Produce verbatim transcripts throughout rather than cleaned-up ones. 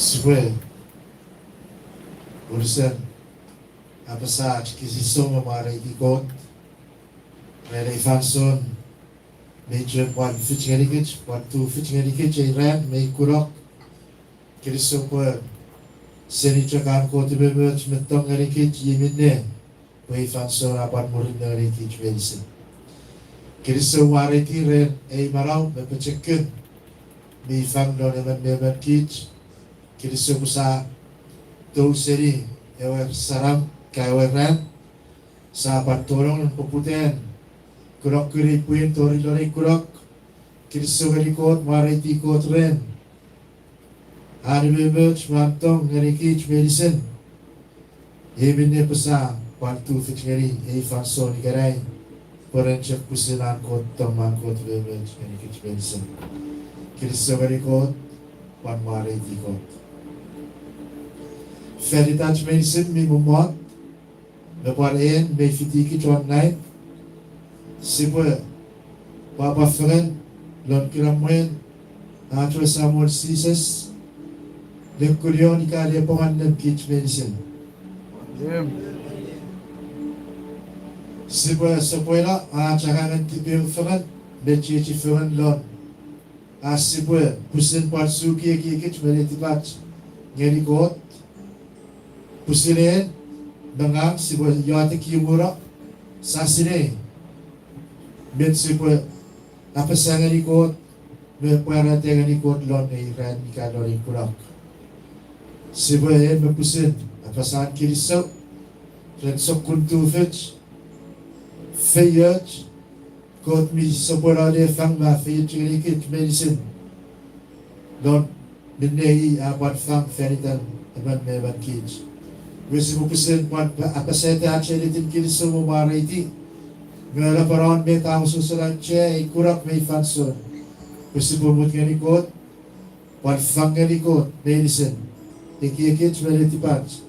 Sipwe unusen apasa ach kinisou me mwareiti Kot ren ei fansoun mi chok pwan fich ngenikich, pwan tufich ngenikich ei ran mi kunok. Kinisou pwe seni chok an Kot umoumoch me tong ngenikich, ie minne pwe ei fansoun a pwan murinno ngenikich meinisin. Kinisou mwareiti ren ei manau me pochokun mi fang non emon me emon kich. Kinisou pwe sa tou seni ewe saram ika ewe ran, sa pwan tonong non poputan kunok kunei pwin tori lon ei kunok. Kinisou ngeni Kot, mwareiti Kot ren an umoumoch me an tong ngenikich meinisin. Ie minne pwe sa pwan tufich ngeni ei fansoun ikenai, pwe ren chok pwisin an Kot tong me an Kot umoumoch ngenikich meinisin. Kinisou ngeni Kot, pwan mwareiti Kot. Fan itach meinisin mi mommot, me pwan en mei fitikich won nang, sipwe pwapwa fengen lon kinamwen ach we Samon Jises, le kunion ika le pongan nemenem kich meinisin. Sipwe sopweno ach angangen tipeeu fengen me chiechi fengen lon ach sipwe pwisin pwan suki ekiekich me netipach ngeni Kot. Pwisin en me ngang sipwe iotek imuno, sa sinei met sipwe apasa ngeni Kot me pwarata ngeni Kot lon ei ran ika lon ei kunok. Sipwe en me pwisin apasa kinisou ren sokkun tufich, feioch Kot mi sopweno ne fang me feioch ngenikich meinisin, non minne i a pwan fang fan itan emon me emon kich. Iwe sipwe pwisin pwan apasata ach ennetin kinisou me mwareiti, me napanapan met a osusen auchea ei kunok me ei fansoun, pwe sipwe mut ngeni Kot, pwan fang ngeni Kot meinisin ekiekich me netipach,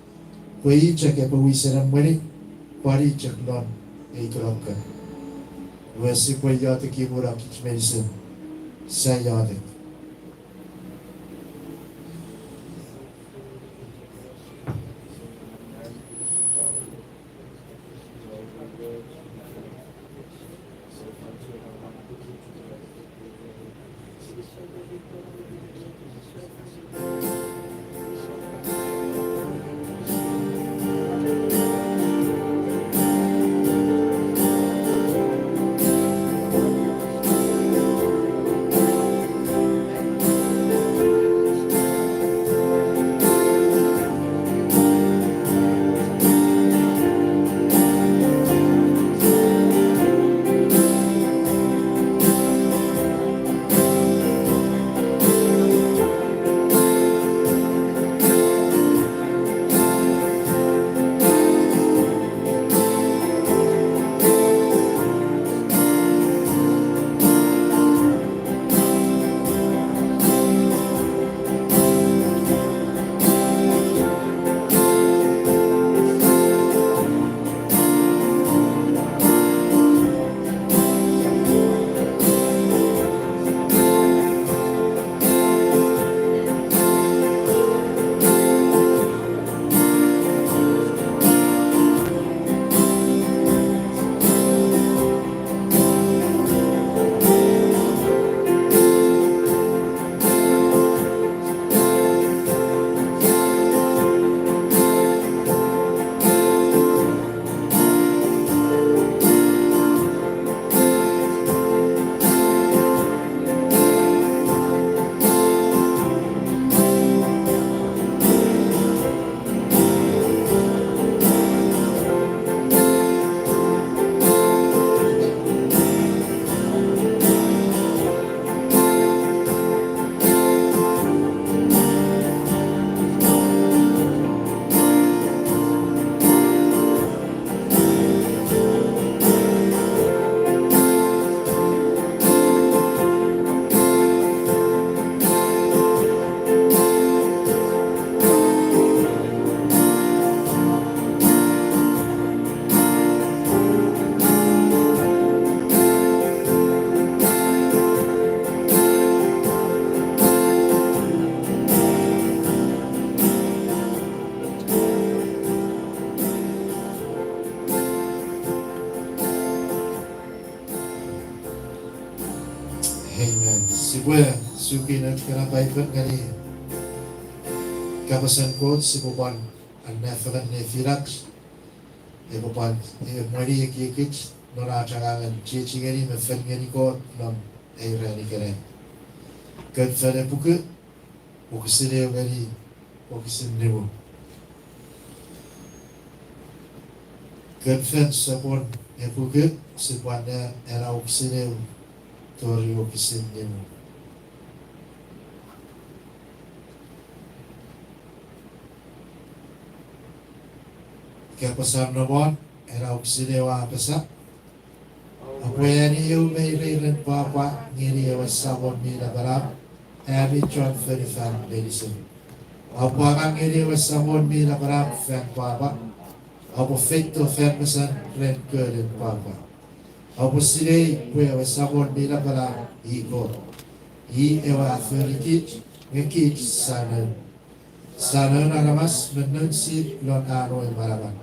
pwe i chok epwe wisen emweni, pwan i chok lon ei kunok. Iwe sipwe iotek imuno kich meinisin, sa iotek. Amen. Sipwe suki nouch kana Paipel ngeni kapasen Kot, sipwe pwan anneasochis nefinach, epwe pwan emweni ekiekich non ach angangen chiechi ngeni me fel ngeni Kot non ei ran ikenai. Kon Fen epuku, wokisin eu ngeni wokisin nimu. Kon Fen sopun epuku, sipwe annea ena wokisin eu tori wokisin nimu. Kapasen Nomon, ena wokisin eu a apasa: Oupwe ani eu meireiren pwapwa ngeni ewe Samon mi Napanap, ami chon fonufan meinisin. Oupwe angang ngeni ewe Samon mi Napanap fan pwapwa. Oupwe feito fan mesan ren konen pwapwa. Oupwe sinei pwe ewe Samon mi Napanap i Kot. I ewe a forikich, nge kich sa noun. Sa noun aramas me noun sip lon an we manaman.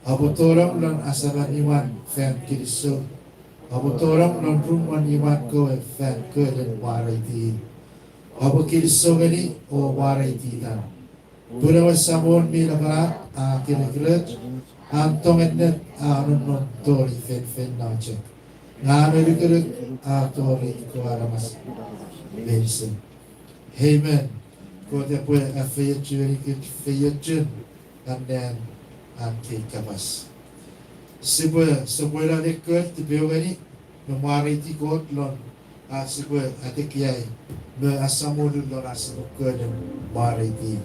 Oupwe tonong lon asaman imwan fan kinisou. Oupwe tonong lon rumwen imwan kewe fan konen mwareiti. Oupwe kinisou ngeni o mwareiti itan. Pun ewe Samon mi Napanap a kirekiroch, an tong ennet a nonnom tori feinfeino chok, nge an anukunuk a tori ekkewe aramas meinisin. Amen. Kot epwe afeiochu ngenikich feiochun annean an kei kapas. Sipwe sopweno ne kon tipeu ngeni me mwareiti Kot lon ach sipwe atekiai me asamolu lon ach sipwe konen mwareiti.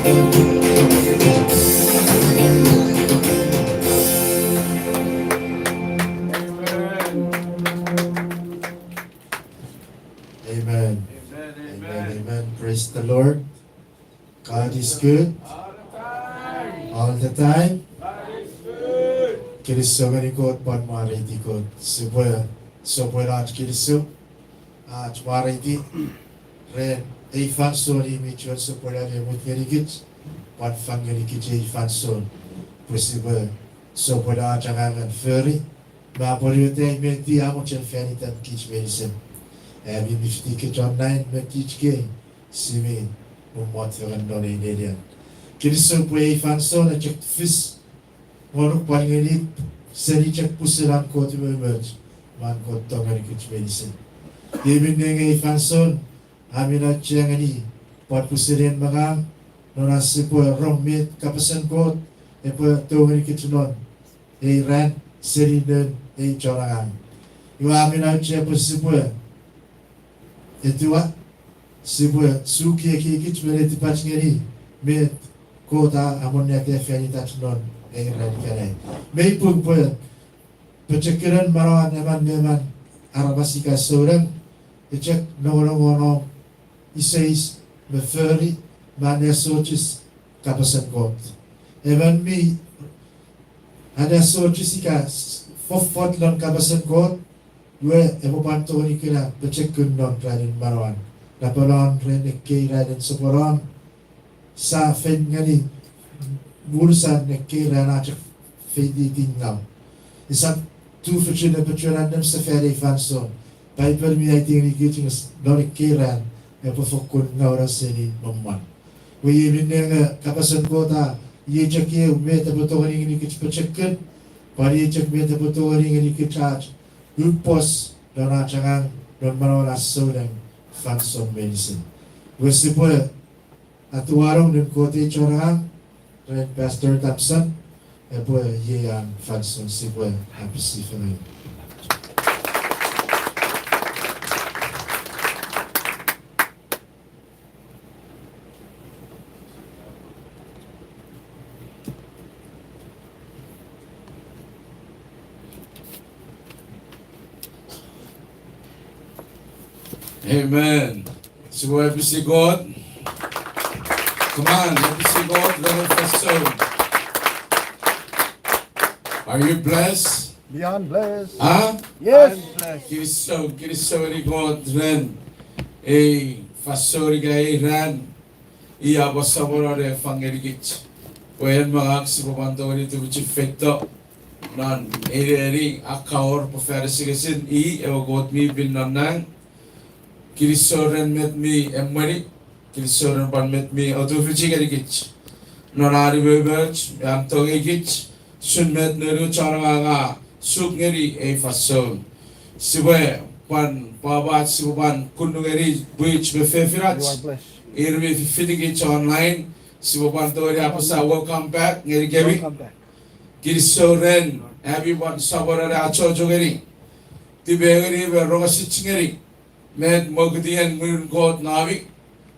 Amen. Amen, amen. Praise the Lord. God is good. All the time. Kinisou ngeni Kot pwan mwareiti Kot. Sipwe sopweno ach kinisou, ach mwareiti ren ei fansoun mi chuen sopweno ne mut ngenikich, pwan fang ngenikich ei fansoun pwe sipwe sopweno ach angangen fori me apwonueta met a mochen fan itan kich meinisin. Ami mi fitikich online me kich kei, si mi mommot fengen non ei nenian. Kinisou pwe ei fansoun a chok fis ngonuk pwan ngeni seni chok pwisin an Kot umoumoch me an Kot tong ngenikich meinisin. Iei minne ei fansoun a mi auchea ngeni pwan pwisin en me ngang non ach sipwe rong met kapasen Kot epwe tou ngenikich non ei ran seni noun ei chon angang. Iwe a mi auchea pwe sipwe etiwa, sipwe suki ekiekich me netipach ngeni met Kot a amonnata fan itach non ei ran ikenai. Mei pung pwe pochokunen manauan emon me emon aramas ika souneng, e chok nongonong won iseis me fori me anneasochis kapasen Kot. Emon mi anneasochis ika fofot lon kapasen Kot, iwe epwe pwan tongeni kuna pochokun non ranin manauan. Napanapan ren ekkei ranin soponon, sia fen ngeni unusen ekkei ran a chok feititin ngaw. Esap tufichin epwe chuen annem sefani ei fansoun. Paipel mi aiti ngenikich non ekkei ran epwe fokkun ngaw seni me mwan. Iwe iei minne nge kapasen Kot a iei chok eu met epwe tongeni ngenikich pochokun, pwan iei chok met epwe tongeni ngenikich ach upos non ach angang non manauan ach souneng fansoun meinisin. Iwe sipwe atuanong noun Kot ei chon angang ren Pastor Thompson, epwe iei an fansoun sipwe apisi fengen. Amen. Sipwe apisi Kot. Come on, apisi Kot, ren ei fansoun. Are you blessed? Beyond blessed. Huh? Yes. Kinisou, kinisou ngeni Kot ren ei fansoun ika ei ran i a pwan sopweno ne fang ngenikich pwe en me ngang sipwe pwan tongeni tufichin feito non ei neni a kawor pwe fan asengesin i ewe Kot mi pin non nang. Kinisou ren met mi emweni, kinisou ren pwan met mi atufichi ngenikich non an umoumoch me an tongeikich, usun met noun we chon angang a suk ngeni ei fansoun. Sipwe pwan pwapwa, sipwe pwan kunnu ngeni pwich me fefinach ir mi fitikich online, sipwe pwan tongeni apasa welcome back ngenikemi. Kinisou ren ami pwan sopweno ne achocho ngeni, tipeeu ngeni me rongosich ngeni met mokutien Ngunun Kot nami.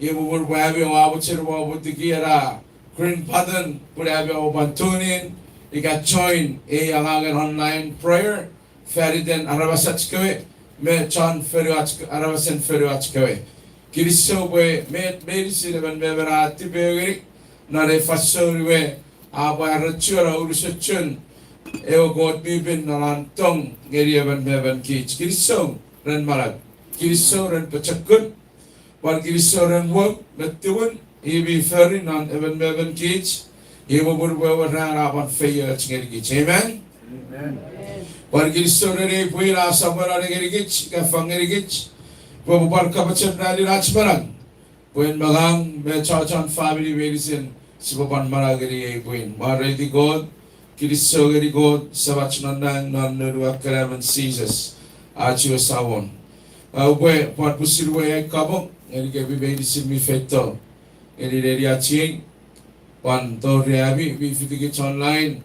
Iei popun pwe ami oua mochen oupwe tiki ena green button pun ami oupwe pwan tune in ika join ei angangen online prayer fan iten aramasach kewe me chon fonuach, aramasen fonuach kewe. Kinisou pwe met meinisin emon me emon a tipeeu ngeni non ei fansoun we, a pwan arochuno unusochun ewe Kot mi pin non an tong ngeni emon me emon kich. Kinisou ren manau. Kinisou ren pochokun. Pwan kinisou ren wou me tumun i mi fori non emon me emon kich. Iei popun pwe ewe ran a pwan feioch ngenikich. Amen. Pwan kinisou ren ei pwin a sopweno ne ngenikich ika fang ngenikich pwe epwe pwan kapachen ranin ach manau pwe en me ngang me chochon famini meinisin sipwe pwan manau ngeni ei pwin. Mwareiti Kot, kinisou ngeni Kot Semach non nang non Noun we Akhanaamon Jises, ach we Samon. A, upwe pwan pwisin uwei ai kapong ngenikemi meinisin mi feito ngeni neniach iei, pwan tori ami mi fitikich online,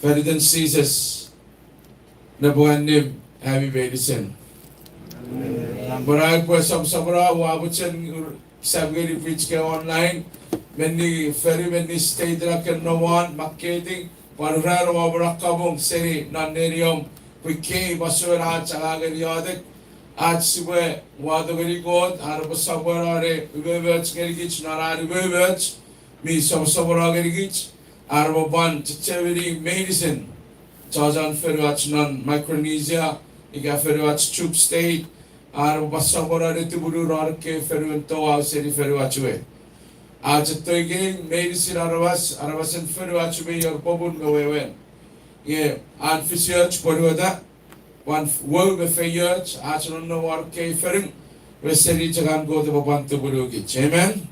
fan iten Jises nepwe annim ami meinisin. Pwe ai upwe sopwosopwono, ua mochen sap ngeni pwich kewe online, menni fonu, menni state ena ken nom won, makkeiti, pwan ran oua mona kapong seni non neniom, pwe kei masouen ach angangen iotek, ach sipwe wato ngeni Kot, an epwe sopweno ne umoumoch ngenikich non an umoumoch mi soposopono ngenikich, an epwe pwan chechemeni meinisin chochon fonuach non Micronesia, ika fonuach Chuuk State, an epwe pwan sopweno ne tumunu non ekkei fonuen touau seni fonuach we. Ach etto ikei meinisin aramas, aramasen fonuach we, ir popun me wewen. Nge an fisioch pwonueta, pwan wou me feioch ach nonnom won ekkei fonu, iwe seni chok an Kot epwe pwan tumunukich. Amen?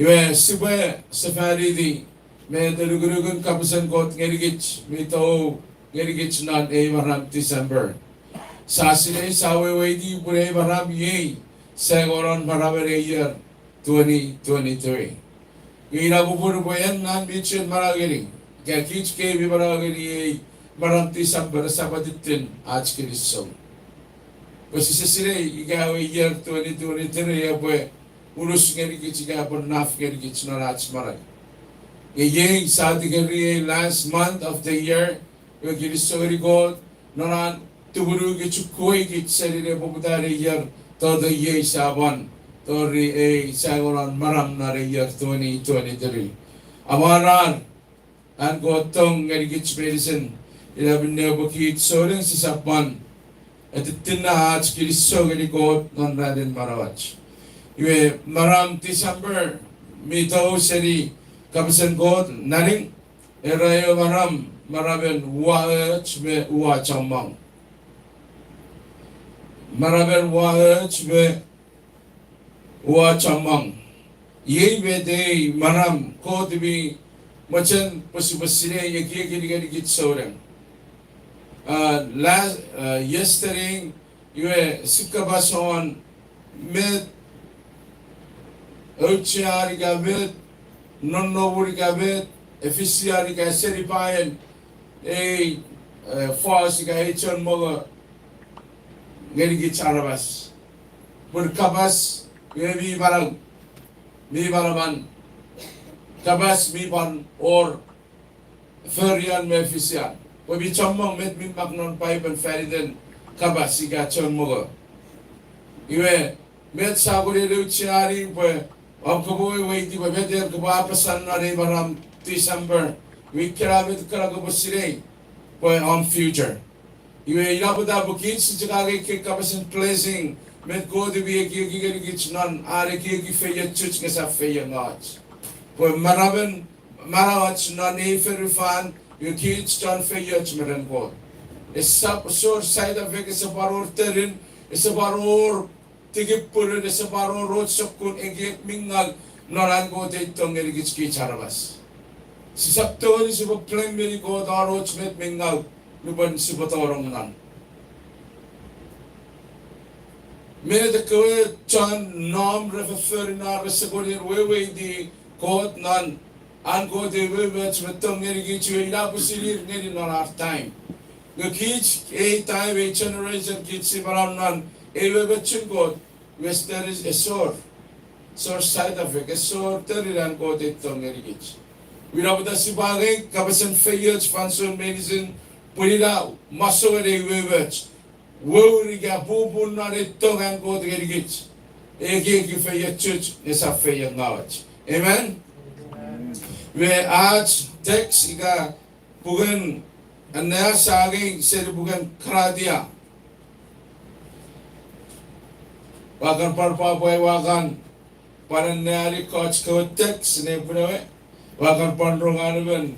Iwe sipwe sefaniti met enukunukun kapasen Kot ngenikich mi tou ngenikich non ei maram December. Sia sinei, sia weweiti pwe ei maram iei saingonon maramen ei ier twenty twenty-three. Nge ina popun pwe en ngang mi chuen manau ngeni, ika kich kei mi manau ngeni ei maram December, esap atittin ach kinisou. Pwe sise sinei ika ewe ier twenty twenty-three epwe unus ngenikich ika epwe naf ngenikich non ach manau. Nge iei sia tingorei ei last month of the year, iwe kinisou ngeni Kot non an tumunukich, ukuweikich seni ne poputan ei ier, toto iei sia pwan tori ei saingonon maram non ei ier twenty twenty-three. Amwarar an Kot tong ngenikich meinisin, ina minne pwe kich souneng sisap pwan etittina ach kinisou ngeni Kot non ranin manauach. Iwe maram December mi tou seni kapasen Kot naning, era ewe maram, maramen uaoch me uachommong. Maramen uaoch me uachommong. Iei met ei maram Kot mi mochen pwe sipwe sinei, ekiekin ngenikich souneng. Uh, last, uh, yesterday, iwe sia kapas won met auchean ika met nonnomun ika met efisian ika seni paen ei, eh, fos ika ei chon mongo ngenikich aramas. Pun kapas, iwe mi manau, mi manaman. Kapas mi pwan wor forian me efisian. Pwe mi chommong met mi mak non Paipen faniten kapas ika chon mongo. Iwe, met sia pwene aucheani pwe om kopwe weweiti pwe met en kopwe apasa non ei maram December, iwe ikkena met kana kopwe sinei pwe om future. Iwe ina pwata pwe kich sia chok angei ekkei kapasen blessing, met Kot mi ekieki ngenikich non an ekieki feiochuch nge esap feiengauch. Pwe maramen manauach non ei fonufan, iwe kich chon feioch me ren Kot. Esap, esor side effect, ese pwan wor tenin, ese pwan wor tikipwunun, ese pwan wor och sokkun ekiek mi ngau non an Kot ei tong ngenikich kich aramas. Sisap tongeni sipwe blame ngeni Kot won och met mi ngau nupwen sipwe tonong non. Met ekkewe chon nom re fofori na re sokkonen weweiti Kot non an Kot ei umoumoch me tong ngenikich, iwe ina pwisin ir ngeni non ar time. Nge kich ei time, ei generation kich si manau non ei umoumochun Kot, iwe there is, esor, esor side effect, esor tenin an Kot ei tong ngenikich. Ina pwata sipwe angei kapasen feioch fansoun meinisin, pwe ina masouen ei umoumoch, wour ika pupun non ei tong an Kot ngenikich, ekieki feiochuch nge esap feiengauch. Amen? Iwe ach text ika puken annea sia angei seni puken Karatia. Ua kan pwan pwapwa, ua kan pwan anneani ekkoch kewe text ne pwin ewe, ua kan pwan rong anumen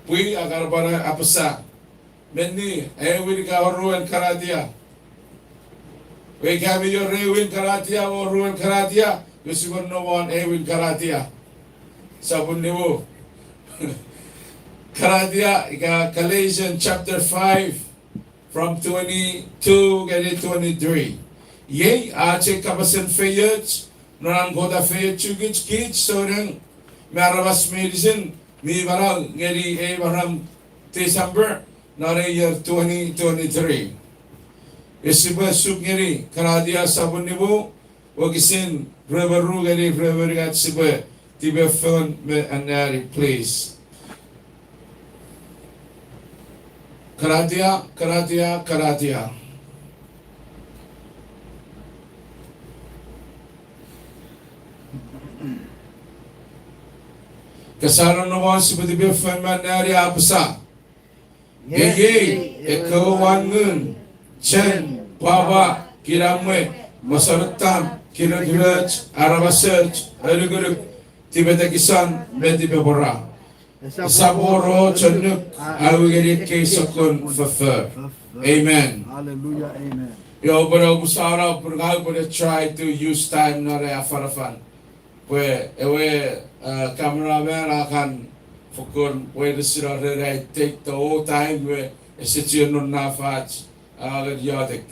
pwi, a kan pwan apasa, menni, aewin ika oruen Karatia. Iwe ika mi wor aewin Karatia, oruen Karatia, iwe sipwe nom won aewin Karatia. Sopun nimu. Karatia, ika Galatians chapter five, from twenty-two ngeni twenty-three. Iei ach ei kapasen feioch, non an Kot a feiochukich kich souneng me aramas meinisin mi manau ngeni ei maram December non ei ier twenty twenty-three. Iwe sipwe suk ngeni Karatia sopun nimu, wokisin rue me ru ngeni rue me unungat, sipwe tipeeu me anneani, please. Karatia, Karatia, Karatia. Kasa nonnomun sipwe tipeeu me anneani, a apasa: Nge iei ekkewe uwan ngun, chen, pwapwa, kinamwe, mosonoson, kirekiroch, aramasoch, anukunuk, tipetekison me tipepwora. Esap wor och annuk a u ngeni ekkei sokkun foffor. Amen. Io, upwene omusano pun ngang upwene try to use time non ei afanafan pwe ewe, uh, cameraman a kan fokkun weiresino ren ai take the whole time we ese chiwen nonnom ach, uh, iotek.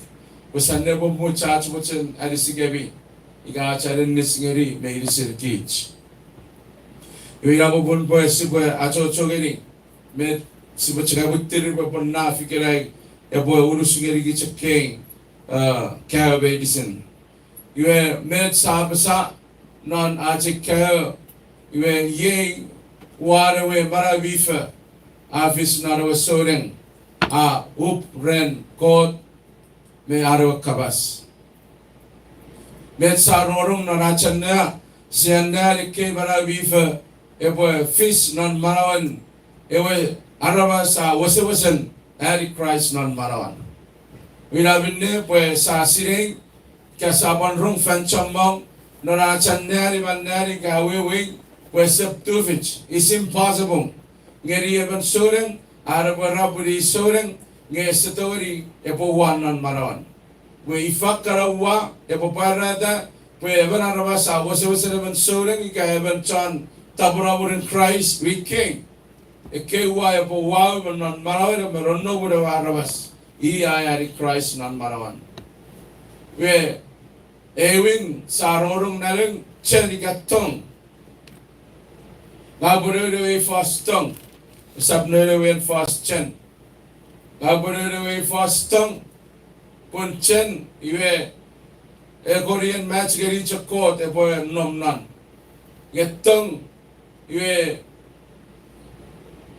Pwe sia nepwe much ach mochen anisikemi ika ach aninnis ngeni meinisin kich. Iwe ina popun pwe sipwe achocho ngeni met sipwe chok amuttiri pwe pwan naf ikenai epwe unus ngeni kich ekkei, uh, kaeo meinisin. Iwe met sia apasa non ach kaeo, iwe iei uwan ewe manau mi fo a fis non ewe souneng, a up ren Kot me an ewe kapas. Met sia rongorong non ach annea, sia anneani ekkei manau mi fo epwe fis non manauen ewe aramas a wesewesen ani Kraist non manauan. Ina minne pwe sia sinei, ika sia pwan rong fan chommong non ach anneani me anneani ika awewei pwe esap tufich, is impossible, ngeni emon souneng an epwe rapuni souneng nge ese tongeni epwe uwan non manauan. Pwe ifa kana uwa epwe pwarata pwe emon aramas a wesewesen emon souneng ika emon chon tapweno mwirin Kraist? Iwe ekkei, ekkei uwa epwe uwau me non manauen me nonnomun ewe aramas i a ani Kraist non manauan. Iwe, ewin sia rongorong nanen chen ika tong. Ngang upwe noun ewe fos tong, esap noun ewe fos chen. Ngang upwe noun ewe fos tong, pun chen iwe ekonien mach ngeni chok Kot epwe nom non. Nge tong iwe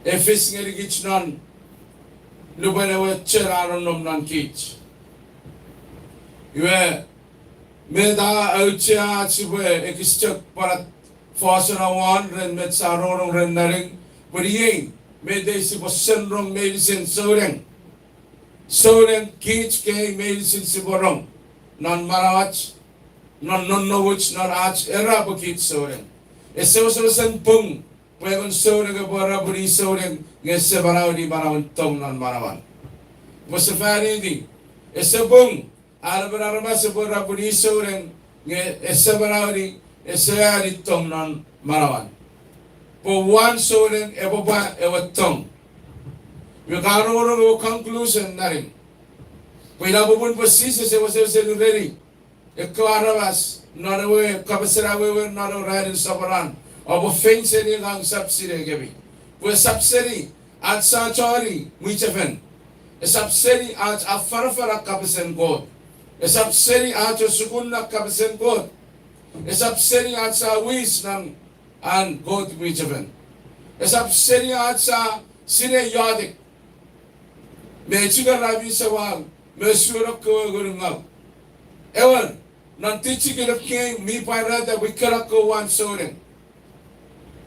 e fis ngeni kich non nupwen ewe chen a nonnom non kich. Iwe, met a auchea ach sipwe ekis chok pwan fosun awan ren met sia rongorong ren nanen, pwe iei met ei sipwe sen rong meinisin souneng. Souneng kich kei meinisin sipwe rong non manauach, non nonnomuch, non ach era pwe kich souneng. Ese wesewesen pung pwe emon souneng epwe rapuni souneng nge ese manaueni manauen tong non manauan. Pwe sefaniti, ese pung an emon aramas epwe rapuni souneng nge ese manaueni, ese ani tong non manauan. Pwe uwan souneng epwe pwa ewe tong. Iwe ka rongorong ewe conclusion nanen. Pwe ina popun pwe Jises e wesewesen ureni ekkewe aramas non ewe kapasen awewe non ewe ranin soponon, oupwe fein seni ngang usap sinei kemi. Pwe esap seni ach sa choni mwichefen. Esap seni ach afanafana kapasen Kot. Esap seni ach asukuna kapasen Kot. Esap seni ach sa wis non an Kot mwichefen. Esap seni ach sa sinei iotek me chikar ami sewau me usun ekkewe ngunungau. Ewer, non tichikin ekkei mi pwarata pwe ika ekkewe uwan souneng.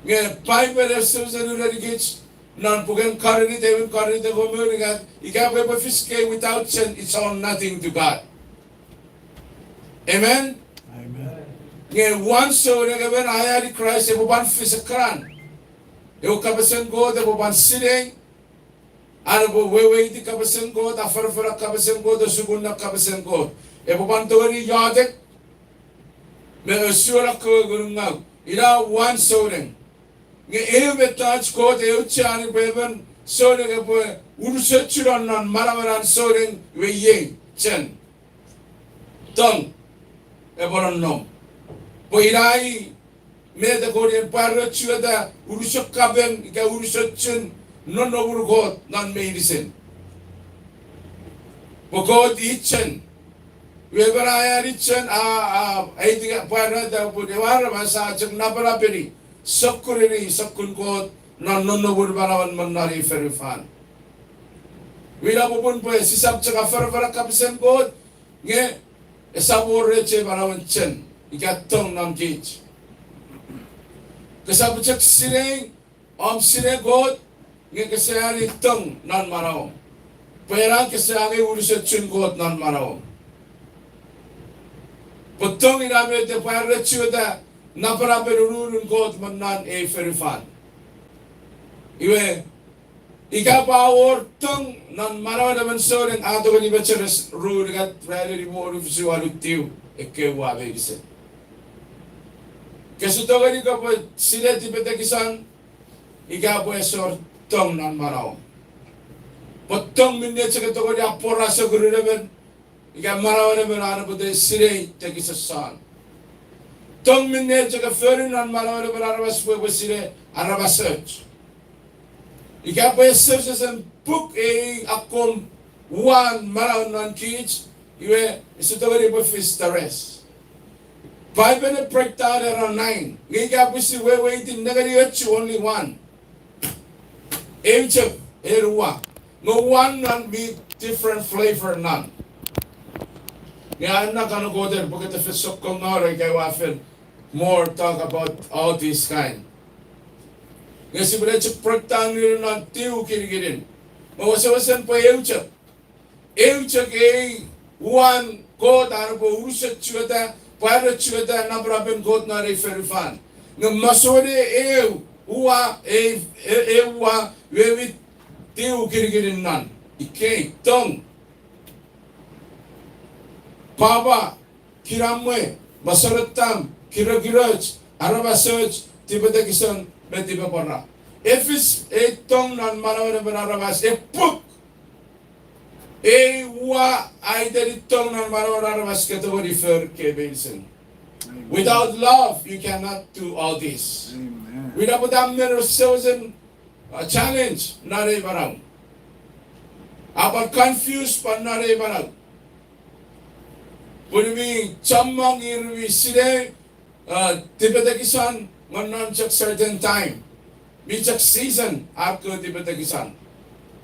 Nge Paipel e wesewesen urenikich non puken Korint, ewin Korint engon me unungat, ika pwe epwe fis kei without chen, it's all nothing to God. Amen? Nge uwan souneng emon a ani Kraist epwe pwan fis ekkanan. Ewe kapasen Kot epwe pwan sinei, an epwe weweiti kapasen Kot, afanafana kapasen Kot, asukuna kapasen Kot. Epwe pwan tongeni iotek me usun ekkewe ngunungau. Ina uwan souneng. Nge eu mettoch Kot e aucheani pwe emon souneng epwe unusochuno non manauen an souneng, iwe iei chen, tong epwe nonnom. Pwe ina i met ekonien pwarochueta unusoch kapeng ika unusochun nonnomun Kot non meinisin. Pwe Kot i chen. Iwe emon a eani chen a, a, aiti pwarata pun ewe aramas a chok napanapeni, sokkuneni sokkun Kot non nonnomun manauen me non ei fonufan. Iwe ina popun pwe sisap chok afanafana kapasen Kot, nge esap wor echei manauen chen ika tong non kich. Kesap chok sinei om sinei Kot, nge kese eani tong non manauom. Pwe ena kese angei unusochun Kot non manauom. Pwe tong ina met epwe arechueta napanapen ururun Kot me non ei fonufan. Iwe, ika pwe a wor tong non manauen emon souneng, a tongeni mecheres ru, unungat, ranin, nimu, wonu, fisu, wanu, tiu, ekkewe ua meinisin. Kese tongeni kopwe sinei tipetekison ika pwe ese wor tong non manauom. Pwe tong minne chok e tongeni apwora sokurun emon ika manauen emon an epwe sinei tekison. Tong minne chok e fori non manauen emon aramas pwe epwe sinei aramasoch. Ika pwe ese wesewesen puk ei akkom uwan manau non kich, iwe ese tongeni pwe fis the rest. Paipen e breakdown era nine, nge ika pwe si weweiti nengeni ochu, only one. Eu chok, eu ua. Nge uwan non mi different flavor non. Nge a na kan koten pokete fen sokkong ngaro ika ua fen more talk about all this kind. Nge sipwene chok breakdown ngeni non tiu kinikinin. Me wesewesen pwe eu chok. Eu chok ei uwan Kot an epwe unusochueta, pwe arechueta napanapen Kot non ei fonufan. Nge masouene eu ua, ei, e-, eu ua, wewe tiu kinikinin non. Ikei, tong. Pwapwa, kinamwe, mosonotam, kirekiroch, aramasoch, tipetekison, me tipepwora. E fis ei tong non manauen emon aramas, e puk. Ei ua a iteni tong non manauen aramas ke tongeni fori ekkei meinisin. Amen. Without love, you cannot do all this. Amen. Ina pwata mi wesewesen, uh, challenge non ei manau. A pwan confuse pwan non ei manau. Pwe mi chommong ir mi sinei, uh, tipetekison nge non chok certain time. Mi chok season ar kewe tipetekison.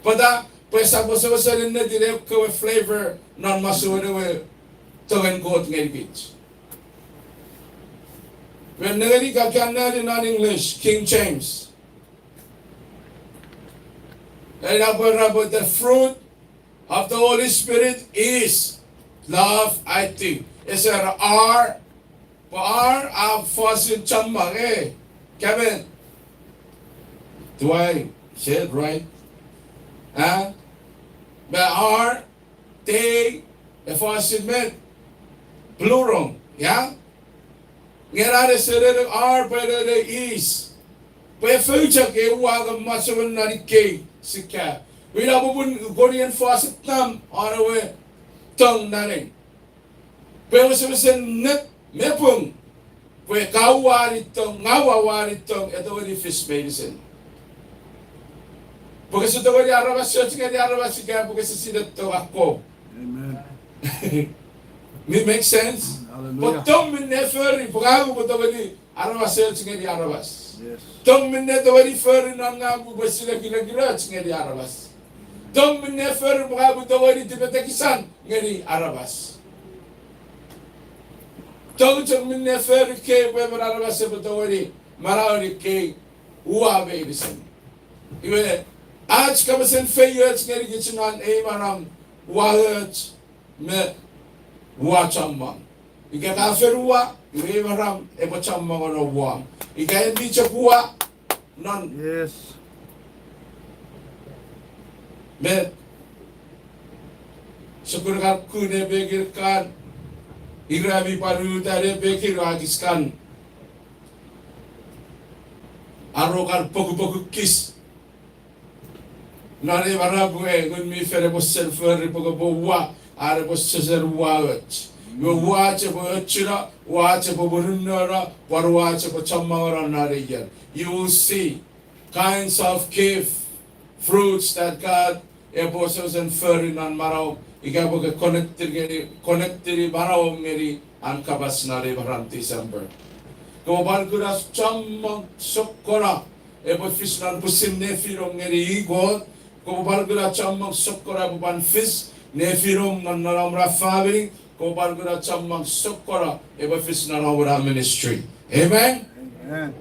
Pwata, pwe esap wesewesen ennetin ekkewe flavor non masouan ewe tongen Kot ngenikich. Ren nengeni ka kan nani non English, King James. Ena pwe era pwe the fruit of the Holy Spirit is love, I think. Ese R, pwe R a fosun chommong, eh. Kevin, do I say it right? Huh? Me R, they, e fosun met, plural, yeah? Nge ena ese R pwe ena is. Pwe efou chok e ua nge masowen non ikei sika. Ina popun konien fosun tam an ewe tong nanei. Pwe wesewesen nep me pung. Pwe ka uani tong, ngang ua uani tong, e tongeni fis meinisin. Pwe kese tongeni aramasoch ngeni aramas ika pwe kese sinei tong akkom. Amen. It makes sense? Hallelujah. Pwe tong minne fori, pwe ngang upwe tongeni aramasoch ngeni aramas. Yes. Tong minne tongeni fori non ngang upwe sinei kirekiroch ngeni aramas. Tong minne fori pwe ngang upwe tongeni tipetekison ngeni aramas. Tong chok minne fori kei pwe emon aramas epwe tongeni manaueni kei ua meinisin. Iwe, ach kapasen feioch ngenikich non ei maram, uaoch me ua chommong. Ika ka fen ua, iwe ei maram epwe chommong non uam. Ika en mi chok ua, non. Yes. Me, sokkun kan kune pekin kan, ira mi pwan uta ne pekin akis kan. Aro kan pokupokukis. Non ei maram pwe Ngun mi Fel epwe sen fori pwe kopwe ua, are epwe sesen uaoch. Iwe uaoch epwe ochuna, uaoch epwe murinnono, pwan uaoch epwe chommongono non ei ier. You will see kinds of gift, fruits that God epwe sesen fori non manauom. Ika pwe ke connectini, connectini manauom ngeni an kapas non ei maram December. Kopwe pwan kuna chommong sokkona epwe fis non pwisin nefinom ngeni i Kot. Kopwe pwan kuna chommong sokkona epwe pwan fis nefinom non, non om na famini. Kopwe pwan kuna chommong sokkona epwe fis non om na ministry. Amen? Amen.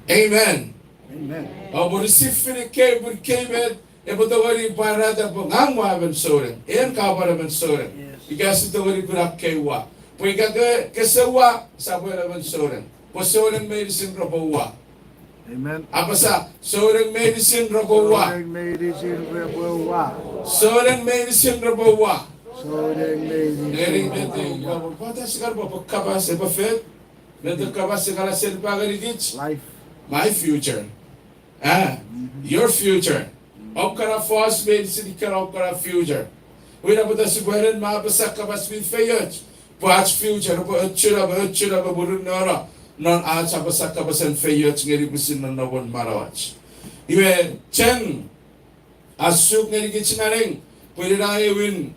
Amen. Amen. Oupwe receive-ini ekkei, pun ekkei met epwe tongeni pwarata pwe ngang ua emon souneng, en ka pwan emon souneng. Ika si tongeni kuna ekkei ua. Pwe ika ke, kese ua, sap emon souneng. Pwe souneng meinisin repwe ua. Amen. Apasa, souneng meinisin repwe ua. Souneng meinisin repwe ua. Souneng meinisin repwe ua. Souneng meinisin repwe ua. Pwata sia kan pwe, pwe kapas epwe fet? Met kapas sia kan seni pwe ngenikich? Life. My future. Ah, your future. Om kana fos meinisin ika om kana future. Ina pwata sipwe ren me apasa kapas mi feioch. Pwe ach future, pwe ochuna, pwe ochuna, pwe murinnono non ach apasa kapasen feioch ngeni pwisin non nonnomun manauach. Iwe, chen, a suk ngenikich naneng, pwe ina ewin,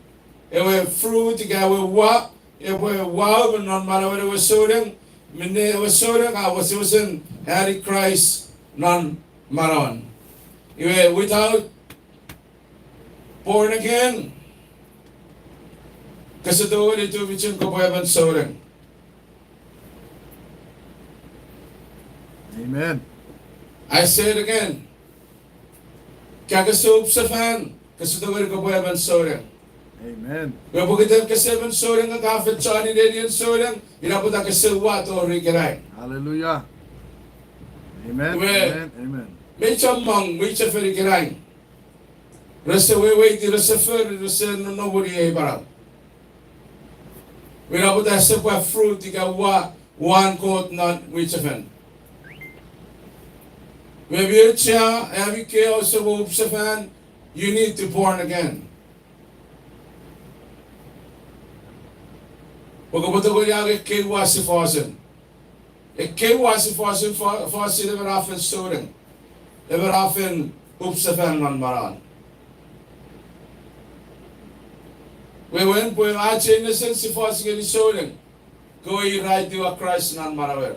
ewe fruit ika ewe ua, epwe uau non manauen ewe souneng, minne ewe souneng a wesewesen ani Kraist non manauan. Iwe, without born again, kese tongeni tufichin kopwe emon souneng. Amen. I say it again. Ika kese up sefan, kese tongeni kopwe emon souneng. Amen. Iwe pokiten kese emon souneng, ka fen choni nenien souneng, ina pwata kese ua tori ikenai. Hallelujah. Amen. Iwe, amen, amen. Mei chommong mwichefen ikenai rese weweiti, rese fori, rese nonnomuni ei manau. Ina pwata ese pwa fruit ika ua, uan Kot non mwichefen. Iwe mi auchea, ami kei ouse up sefan, you need to born again. Pwe kopwe tongeni angei ekkei ua sifosun. Ekkei ua sifosun, fo-, fosun emon a fen souneng. Emon a fen up sefan non manauan. Wewen pwe ach ei nesen sifos ngeni souneng. Kewe ir ra etiwa Kraist non manauer.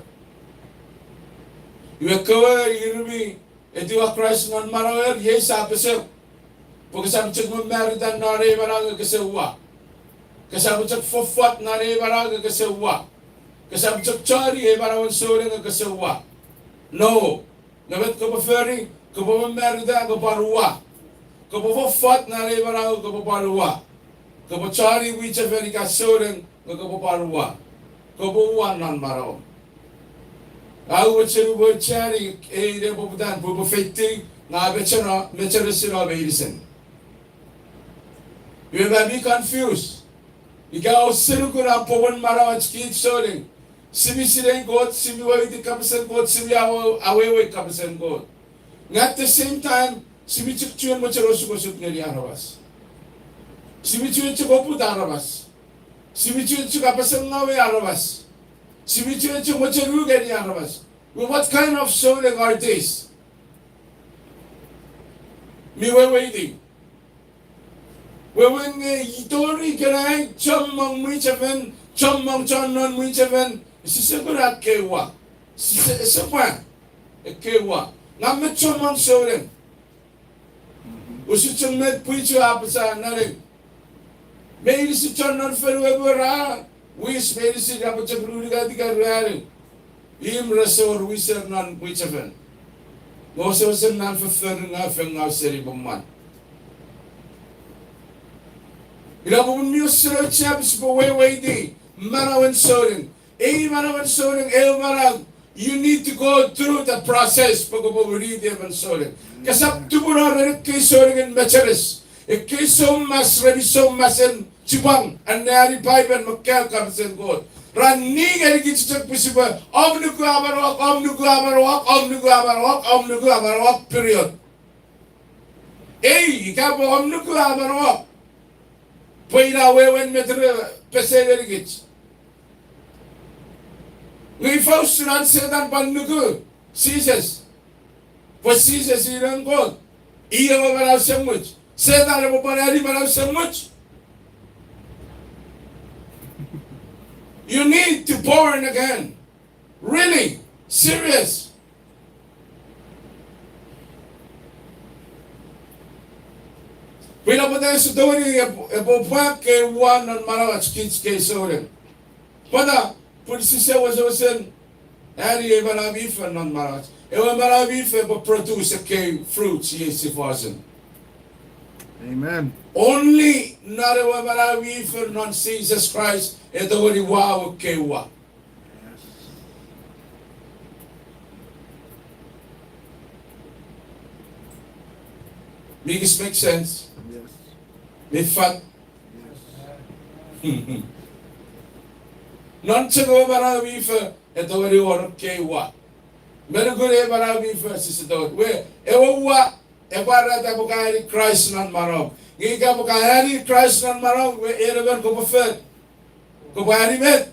Iwe kewe ir mi etiwa Kraist non manauer, iei sa pesek. Pwe kesap chok mamarita non ei manau nge kese ua. Kesap chok fofot non ei manau nge kese ua. Kesap chok choni ei manauen souneng nge kese ua. No. Nge met kopwe fori, kopwe mamarita, kopwe pwan ua. Kopwe fofot non ei manau, kopwe pwan ua. Kopwe choni mwichefen ika souneng, nge kopwe pwan ua. Kopwe ua non manau. Ua mochen upwe chani ei nepoputan pwe upwe feitiw, nge a mecheno, mecheresino meinisin. Iwe ma mi confuse. Ika ouse nuku non popun manauach kich souneng. Sipwe sinei Kot, sipwe weweiti kapasen Kot, sipwe awe-, awewei kapasen Kot. Nge at the same time, sipwe chok chuen mochen osukosuk ngeni aramas. Sipwe chuen chok oput aramas. Sipwe chuen chok apasengawei aramas. Sipwe chuen chok mochen u ngeni aramas. Well, what kind of souneng are these? Mi weweiti. Wewen nge itori ikenai chommong mwichefen, chommong chon non mwichefen, sise kuna ekkei ua. Sise, sise pwan ekkei ua. Nge mi chommong souneng. Usun chok met pwichu a apasa naneng. Meinisin chon non fonu epwe ra wis meinisin, ika pwe chok ru unungat ika ruanu. Imw rese wor wiser non mwichefen. Nge wesewesen non fofforun nge feiengau seni pwe mwan. Ina popun mi auchea pwe sipwe weweiti manauen souneng. Ei manauen souneng, eu manau, you need to go through the process pwe kopwe winiti emon souneng. Kesap tupuno ren ekkei sounengen mecheres. Ekkei soumas, remi soumasen chipwang, anneani Paipen me kaeo kapasen Kot. Ra ning ngenikich chok pwe sipwe, om nuku a manauok, om nuku a manauok, om nuku a manauok, om nuku a manauok, period. Ei, ika pwe om nuku a manauok. Pwe ina wewen met re pesei ngenikich. Nge ifa usun an Setan pwan nuku Jises? Pwe Jises i Noun Kot. I ewe manau esemuch. Setan epwe pwan ani manau esemuch? You need to born again. Really serious. Pwe ina pwata ese tongeni ep-, epwe pwa kei ua non manauach kich kei souneng. Pwata? Pwe sise wesewesen ani ewe manau mi fen non manauach. Ewe manau mi fen epwe produce ekkei fruits iei sifosun. Amen. Only non ewe manau mi fen non Jesus Christ e tongeni wau ekkei ua. Yes. Make it make sense? Yes. Mi fat? Yes. Non chok ewe manau mi fen e tongeni wor ekkei ua. Me nukun ewe manau mi fen sise tongeni. We, ewe ua, epwe pwarata pwe ka ani Kraist non manauom. Nge ika pwe ka ani Kraist non manauom, we, en emon kopwe fen. Kopwe ani met?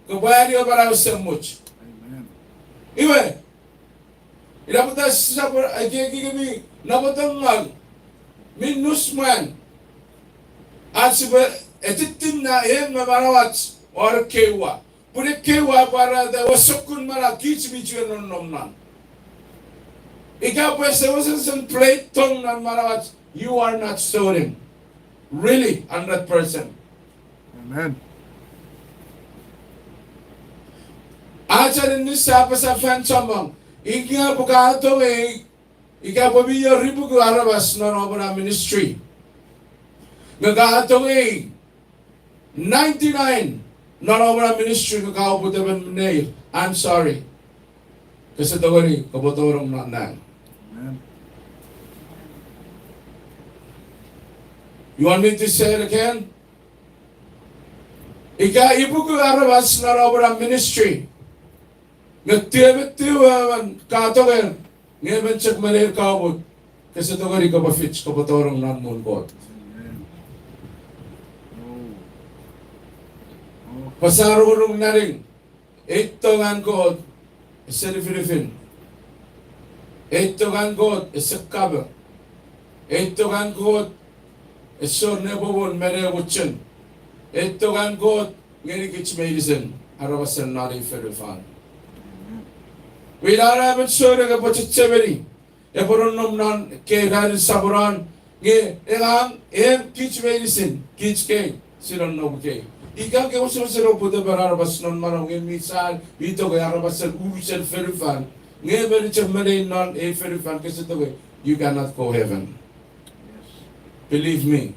Kopwe ani ewe manau esemuch. Amen. Iwe, ina pwata sisap ekieki kemi, napotongau, mi nus mwan. Ach sipwe etittinna en me manauach won ekkei ua. Pun ekkei ua pwarata ewe sokkun manau kich mi chuen nonnom non. Ika pwe ese wesewesen play tong non manauach, you are not soren. Really, hundred percent. Amen. Ach aninnis a apasa fan chommong, ika pwe ka tongei, ika pwe mi wor ipuku aramas non omw na ministry. Nge ka tongei ninety-nine non omw na ministry nge ka oput emon me neir, I'm sorry. Kese tongeni kopwe tonong non nang. Amen. You want me to say it again? Ika ipuku aramas non omw na ministry, nge tiwe me tiwe emon ka tongei, nge emon chok me neir ka oput, kese tongeni kopwe fich kopwe tonong non muun Kot. Amen. Oh. Oh. Pwe sa rongorong naning, ei tong an Kot ese nifinifin. Ei tong an Kot ese kamo. Ei tong an Kot ese wor nepomon me nemochun. Ei tong an Kot ngenikich meinisin aramasen non ei fonufan. Pwe ina emon souneng epwe chechemeni, epwe nonnom non ekkei ranin soponon, nge engang en kich meinisin, kich kei, sia nonnom ikei. Ika ke wesewesen oput emon aramas non manauom nge mi sani, mi tongei aramasen unusen fonufan, nge emon chok me nein non ei fonufan kese tongei, you cannot go heaven. Believe me.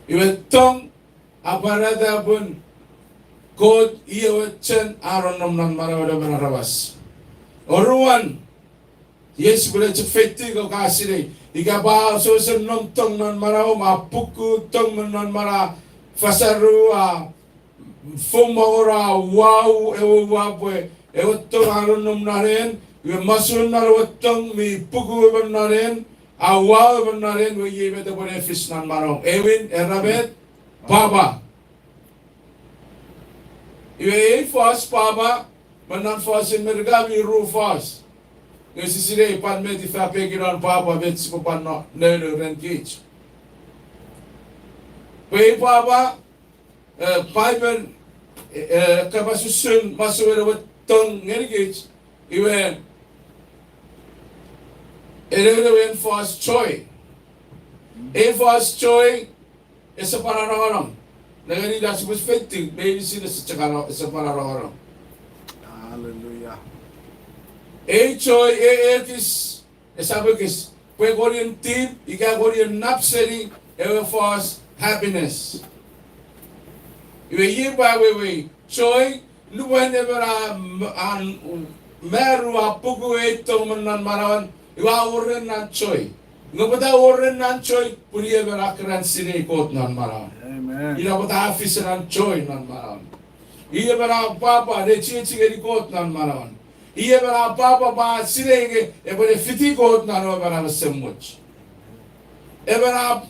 Iwe tong a pwarata pun Kot i ewe chen a nonnom non manauen emon aramas. Oruan, iei sipwene chok feitiw ka sinei. Ika pwe a wesewesen nom tong non manauom, a puku tong me non manau, fasaru, a fomongora, a wau ewe ua pwe ewe tong a nonnom non en, iwe masoun non ewe tong mi puku emon non en, a wau emon non en, iwe iei met epwene fis non manauom. Aewin, era met? Pwapwa. Iwe ei fos pwapwa, me non fosun Merika mi ru fos. Nge sisinei pwan met ifa pekin non pwapwa met sipwe pwan no, nounou ren kich. Pwe ei pwapwa, eh, Paipen, eh, kapas usun masouen ewe tong ngenikich, iwe, e nounou en fos joy. Ei fos joy, ese pwan anongonong. Nengeni ina sipwe feitiw, meinisin ese chok ano, ese pwan anongonong. Hallelujah. Ei joy, e, ekis, esap ekis. Pwe konien tip, ika konien nap seni, ewe fos happiness. Iwe iei pwe wewe, joy, nupwen emon a, a, mairu a puku ei tong me non manauan, iwe a wor ena joy. Nge pwata a wor ena joy, pun i emon a keran sinei Kot non manauan. Amen. Ina pwata a fis ena joy non manauan. I emon a pwapwa ne chiechi ngeni Kot non manauan. I emon a pwapwa pwe a sinei nge epwene fiti Kot non ewe manau esemuch. Emon a,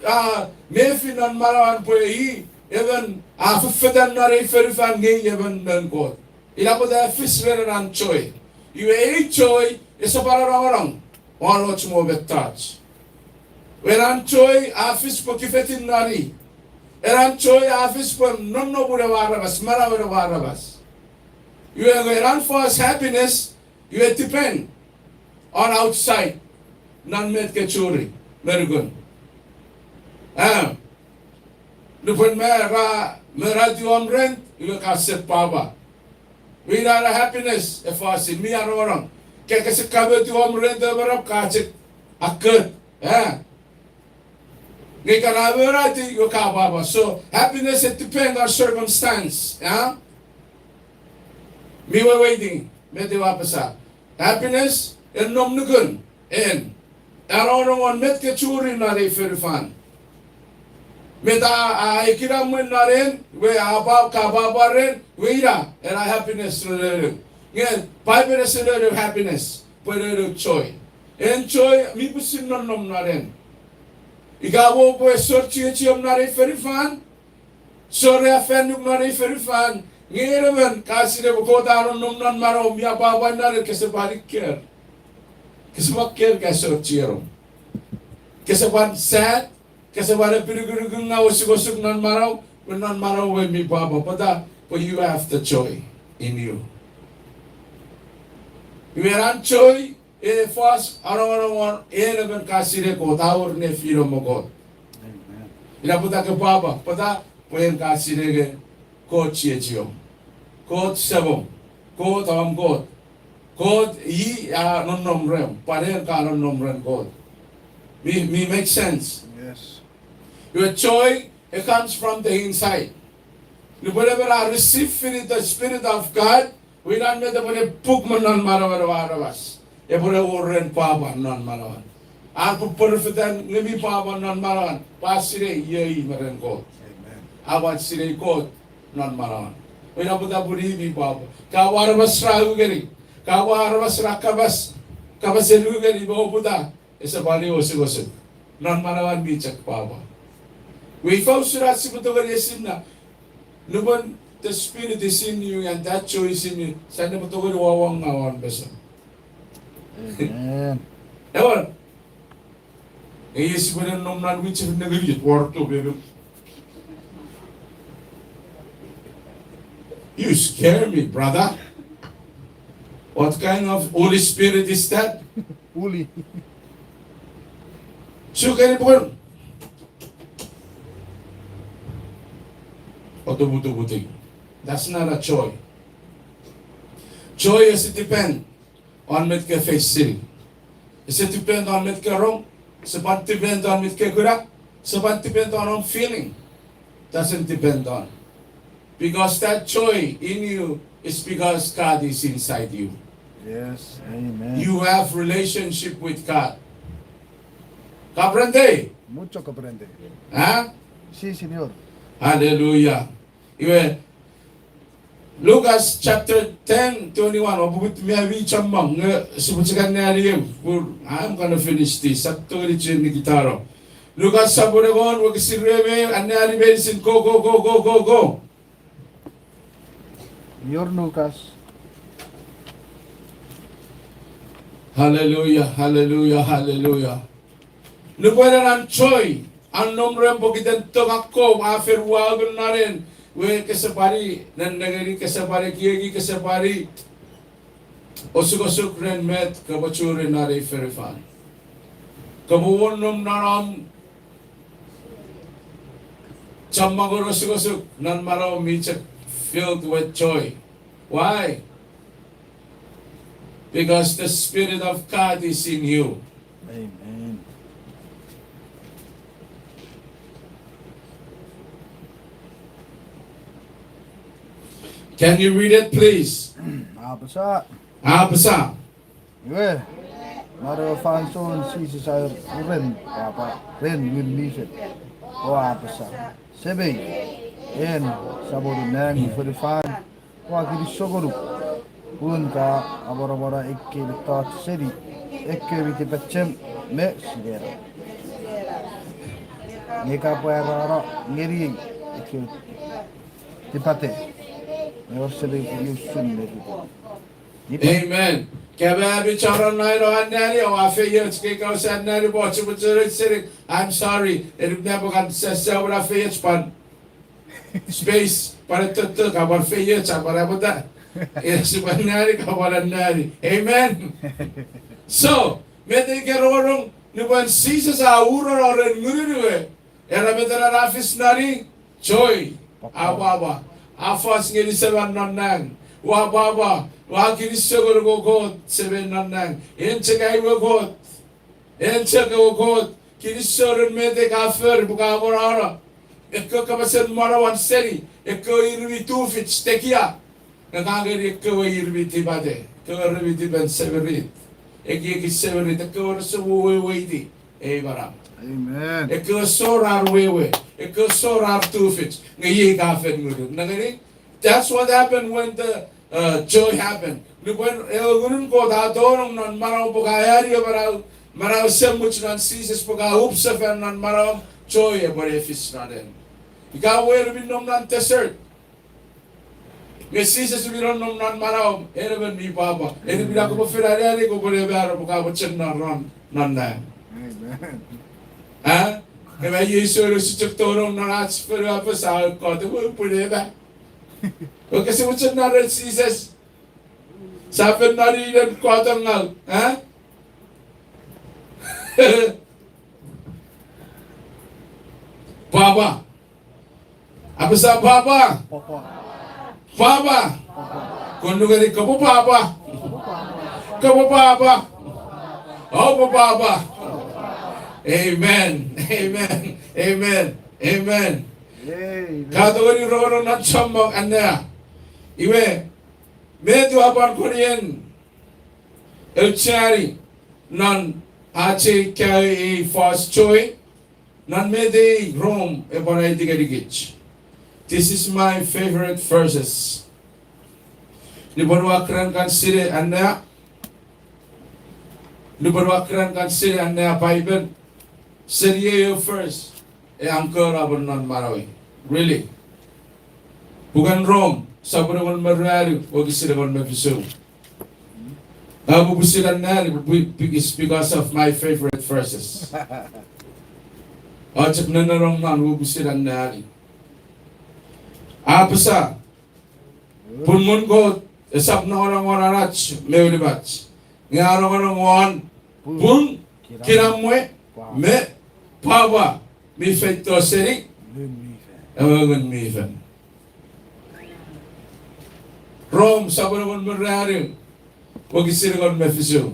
a mefi non manauan pwe i emon a fefetan non ei fonufan nge i emon noun Kot. Ina pwata a fis ren ena joy. Iwe ei joy ese pwan anongonong. won och mo mettoch. Ena joy a fis pwe kifetin non i. Ena joy a fis pwe nonnomun ewe aramas, manauen ewe aramas. Iwe ena fos happiness, iwe depend on outside, non met ke churi me nukun. Ah, nupwen me ra, me ra eti om rent, iwe ka sep pwapwa. Iwe ina ena happiness e fos, mi anongonong. Ke kese kamoti om rent ewe maram ka chok akot. Ah. Nge ika ra morono, iwe ka pwapwa. So, happiness, it depends on circumstance. Ah? Mi weweiti met ua apasa. Happiness, en nom nukun, en. Anongonong won met ke churi non ei fonufan. Met a, a ekinamwe non en, we a pwa-, ka pwapwa ren, we ina ena happiness ren. Nge Paipen ese nono happiness, pwe nono joy. En joy mi pwisin nonnom non en. Ika pwe, pwe esor chiechiom non ei fonufan, esor a fannuk non ei fonufan, nge en emon ka sinei pwe Kot a nonnom non manauom, mi apwapwa non en, kese pwan iker. Kese pwan iker ika esor chienom. Kese pwan sad, kese pwan epinukunuk nga osukosuk non manau, pwe non manau we mi pwapwa. Pwata, pwe you have the joy in you. Iwe ena joy e fos anongonong won en emon ka sinei Kot, a wor nefinom me Kot. Amen. Ina pwata ke pwapwa, pwata, pwe en ka sinei nge Kot chiechiom, Kot semom, Kot om Kot, Kot i a nonnom rem, pwan en ka nonnom ren Kot. Mi, mi make sense? Yes. Your joy, it comes from the inside. Nupwen emon a receive the Spirit of God, iwe ina met epwene puk me non manauen ewe aramas. Epwene wor ren pwapwa non manauan. A pwe porefetan nge mi pwapwa non manauan, pwe a sinei iei me ren Kot. Amen. A pwan sinei Kot non manauan. Iwe ina pwata pun i mi pwapwa. Ka pwe aramas ra u ngeni, ka pwe aramas ra kapas, kapasen u ngeni me oputa, ese pwan osukosuk. Non manauan mi chok pwapwa. Iwe ifa usun ach sipwe tongeni esinna? Nupwen the Spirit is in you and that joy is in you, sia nepwe tongeni wawongaw won mesom. Amen. Ewer. Ei sipwe ne nom non wichefel nengeni, wor to bebe. You scare me, brother. What kind of Holy Spirit is that? Uli. Sukeni pun. Otobutubuti. That's not a joy. Joy ese depend on met ke face sini. Ese depend on met ke rong. Ese pwan depend on met ke kuna. Ese pwan depend on om feeling. Doesn't depend on. Because that joy in you is because God is inside you. Yes, amen. You have relationship with God. Comprende? Mucho comprende. Ha? Sí, señor. Hallelujah. Iwe, Lucas chapter ten, twenty-one, opukut mi a mi chommong, nge sipwe chok anneani eu, pun I'm gonna finish this, sap tongeni chuen nikitano. Lucas sopun engon, wokisin rue me ew, anneani meinisin, go, go, go, go, go, go. Your Lucas. Hallelujah, hallelujah, hallelujah. Nupwen ena joy a nom rem pokiten tong akkom a fen uwaoten non en, we kese pwan nennengeni, kese pwan ekieki, kese pwan osukosuk ren met kopwe churi non ei fonufan. Kopwe wor nom non om chommongun osukosuk non manau mi chok filled with joy. Why? Because the Spirit of God is in you. Amen. Can you read it, please? Apasa. Apasa. Iwe, non ewe fansoun Jises a uren Papa ren ngun mi fen, o apasa, Semei, en Samon nang me fonufan, ua kinisou ngonuk pun ka amonamono ekkei mettoch seni ekkewe mi tipachem me sinenap, nge ka pwarano ngeniei ekkewe tipate, nge wor semei pun usun netipom. Amen. Kama ami chon anneani, oua feioch, kei ka ouse anneani pwe ouse mochen seni, I'm sorry. Eni pwe nap kan sasa pwe na feioch pwan space, pwan ettoto, ka pwan feioch, a pwan apota. Ina sipwe anneani, ka pwan anneani. Amen. So, met ei ka rongorong, nupwen Jises a urono ren ngunun we, era met ena a fis non i, joy. A pwapwa. A fos ngeni Seman non nang. Ua pwapwa. Ua kinisou ngonuk Kot Seman non nang. En chok ai we Kot. En chok ewe Kot. Kinisou ren met ka fori pwe ka monano. Ekkewe kapasen manauan seni ekkewe ir mi tufich tekia. Nge ka ngeni ekkewe ir mi tipate, ekkewe ir mi tipen semirit, ekieki semirit, ekkewe rese weweiti ei manau. Ekkewe sor ar wewe, ekkewe sor ar tufich, nge iei ka fen ngunun. Nengeni, that's what happened when the uh, joy happened. Nupwen ewe ngunun Kot a tonong non manauom pwe ka ani manau, manau esemuch non Jises pwe ka up sefan non manauom, joy epwe ne fis non en. Ika we en mi nom non desert, nge Jises mi nom non manauom, en emon mi pwapwa. Eni pwe ina kopwe fen anneani kopwe ne mano pwe ka mochen nom non, non nang. A? Ema iei sono si chok tonong non ach fonu apasa, Kot ewe pwe ne ma. Pwe kese mochen nom ren Jises. Sa fen nani nen Kot ngaw, a? Pwapwa. Apasa pwapwa. Pwapwa. Kon nukeni kopwe pwapwa. Kopwe pwapwa. Oupwe pwapwa. Amen. Amen. Amen. Amen. Ka tongeni rongorong non chommong annea. Iwe, met ua pwan konien aucheani non ach ei kaeo ei fos joy, non met ei Rom epwe aiti ngenikich. This is my favorite verses. Nupwen ua keran kan sinei annea, nupwen ua keran kan sinei annea Paipen, seni ei verse e anchor-apwe non manauei. Really. Puken Rom, sopun engon me ruanu, wokisin engon me fisu. A, pwe pwisin anneani, pwe pwi-, because, because of my favorite verses. A chok nennenong non, pwe pwisin anneani. A apasa, pun muun Kot esap nongonong won anach me unumach, nge a nongonong won pung, kinamwe, me pwapwa mi feito seni ewe Ngun mi Fel. Rom sopun engon me ruanu, wokisin engon me fisu.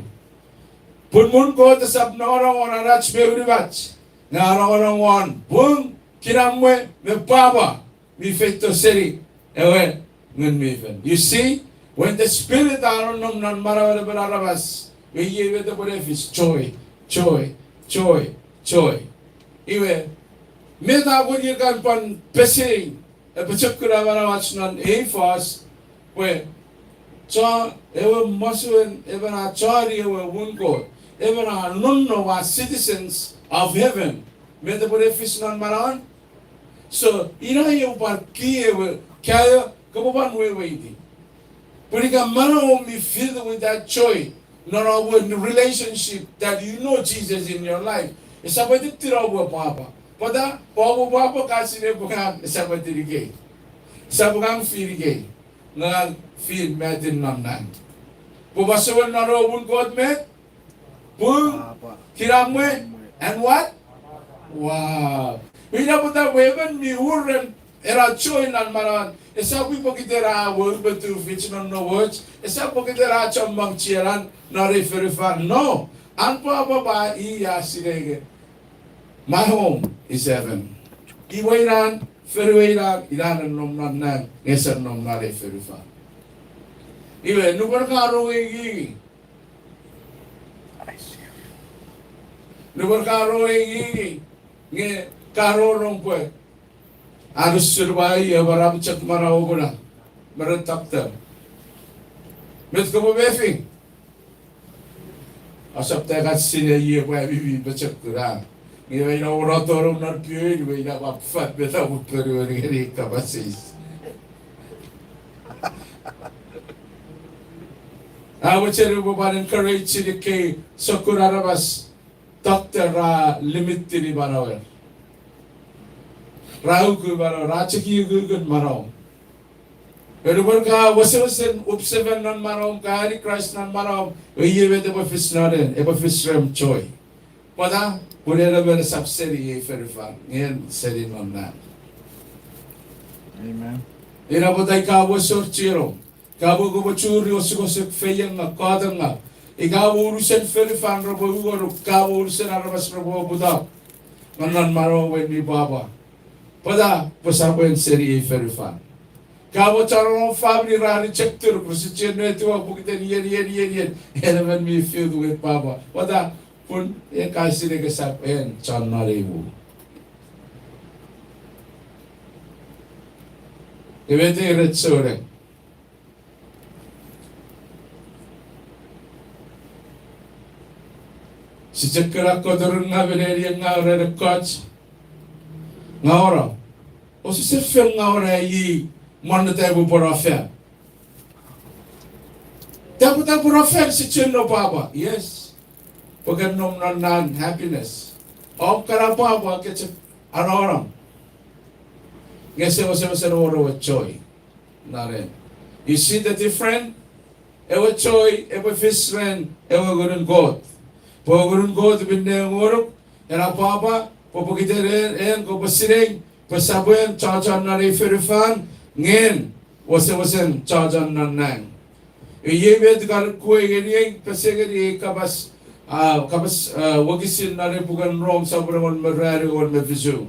Pun muun Kot esap nongonong won anach me unumach, nge a nongonong won pung, kinamwe, me pwapwa mi feito seni ewe Ngun mi Fel. You see, when the Spirit a nonnom non manauen emon aramas, iwe iei met epwe ne fis, joy, joy, joy, joy. Iwe, met a kon ie kan pwan pesei, e, pochokun amanauach non ei fos, pwe chon ewe masuen emon a choni ewe muun Kot, emon a nonnom, a citizens of heaven. Met epwe ne fis non manauan? So, ina eu pwan key ewe kaeo, kopwe pwan weweiti. Pwe ika manauom mi filled with that joy, non oupwe relationship that you know Jesus in your life, esap etitin oupwe pwapwa. Pwata, pwe oupwe pwapwa ka sinei pwe ngang esap etinikei. Esap ngang finikei. Ngang fin met in non nang. Pwe masouen non ewe muun Kot met? Pung, kinamwe, and what? Wow. Ina pwata pwe emon mi uren ena joy non manauan, esap pwe pokiten a wor me tufich non nowoch, esap pokiten a chommong chienan non ei fonufan, no. An pwapwa pwe i a sinei nge, my home is heaven. Iwe inan, fonuei inan, inan a nom non nang, nge ese nom non ei fonufan. Iwe, nupwen ka rongorong nge, nupwen ka rongorong nge, nge ka rongorong pwe a nusun pwe i ewe ra pochokun manau kuna, me ren tokter. Met kopwe mefi? Ousap ta kan sinei ie pwe ami mi pochokun a. Nge ina wor a tonong non pioing, iwe ina pwan fat met a pwe ponueni ngeni kapas eis. Ua mochen upwe pwan encourage-ini ekkei sokkun aramas, doctor ra limit-ini manauer. Ra uku manauer, ra cheki ukukun manauom. Nge nupwen ka wesewesen upsefan non manauom, ka ani Kraist non manauom, iwe iei met epwe fis non en, epwe fis rem joy. Pwata? Pun en emon esap seni ei fonufan, nge en seni non nang. Amen. Ina pwata ika pwe esor chienom, ika pwe kopwe churi osukosuk, feiengau, kotengau, ika pwe unusen fonufan repwe uonuk, ika pwe unusen aramas repwe oputa, nge non manauom en mi pwapwa. Pwata? Pwe esap en seni ei fonufan. Ika pwe chon om famini ra reject-unuk, rese chiwen netiwok pokiten ien, ien, ien, ien, en emon mi filled with pwapwa. Pwata? Pun en ka sinei kesap en chon non ei mu. Iwe met ei ren souneng? Sia chok kuna kotorun nga me nenian nga ren ekkoch. Nga ora, ouse sefan nga ora ei monneta epwe pwano fan. Tapwetapwe pwano fan, sia chiwen no pwapwa, yes. Pwe ka nom non nang happiness. Om kana pwapwa, ke chok anongonong. Nge ese wesewesen wor ewe joy non en. You see the difference? Ewe joy epwe fis ren ewe Ngunun Kot. Pwe ewe Ngunun Kot minne ngonuk, ena pwapwa, pwe pokiten en, en kopwe sinei pwe sap en chochon non ei fonufan, nge en wesewesen chochon non nang. Iei met ka nuku ngeniei, pesei ngeniei kapas, a, kapas, a, wokisin non ei puken Rom sopun engon me ruanu, engon me fisu.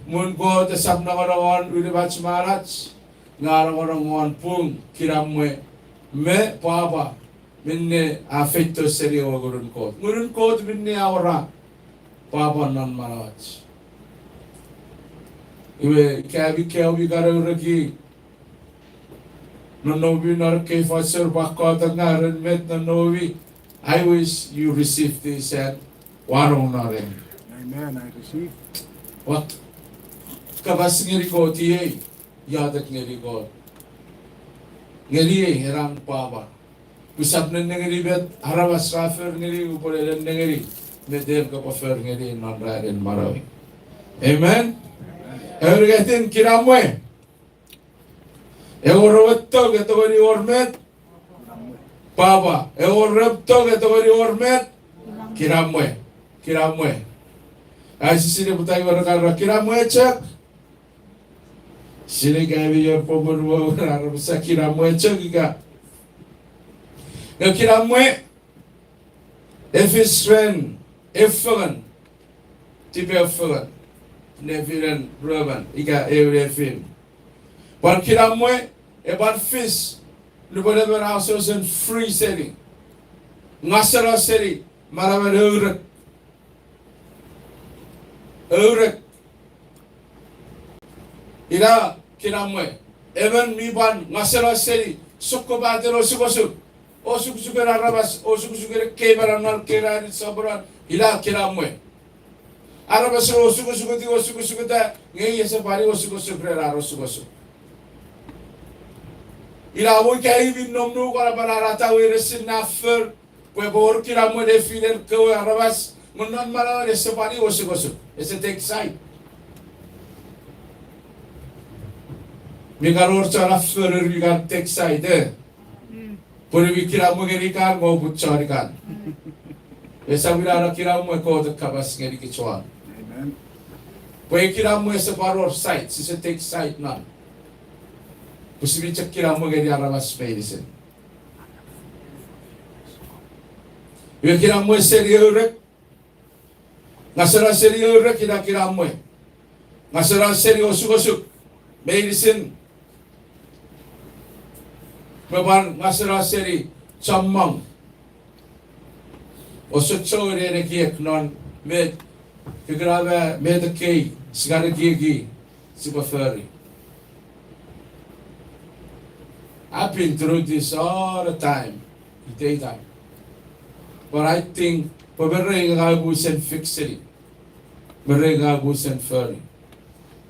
Ngun Kot esap nongonong won unumach manach, nge a nongonong won pung, kinamwe, me pwapwa, minne a feito seni ewe Ngunun Kot. Ngunun Kot minne a awora pwapwa non manauach. Iwe, ika ami kewe mi kan aureki nonnomi non ekkei fansoun pwe a kotanga ren met nonnomi, I wish you receive this and wanong non en. Amen, I receive. Ua kapas ngeni Kot iei, iotek ngeni Kot. Ngeniei ena pwapwa. Usap nennengeni met aramas ra for ngeni, upwe nennengeni met en kopwe for ngeni non ranin manauei. Amen? Amen. Ewe unungatin, kinamwe. Ewe oruen tong e tongeni wor met? Pwapwa. Ewe oruen tong e tongeni wor met? Kinamwe. Kinamwe. Ai sisine pwata iwe ra kan era kinamwe chok. Sinei ika ami wor popun won aramas a kinamwe chok ika. Nge kinamwe e fis ren eu fengen, tipeeu fengen, nefinen ruemon ika eu nefin. Pwan kinamwe e pwan fis nupwen emon a wesewesen free seni, ngaseno seni manauen ourek. Ourek. Ina kinamwe. Emon mi pwan ngaseno seni sokkopaten osukosuk. Osukosuken aramas, osukosuken ekkei manaman, ekkei ranin soponon, ina kinamwe. Aramas osukosukuti, osukosukuta, nge ese pwan osukosuk ren ar osukosuk. Ina mo ika i mi nom nuku, a pwan anata weiresin na for, pwe epwe wor kinamwe nefinen kewe aramas, nge non manauan ese pwan osukosuk, ese take side. Mi kan wor chon a for mi kan take side, e. Pwe mi kinamwe ngeni kan, nge oput chon ikan. Esap ina na kinamwe Kot e kapas ngeni kich won. Amen. Pwe kinamwe ese pwan wor side, sise take side non. Pwe sipwe chok kinamwe ngeni aramas meinisin. Iwe kinamwe seni ourek. Ngaseno seni ourek ina kinamwe. Ngaseno seni osukosuk meinisin. Me pwan ngaseno seni chommong osochou ren ekiek non met, kekira me met ekkei sia kan ekieki sipwe fori. I've been through this all the time, iteitan. But I think pwe me rei ngang upwe sen fix-ini, me rei ngang upwe sen fori.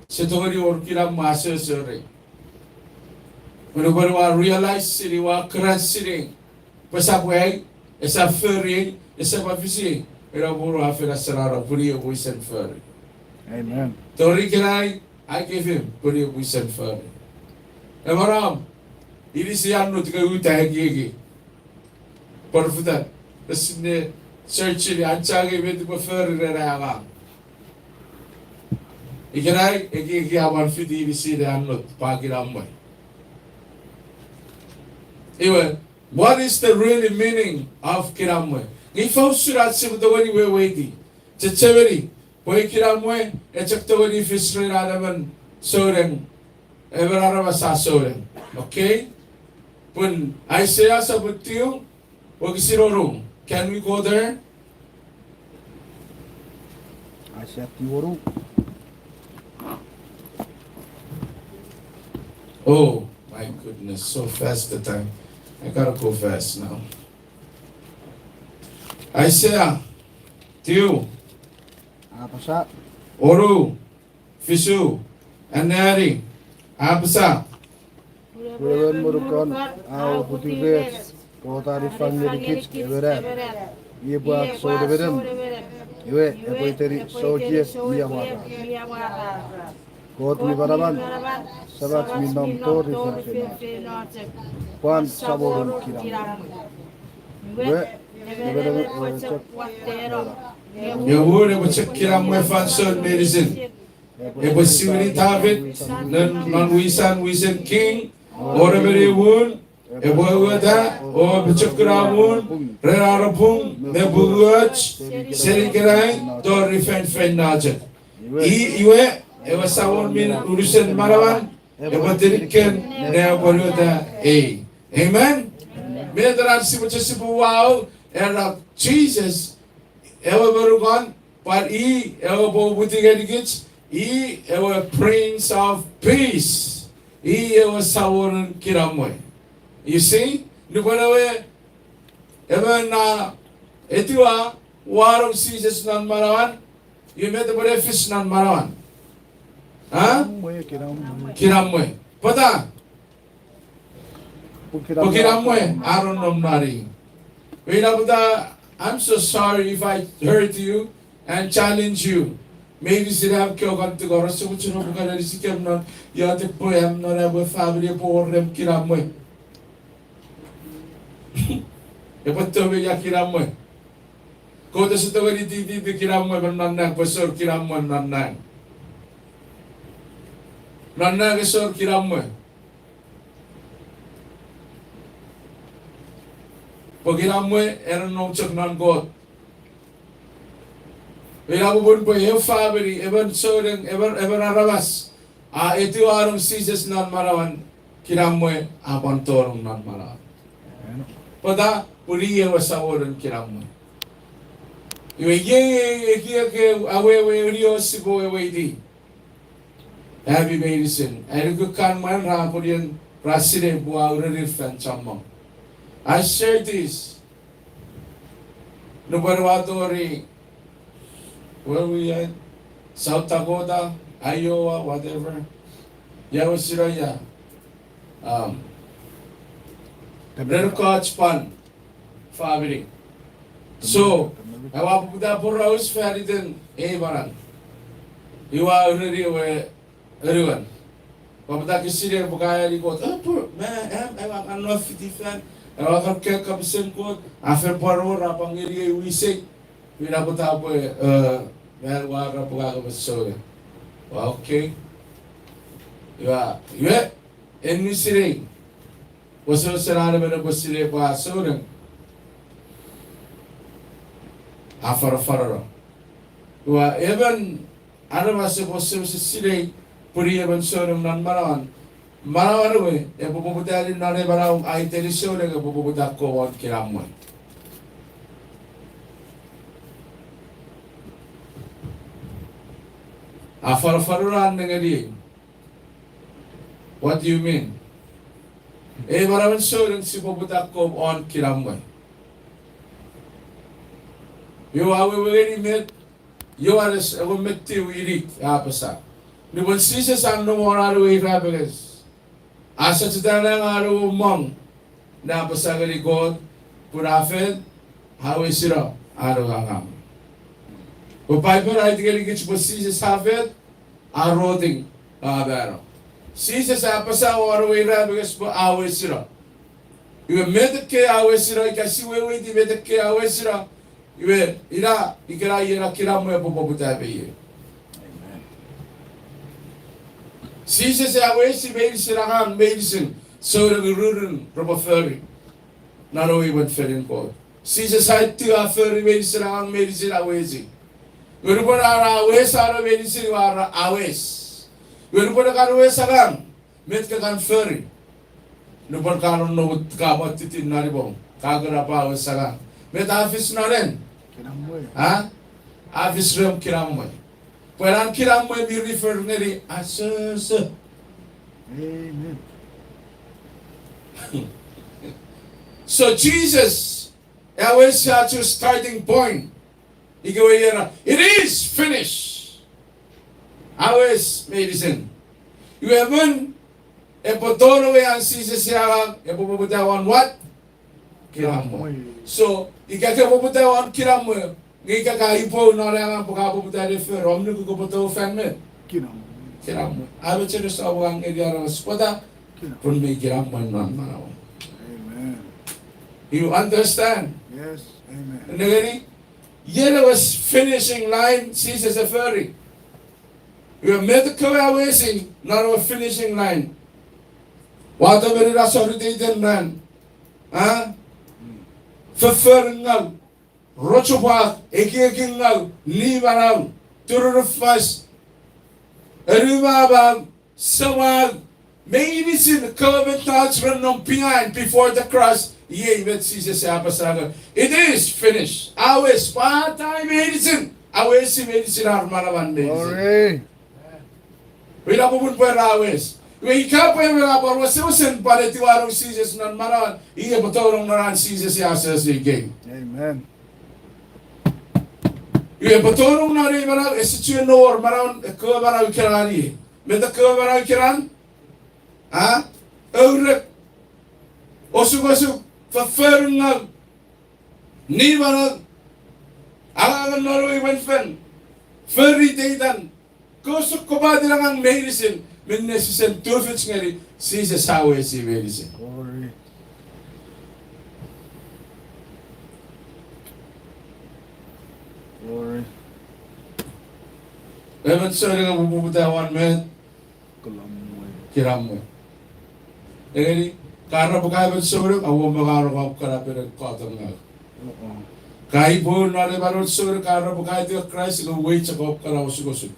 Se tongeni wor kinamwe a sese rei. Nge nupwen ua realize-ini, ua kran sini, Pwe esap wei, esap fori, esap afisi, ina pun a fen asenano pun i epwe wisen fori. Amen. Tori ikenai, I give him pun i epwe wisen fori. Ewe maram, inisi annut ke uta ekieki. Pworafotan, esinna church ini, an chok angei met upwe fori ren ai angang. Ikenai, ekieki a pwan fiti inisi ne annut, pwan kinamwe. Iwe, what is the really meaning of kinamwe? Nge ifa usun ach sipwe tongeni weweiti? Chechemeni, pwe kinamwe, e chok tongeni fis ren an emon souneng, emon aramas a souneng. Okay? Pun Aisea sopun tiu, wokisin onu. Can we go there? Aisea tiu wonu. Oh, my goodness, so fast the time. I gotta go fast now. Aisea, tiu. Apasa. Wonu. Fisu, anneani, apasa. Wewen monukon a uputiw rech, Kot a niffang ngenikich emon at, i epwe ach soun nemenem, iwe epwe iteni Souchien mi Amwarar. Kot mi manaman, Semach mi nom tori feinfeino chok, pwan Samonun kinamwe. Iwe, nemenem ewe chok watteno. Nge muun epwe chok kinamwe fansoun meinisin. Epwe siwini Tafit non, non wisan, wisen king, o nemeni muun, epwe uweta o apochokuna muun ren an pung me pungoch seni ikenai tori feinfeino chok. I, iwe, ewe Samon mi unusen manaman epwe tiniken ne apwonueta ei. Amen? Met ena sipwe chok sipwe wau, ena Jises ewe monukon, pwan i ewe epwe uputiw ngenikich, i ewe Prince of Peace, i ewe Samonun kinamwe. You see? Nupwen ewe emon a etiwa wanong Jises non manauan, iwe met epwe ne fis non manauan? A? Kinamwe. Pwata? Pwe kinamwe a nonnom non i. Ina pwata, I'm so sorry if I hurt you and challenge you. Maybe sinam kewe kan tingor, ese much no bukan anisikem non, iotek pwe am non am we family epwe wor rem kinamwe. Epwe tongei ia kinamwe? Kot ese tongeni tititi kinamwe me non nang, pwe esor kinamwe non nang. Non nang esor kinamwe. Pwe kinamwe a nonnom chok non Kot. Ina popun pwe eu famini, emon souneng, emon, emon aramas a etiwa wanong Jises non manauan, kinamwe a pwan tonong non manauan. Pwata? Pun i ewe Samonun kinamwe. Iwe iei ekiek awewe unio sipwe weweiti. Ami meinisin, ai nuku kan mwan ra pwunien, ra sinei pwe ua urenir fan chommong. I share this. Nupwen ua tori, where we at? South Dakota, Iowa, whatever. Ia wesino ia. Um, ren koch pan famini. So, aua poputa poraus fan iten ei maram. Iwe ua ureni ewe anuon. Ua poputa ke sinei pwe ka eani Kot, e, pwe, me, em, aua kan no fiti fan, aua kan kaeo kapasen Kot, a fen pwan wor, a pwan ngeniei wisei, ina pwata pwe, e, me ua kan pwe ka kapas souneng. Ua, okay. Iwe, iwe, en mi sinei. Wesewesen an emon epwe sinei pwe a souneng, a fanafanano. Iwe emon aramas epwe wesewesen sinei pwe i emon souneng non manauan, manauan we epwe poputa, non ei manau a iteni souneng epwe poputa akkom won kinamwe. A fanafanano an nengeni. What do you mean? Ei manauen souneng sipwe poputa akkom won kinamwe. Iwe ua wewe ngeni met Johannes ewe Matiu inik a apasa. Nupwen Jises a nom won an we irapenges, a sacheta nang an we mong ne apasa ngeni Kot, Pun a fen, a wesino an we angang. Pwe Paipen a aiti ngenikich pwe Jises a fen, a rotting, a mano. Jises a apasa won ewe irapenges pwe a wesino. Iwe met ekkei a wesino, ika sia weweiti met ekkei a wesino, iwe ina, ikena iena kinamwe epwe poputa me ie. Jises a awesi meinisin angang meinisin souneng ururun repwe fori non ewe imwen fenin Kot. Jises a aiti a fori meinisin angang meinisin a awesi. Iwe nupwen a awesi angang meinisin, iwe a awesi. Iwe nupwen a kan awesi angang, met ka kan fori? Nupwen ka nonnom, ka pwan tittin non imwom, ka kuna pwe a awesi angang, met a fis non en? A? A fis ren kinamwe. Pwe an kinamwe mi refer ngeni asoso. So Jesus, a awesi ach starting point. Ikewe iera, it is finished. A awesi meinisin. Iwe emon epwe tonong won an Jises angang, epwe poputa won what? Kinamwe. So ika ka poputa won kinamwe, nge ika ka ipou non angang pwe ka poputa ne fori, om nuku kopwe tou fan met? Kinamwe. Amecheres a wor ngeni aramas pwata? Pun mi kinamwe non manauom. You understand? Nengeni, ien ewe finishing line Jises e fori. Iwe met kewe a awesi non ewe finishing line? Wato meni na soriteiten ran, a? Foffor ngaw, rochopwak, ekiekin ngaw, nimanau, turunufas, anumamau, samau, meinisin kewe mettoch ra nom behind before the cross, iei met Jises a apasa nge, it is finished. A awesi, pwata meinisin, a awesi meinisin ar manaman meinisin. Ina popun pwe ra awesi. Iwe ika pwe emon a pwan wesewesen pwan etiwanong Jises non manauan, iwe epwe tonong non an Jises a asoso ikei. Iwe epwe tonong non ei manau, ese chuen wor manauen ekkewe manau ikenan. Met ekkewe manau ikenan? A? Ourek, osukosuk, foffor ngaw, nimanau, angangen non ewe imwen fen, fori iteitan, kosukkopaten angang meinisin, minne sise tufich ngeni, Jises a awesi meinisin. Emon souneng epwe poputa won met? Kinamwe. Nengeni, ka era pwe ka emon souneng, a wor me ngang ua kana penen katon ngaw. Ka ipou non emon souneng, ka era pwe ka aiti Kraist, nge uwei chok ua kana osukosuk.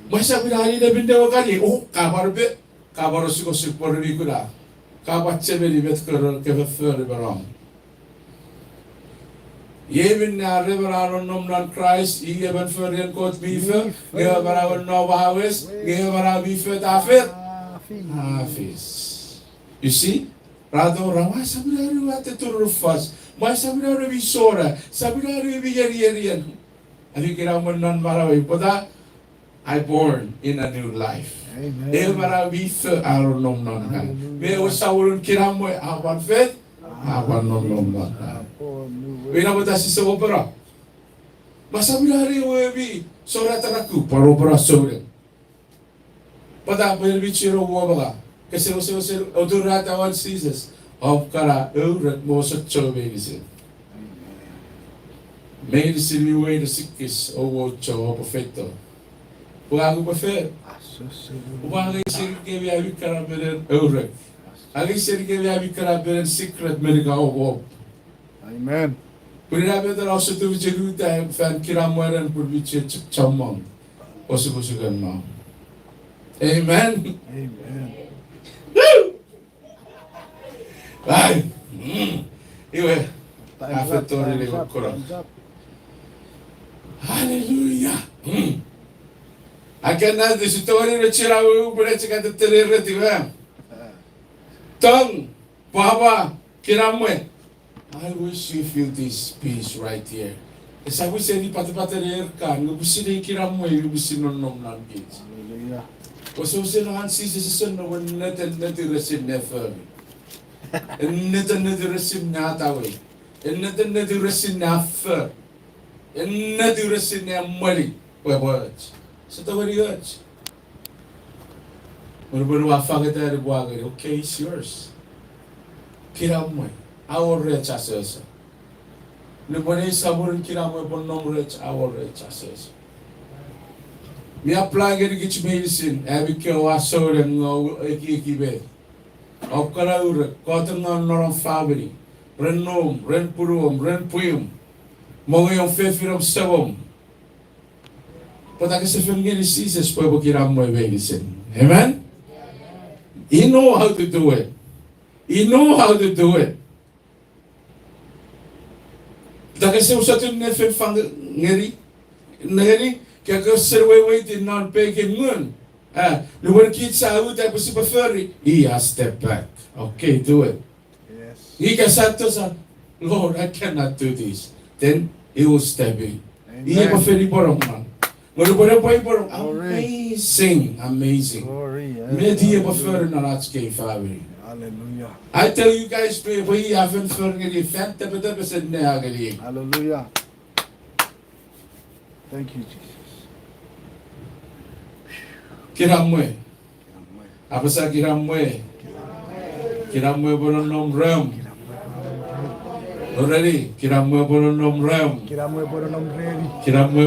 Mwa sa kuna anine minne ua kani, o, ka pwan pe, ka pwan osukosuk pwe re mi kuna. Ka pwan chechemeni met koro ke fofori me nom. Iei minne are emon a nonnom non Kraist, i emon forien Kot mi fo, nge ewe manauen nom a wes, nge ewe manau mi fo a fet, a fis. You see? Ra tora, mwa sa kuna ru ate turufas, mwa sa kuna ru mi sona, sa kuna ru mi enienien. Ami kinamwe non manauei, pwata? I born in a new life. Ewe manau mi fo a nonnom non ngang. Me ewe saunun kinamwe a pwan fet, a pwan nonnom non ngang. Ina pwata sise opera. Mwa sa kuna ru ewe mi sona taraku, pwan opera souneng. Pwata? Pwe en mi chuen womanga. Kese wesewesen oturata won Jises, om kana ourek me osochou meinisin. Meinisin mi weires ikkis, oua chou, oupwe feito. Pwe ngang upwe fe-, upwe angei senikemi ami kana menen ourek. Angei senikemi ami kana menen secret meni ka opo. Pun ina met ena ouse tufichin uta fan kinamweren pun mi chuen chok chommong osukosuken nom. Amen. Ai, mm. Iwe, a fen tori le koro. Hallelujah. Mm. Aken na disi tori le chira wu pune chika te tere reti we. Tong, pwapwa, kinamwe. I wish you feel this peace right here. Esap pwisin patapatan er kan, nge pwisin ei kinamwe, nge pwisin nonnom non kich. Ouse, ouse, non Jises ese no wen neten neti resin ne fori. Ennetin, ennetin resin ne atawei. Ennetin, ennetin resin ne afo. Ennetin resin ne emweni pwe epwe och. Ese tongeni och. Nupwen ua fangeta, nupwen ua ngeni, okay, it's yours. Kinamwe, a wor rech asoso. Nupwen ei samurin kinamwe epwe nom rech, a wor rech asoso. Mi apply ngenikich meinisin, ami kewe oua souneng nge oua ekieki met. Oua kan aurek, Kot nge non om famini, ren noum, ren punuom, ren pwiom, mongeom, fefinom, semom. Pwata kese fen ngeni Jises pwe epwe kinamwe meinisin? Amen? He know how to do it. He know how to do it. Pwata kese usotun ne fen fang ngeni, nengeni, ke kese weweiti non pekin ngun. Ah, nupwen kich sia uta pwe sipwe fori, he has step back. Okay, do it. Ika sa to sa, Lord, I cannot do this. Then he will step in. Iei epwe fen iponom non. Nge nupwen epwe iponom, amazing, amazing. Met iei epwe fori non ach kei famini. I tell you guys, pwe, pwe iei a fen fori ngeni fan tepetepe seni ne a ngeni. Kinamwe. Apasa kinamwe. Kinamwe epwe nonnom reom. Already, kinamwe epwe nonnom reom. Kinamwe epwe nonnom reom. Kinamwe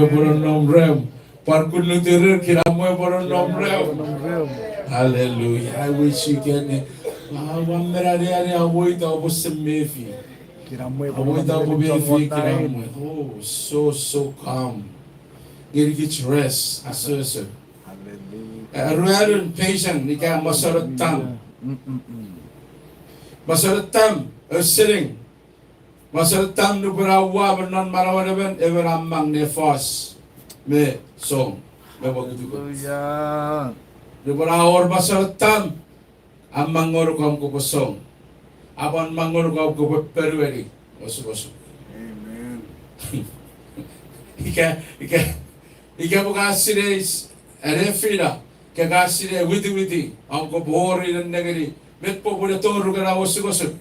epwe nonnom reom. Pwan kunnuturir, kinamwe epwe nonnom reom. Hallelujah. I wish you can. Ua, ua men aneani, aweita oupwe semefi. Aweita oupwe mefi kinamwe. Oh, so, so calm. Ngenikich rest, asoso. Ruanun, patient, ika mosonotam. Mosonotam, ausening. Mosonotam nupwen a ua me non manauen emon, emon a mang ne fos me song me mokutukut. Nupwen a wor mosonotam, a mang ngonuk om kopwe song. A pwan mang ngonuk om kopwe ponueni osukosuk. Ika, ika, ika pwe ka sinei s-, ane fina, ke ka sinei witiwiti, om kopwe wori nennengeni met popun e toruk ena osukosuk.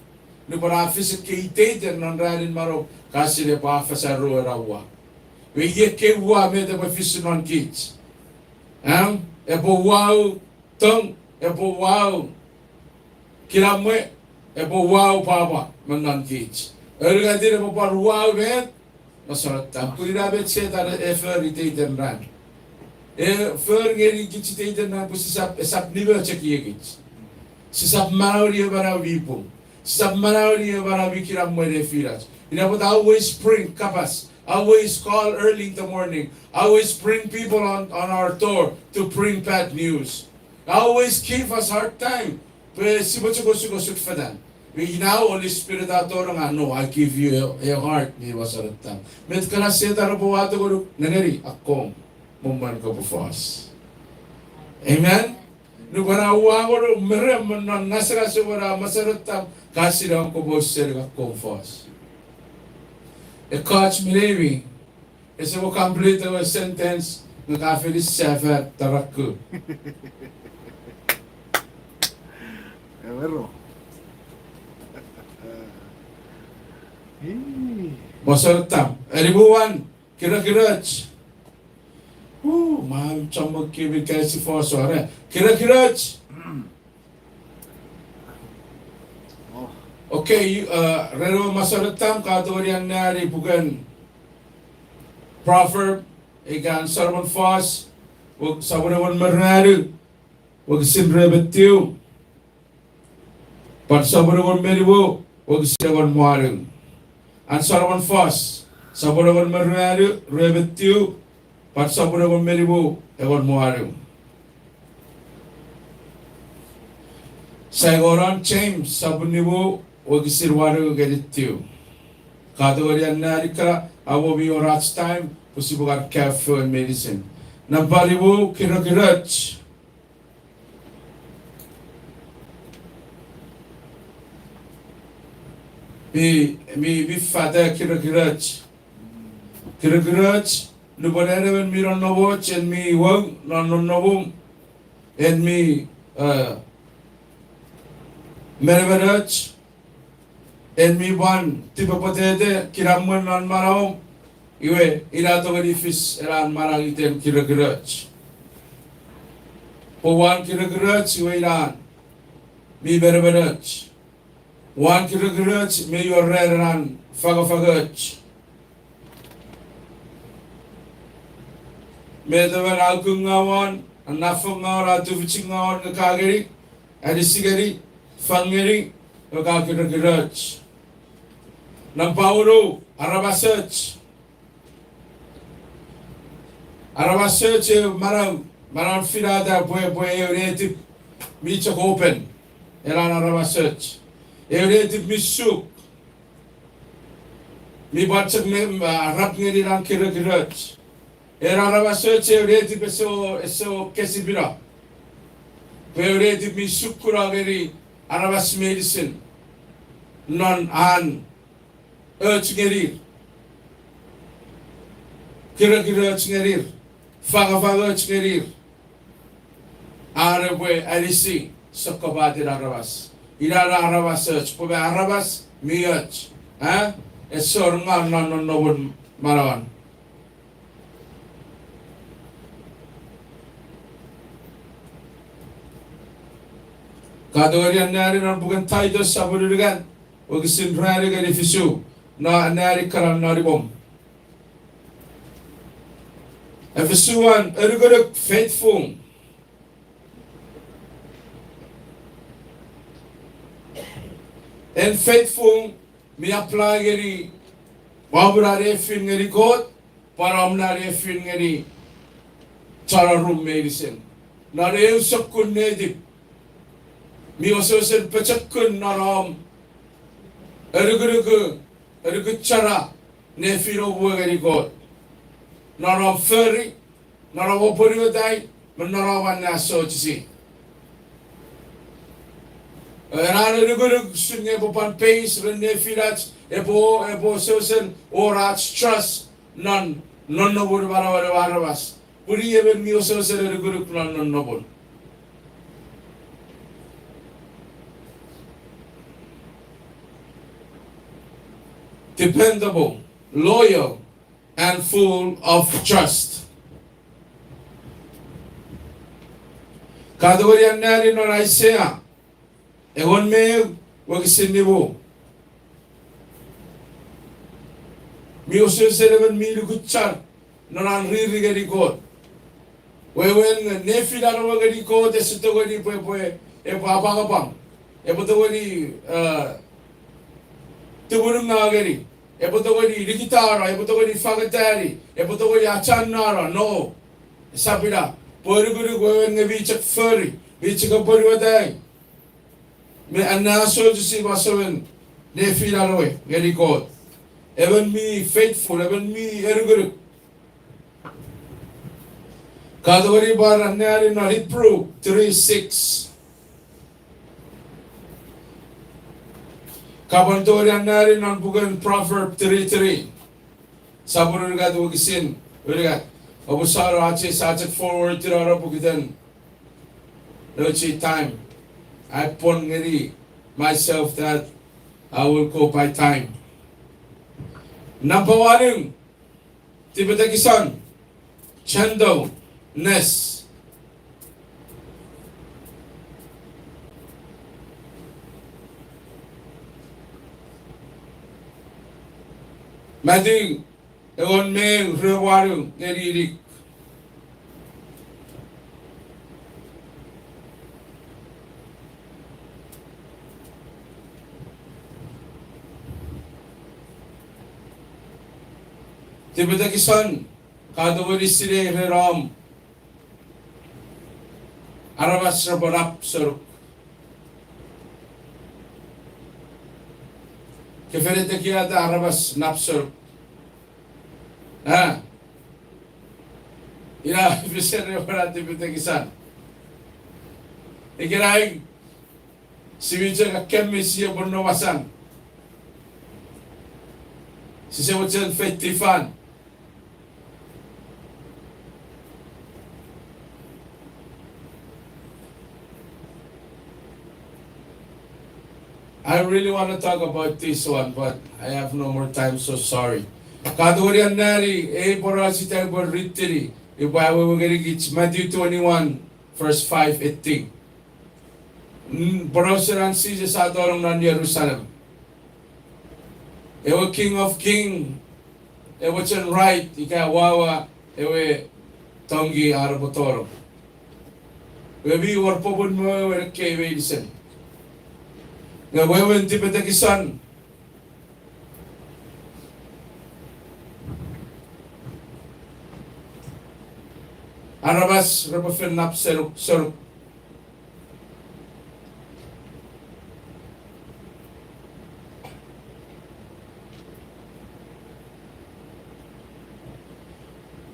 Nupwen a fis ekkei iteiten non ranin manau, ka sinei pwe a fos ena ua. Iwe iei ekkei ua met epwe fis non kich. Am, epwe uwau tong, epwe uwau kinamwe, epwe uwau pwapwa me non kich. Aunungatin epwe pwan uwau met, mosonotam. Pun ina met Setan e fori iteiten ran. E fori ngenikich iteiten ran pwe sisap, esap nimoch ekiekich. Sisap manaueni ew manau mi pung. Sisap manaueni ew manau mi kinamwe nefinach. Ina pwata always bring kapas. Always call early in the morning. Always bring people on, on our door to bring bad news. Always give us hard time. Pwe sipwe chok osukosuk fetan. But now Holy Spirit a tonong a, no, I give you a, a heart mi mosonotam. Met kana Setan epwe wato ngonuk? Nengeni, akkom, mo mwan kopwe fos. Amen? Nupwen a ua ngonuk me reom me non ngasangasen ewe a mosonotam, ka sinei om kopwe ausening, akkom fos. Ekkoch me neimi, ese mo complete ewe sentence, nge ka finish sefan taraku. Mosonotam. Eni muwan, kirekiroch. Uu, ma chommong kemi kaisi fos are. Kirekiroch. Okay, ren ewe mosonotam ka tongeni anneani puken Proverb, ika Solomon Fos, sopun engon me ruanu, wokisin rue me tiu, pwan sopun engon me nimu, wokisin engon me wanu. An Solomon Fos, sopun engon me ruanu, rue me tiu, pwan sopun engon me nimu, engon me wanu. Sia engon non James, sopun nimu, wokisin wanu ngeni tiu. Ka tongeni anneani kana, a mo mi wor ach time, pwe sipwe kan kaeo fengen meinisin. Nampa nimu, kirekiroch. Mi, mi, mi fat kirekiroch. Kirekiroch, nupwen en emon mi nonnomoch, en mi wau non nonnomum, en mi, eh, menemenoch, en mi pwan tipepwetete kinamwen non manauom, iwe ina tongeni fis ena manau iten kirekiroch. Pwe wan kirekiroch iwe ina mi menemenoch. Wan kirekiroch mi wor ren ena fangofangoch. Met emon a uku ngaw won, a nafo ngaw won, a tufichi ngaw won, nge ka ngeni, anisi ngeni, fang ngeni, nge ka kirekiroch. Nampa wonu, aramasoch. Aramasoch e manau, manauen finata pwe, pwe eu netip mi chok open. Ena aramasoch. Eu netip mi suk. Mi pwan chok me, ah, rap ngeni ena kirekiroch. Ena aramasoch eu netip ese, ese kesipino. Pwe eu netip mi sukuno ngeni aramas meinisin. Non an och ngenir. Kirekiroch ngenir. Fangofangoch ngenir. Are pwe anisi sokkopaten aramas. Ina na aramasoch, pwe me aramas mi och. Eh? Ese wor ngaw non nonnomun manauan. Ka tongeni anneani non puken Titus sopun unungat, wokisin ruanu ngeni fisu, no anneani kana non imwom. Efesuan anukunuk faithful. En faithful mi apply ngeni om na nefin ngeni Kot, pwan om na nefin ngeni chon orum meinisin. Non eu sokkun netip, mi wesewesen pochokun non om anukunuku, anukuchara nefin om we ngeni Kot. Non om fori, non om apwonuetai, me non om anneasochisi. Ena anukunuk usun nge epwe pwan base ren nefinach, epwe, epwe wesewesen wor ach trust non nonnomun manauen ewe aramas. Pun i emon mi wesewesen anukunuk non nonnomun. Dependable, loyal, and full of trust. Ka tongeni anneani non Aisea engon me eu, wokisin nimu. Mi wesewesen emon mi nukuchar non an riri ngeni Kot. Wewen nefinan we ngeni Kot ese tongeni pwe, pwe epwe apwangapwang. Epwe tongeni, eh, tumunungaw ngeni. Epwe tongeni nikitano, epwe tongeni fangetani, epwe tongeni achanano, no. Esap ina, pwe anukunuk wewen nge mi chok fori, mi chok apwonuetai. Me anneasochisi masouen nefinan we ngeni Kot. Emon mi faithful, emon mi anukunuk. Ka tongeni pwan anneani non Hebrew three six. Ka pwan tongeni anneani non puken Proverb three three. Sopun unungat wokisin unungat. Oupwe sano ach ei, sa chok forward tina ro pokiten nouch ei time. I pwon ngeni myself that I will go by time. Namba wanum, tipetekison, gentleness. Mati engon me eu, rue wanu ngeni inik. Tipetekison, ka tongeni sinei ren om aramas repwe nap senuk. Ke fen etekiata aramas nap senuk. A, ina fisen ewe na tipetekison. Ikenai, si mi chok akemi sie pwe no masan. Sise mochen feiti fan. I really want to talk about this one, but I have no more time, so sorry. Ka tongeni anneani ei porausen ita pwe ritini, ipwe awewe ngenikich Matthew twenty-one, verse five, eighteen. Mm, porausen an Jises a tonong non Jerusalem. Ewe King of King, ewe chen ride ika wawa ewe tongki a epwe tonong. Iwe mi wor popun me ewe ekkei meinisin. Nge wewen tipetekison, aramas repwe fen nap senuk, senuk.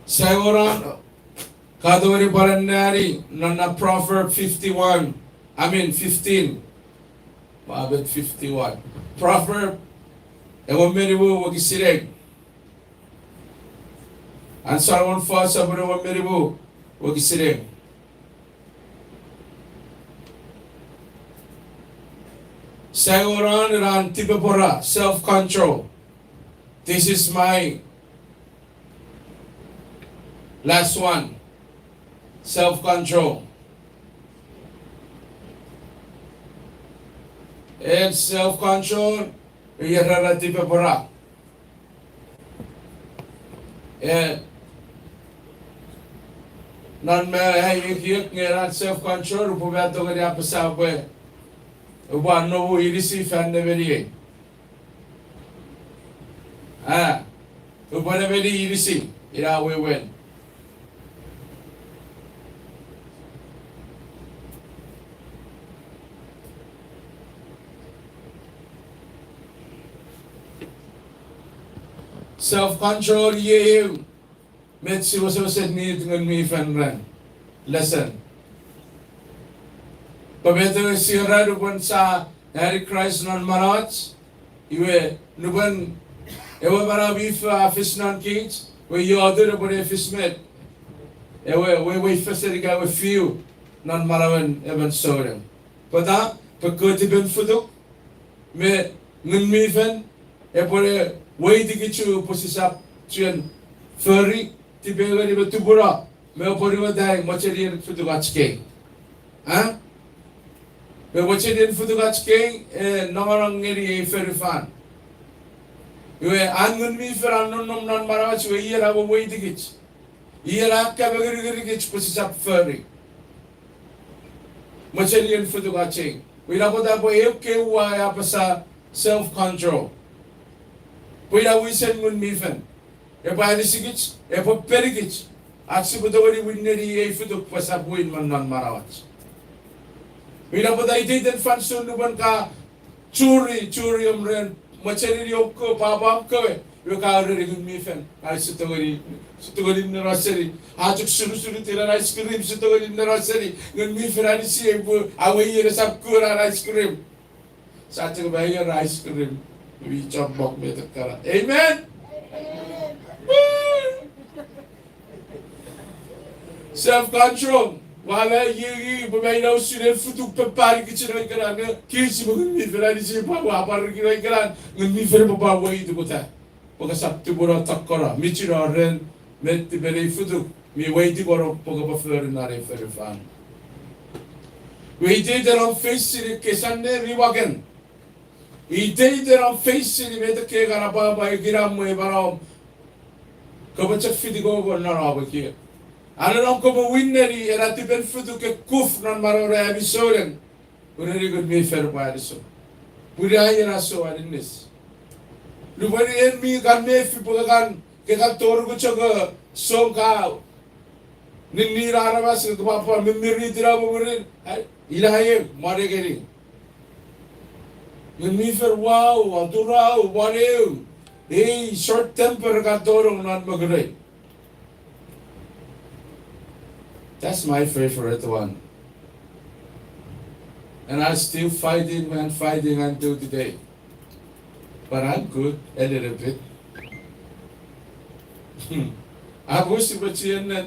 Sia wor an, ka tongeni pwan anneani non na Proverb fifty-one, I mean fifteen. Ua met fifty-one. Proverb, ewe menimu wokisin ew. An Solomon fos sopun ewe menimu wokisin ew. Sia wor an ena tipepwora, self-control. This is my last one. Self-control. En self-control, iei ena tipepwora. E, non me ai ekiek nge ena self-control, upwe ma tongeni apasa pwe, upwe anomu inisi fan nemeniei. A, upwe nemeni inisi, ina wewen. Self-control iei eu met si wesewesen need Ngun mi Fel ren. Lesen. Pwe met ewe sia era nupwen sia ani Kraist non manauach, iwe nupwen ewe manau mi fo a fis non kich, we iotek epwe ne fis met? Ewe, we, we fesen ika ewe fiu non manauen emon souneng. Pwata? Pwe ketipen futuk me Ngun mi Fel epwe ne weitikich pwe sisap chuen fori, tipengeni me tupuno me apwonueta mochenien futuk ach kei. A? Me mochenien futuk ach kei, e, nongonong ngeni ei fonufan. Iwe an Ngun mi Fel a nonnom non manauach, iwe iei na we weitikich. Iei na ka me ngiringirakich pwe sisap fori mochenien futuk ach kei. Ina pwata pwe eu kewe a apasa self-control. Pwe ina wisen Ngun mi Fel epwe anisikich, epwe penikich, ach sipwe tongeni win ngeni ei futuk pwe sap win me non manauach. Ina pwata iteiten fansoun nupwen ka churi, churi om ren mochenin ouko, pwapwa kewe, iwe ka ureni Ngun mi Fel, ai sotongeni, sotongeni neno seni. A chok surusuruti ren ice cream, sotongeni neno seni. Ngun mi Fel anisiei pwe awe iei esap kuna ice cream. Sa chok paier ice cream mi chommong me tekkana. Amen? Self control. Ua me iei pwe me ina usun ei futuk pwe pwan kich ina ikenan, nge kich pwe Ngun mi Fel anisiei pwe ua pwan ina ikenan, Ngun mi Fel pwe pwan weiti kota. Pwe kesap tupuno tokkono, michino ren met tipen ei futuk mi weiti kono pwe kopwe fori non ei fonufan. Weiti iteiten om face seni kesanne mi waken. Iteiten om face seni met ekkei kana pwapwa, ekinamwe, mananom. Kopwe chok fiti koko non om ekiek. Anenom kopwe win ngeni ena tipen futuk e kuf non manauom ami souneng. Ureni Ngun mi Fel pwe anisuk. Pwe ina ena sou aninnis. Lupwen en mi kan mefi pwe kan, ke kan toruku chok, e, song ka ninni ina aramas, ke pwapwa me mirit ina mumurin, ai, ina eu, mwanengeni. Ngun mi Fel wau, aturau, mwaneu, ei short temper kan tonong non mokurei. That's my favorite one. And I still fighting and fighting until today. But I'm good, a little bit. I was, but you know,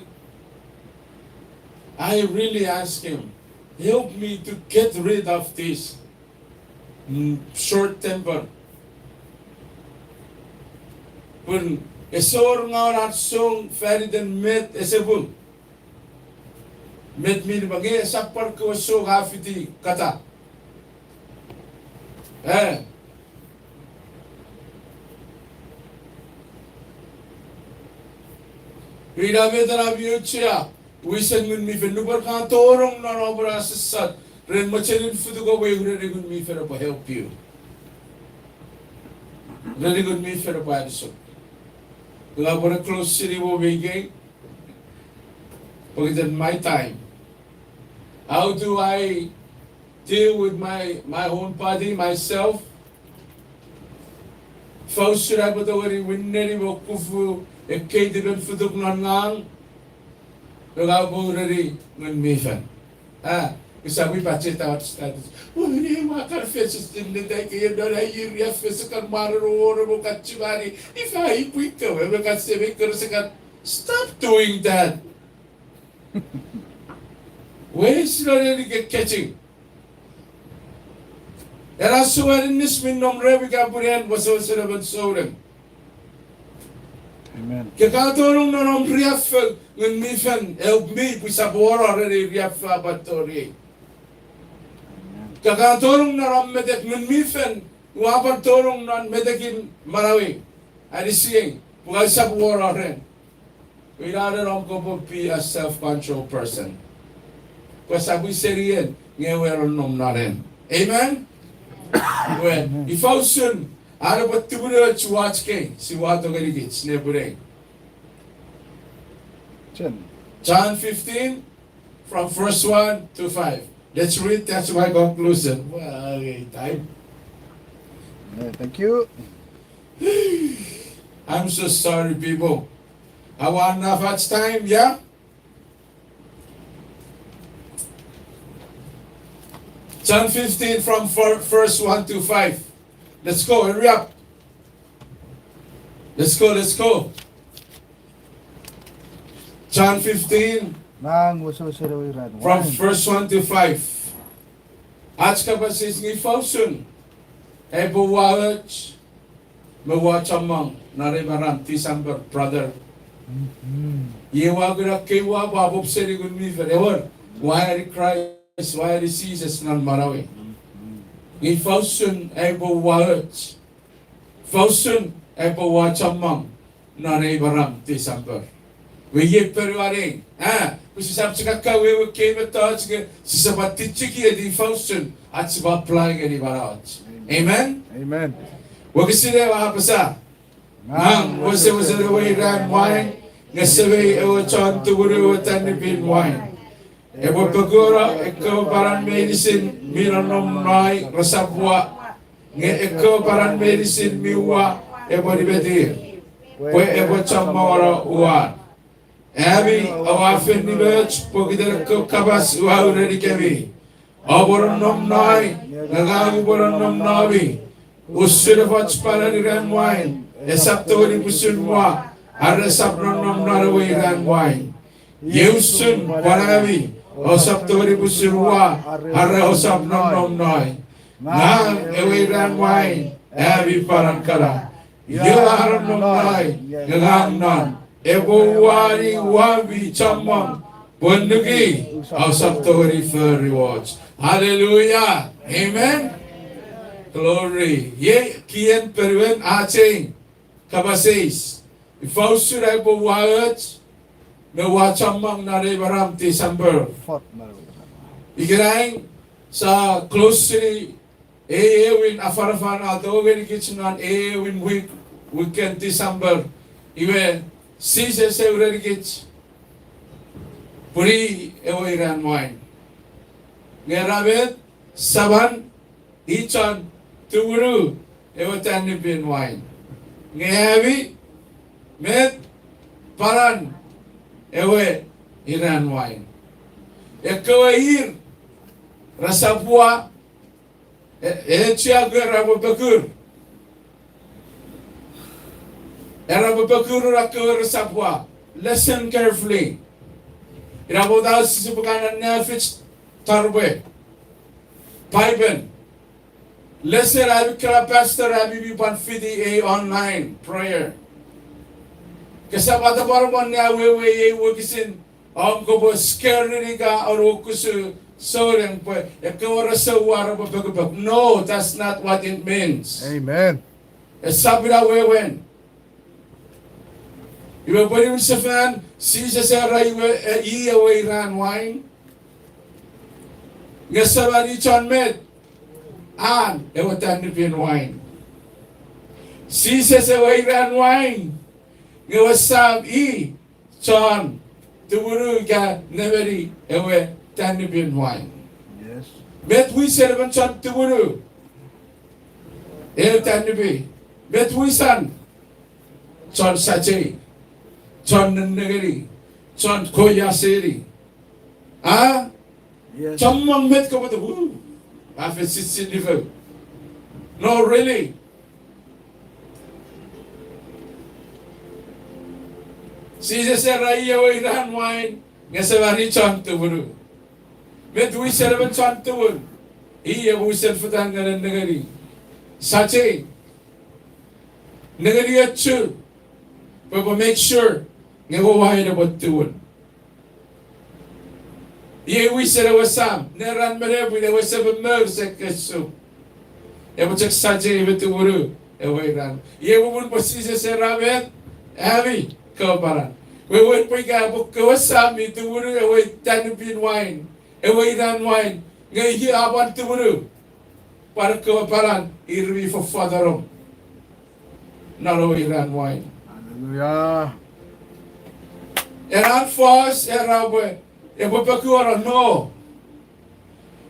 I really ask him, help me to get rid of this. mm, short temper. Pun ese wor ngaw ach song faniten met ese pung. Met mi nipwa nge esap pwan kewe song a fiti kata. Eh. Ina met ena mi auchea, wisen Ngun mi Fel, nupwen ka tonong non om na sisat, ren mochenin futuk we, ureni Ngun mi Fel epwe help you. Ureni Ngun mi Fel epwe anisuk. Ua pwan close seni mo me ikei, pokiten my time. How do I deal with my, my own body, myself? Ifa usun ai upwe tongeni winneni me okufu ekkei tipen futuk non ngang, nge ua pwan ureni Ngun mi Fel. Ah, use pwan pacheta ach status. Ua, ua kan fesi stinne tai ke non ai iri a fesi kan mare ro wore mo kachimani. Ifa ipwike we me kan seme kero se kan. Stop doing that. Wei silo neni ke catching. Ena suaninnis mi nom remi ka pwunen wesewesen emon souneng. Amen. Ke ka tonong non om riaffou, Ngun mi Fel, help me pwe usap wor ren ei riaffou a pwan toriei. Amen. Ke ka tonong non om metek, Ngun mi Fel, ua pwan tonong non metekin manauei, anisiei, pwe usap wor ren. Ina ren om kopwe be a self-control person. Pwe esap wisenien nge ewe nonnom non en. Amen? Well, ifa usun, are pwe tumunuoch wach kei, si wato ngenikich, nepwinei. Chen. John fifteen, from verse one to five. Let's read, that's my conclusion. Well, okay, time. Yeah, thank you. I'm so sorry, people. I want enough much time, yeah? John fifteen from fir-, verse one to five. Let's go, hurry up. Let's go, let's go. John fifteen, Ngang wesewesen ewe iran from wine. Verse one to five. Ach kapas eis nge ifa usun ai upwe uwaoch me ua chommong non ei maram December, brother. Mhm. Iei ua kuna kei ua pwapwa seni Ngun mi Fel, ewer, ua ani Kraist, ua ani Jises non manauei. Mhm. Nge ifa usun ai upwe uwaoch. Ifa usun ai upwe ua chommong non ei maram December. Iwe iei ponuan ei, a, pwe sisap chok akkawewe ekkei mettoch nge sisap atichiki eti ifa usun ach sipwe apply ngeni manauach. Amen? Amen. Wokisin ew a apasa, ngang wesewesen ewe iran wain, nge semei ewe chon tumunu ewe tanipin wain. Epwe pokuono ekkewe panan meinisin mi nonnom nai resap ua, nge ekkewe panan meinisin mi ua epwe nimetir, pwe epwe chommongono uan. Ami oua fen nimoch pokiten ekkewe kapas ua urenikemi. Oupwe nonnom nai, nge ngang upwe nonnom nomi. Usun efoch panan iran wain esap tongeni pusun ua, are esap nonnom non ewe iran wain, iei usun pwan ami ousap tongeni pusun ua, are ousap nonnom nai. Ngang ewe iran wain, ami panan kana. Io a nonnom nai, nge ngang non, epwe uwani uami chommong, pwe nukui ousap tongeni fori och. Hallelujah. Amen. Glory. Iei kien ponuen ach ei kapas eis. Ifa usun ai upwe uwaoch me ua chommong non ei maram December. Ikenai sia close seni ei ewin afanafan a tou ngenikich non ei ewin wik, wiken December. Iwe, Jises a urenikich pwe i ewe iran wain. Nge ra met, saman, i chon tumunu ewe tanipin wain. Nge ami met, panan ewe iran wain. Ekkewe ir resap ua, e, e chiaku era pwe pokur. Era pwe pokur ra kewe resap ua. Listen carefully. Ina pwata sisap kan annea fich taropwe Paipen. Lesen ami kana pastor ami mi pwan fiti ei online prayer. Kesap atapwaromon ne awewe ei wokisin, om kopwe scared-ni ka orukusu souneng pwe ekkewe rese uwa repwe pekipek. No, that's not what it means. Amen. Esap ina wewen. Iwe pwe niwin sefan, Jises era iwe, e, i ewe iran wain. Nge seman i chon met, an ewe tanipin wain. Jises ewe iran wain, nge ewe Sam i chon tumunu ika nemeni ewe tanipin wain. Met wisen emon chon tumunu ewe tanipi? Met wisan? Chon sachei, chon nennengeni, chon koia seni. A? Chommong met kopwe to, a fen sissin nifeu. No, really. Jises era i ewe iran wain, nge seman i chon tumunu. Met wisen emon chon tumun? I ewe wisen fetan nge nennengeni, sachei, nengeni ochu, pwe epwe make sure nge ewe wain epwe tumun. Iei wisen ewe Sam, neran me nepwin, ewe semen mour, se kesu. Epwe chok sachei me tumunu ewe iran. Iei popun pwe Jises era met, ami kewe panan. Wewen pwe ika epwe kewe Sam mi tumunu ewe tanipin wain, ewe iran wain, nge i a pwan tumunu, pwan ekkewe panan ir mi foffatono non ewe iran wain. Ena fos era pwe epwe pekuono, no.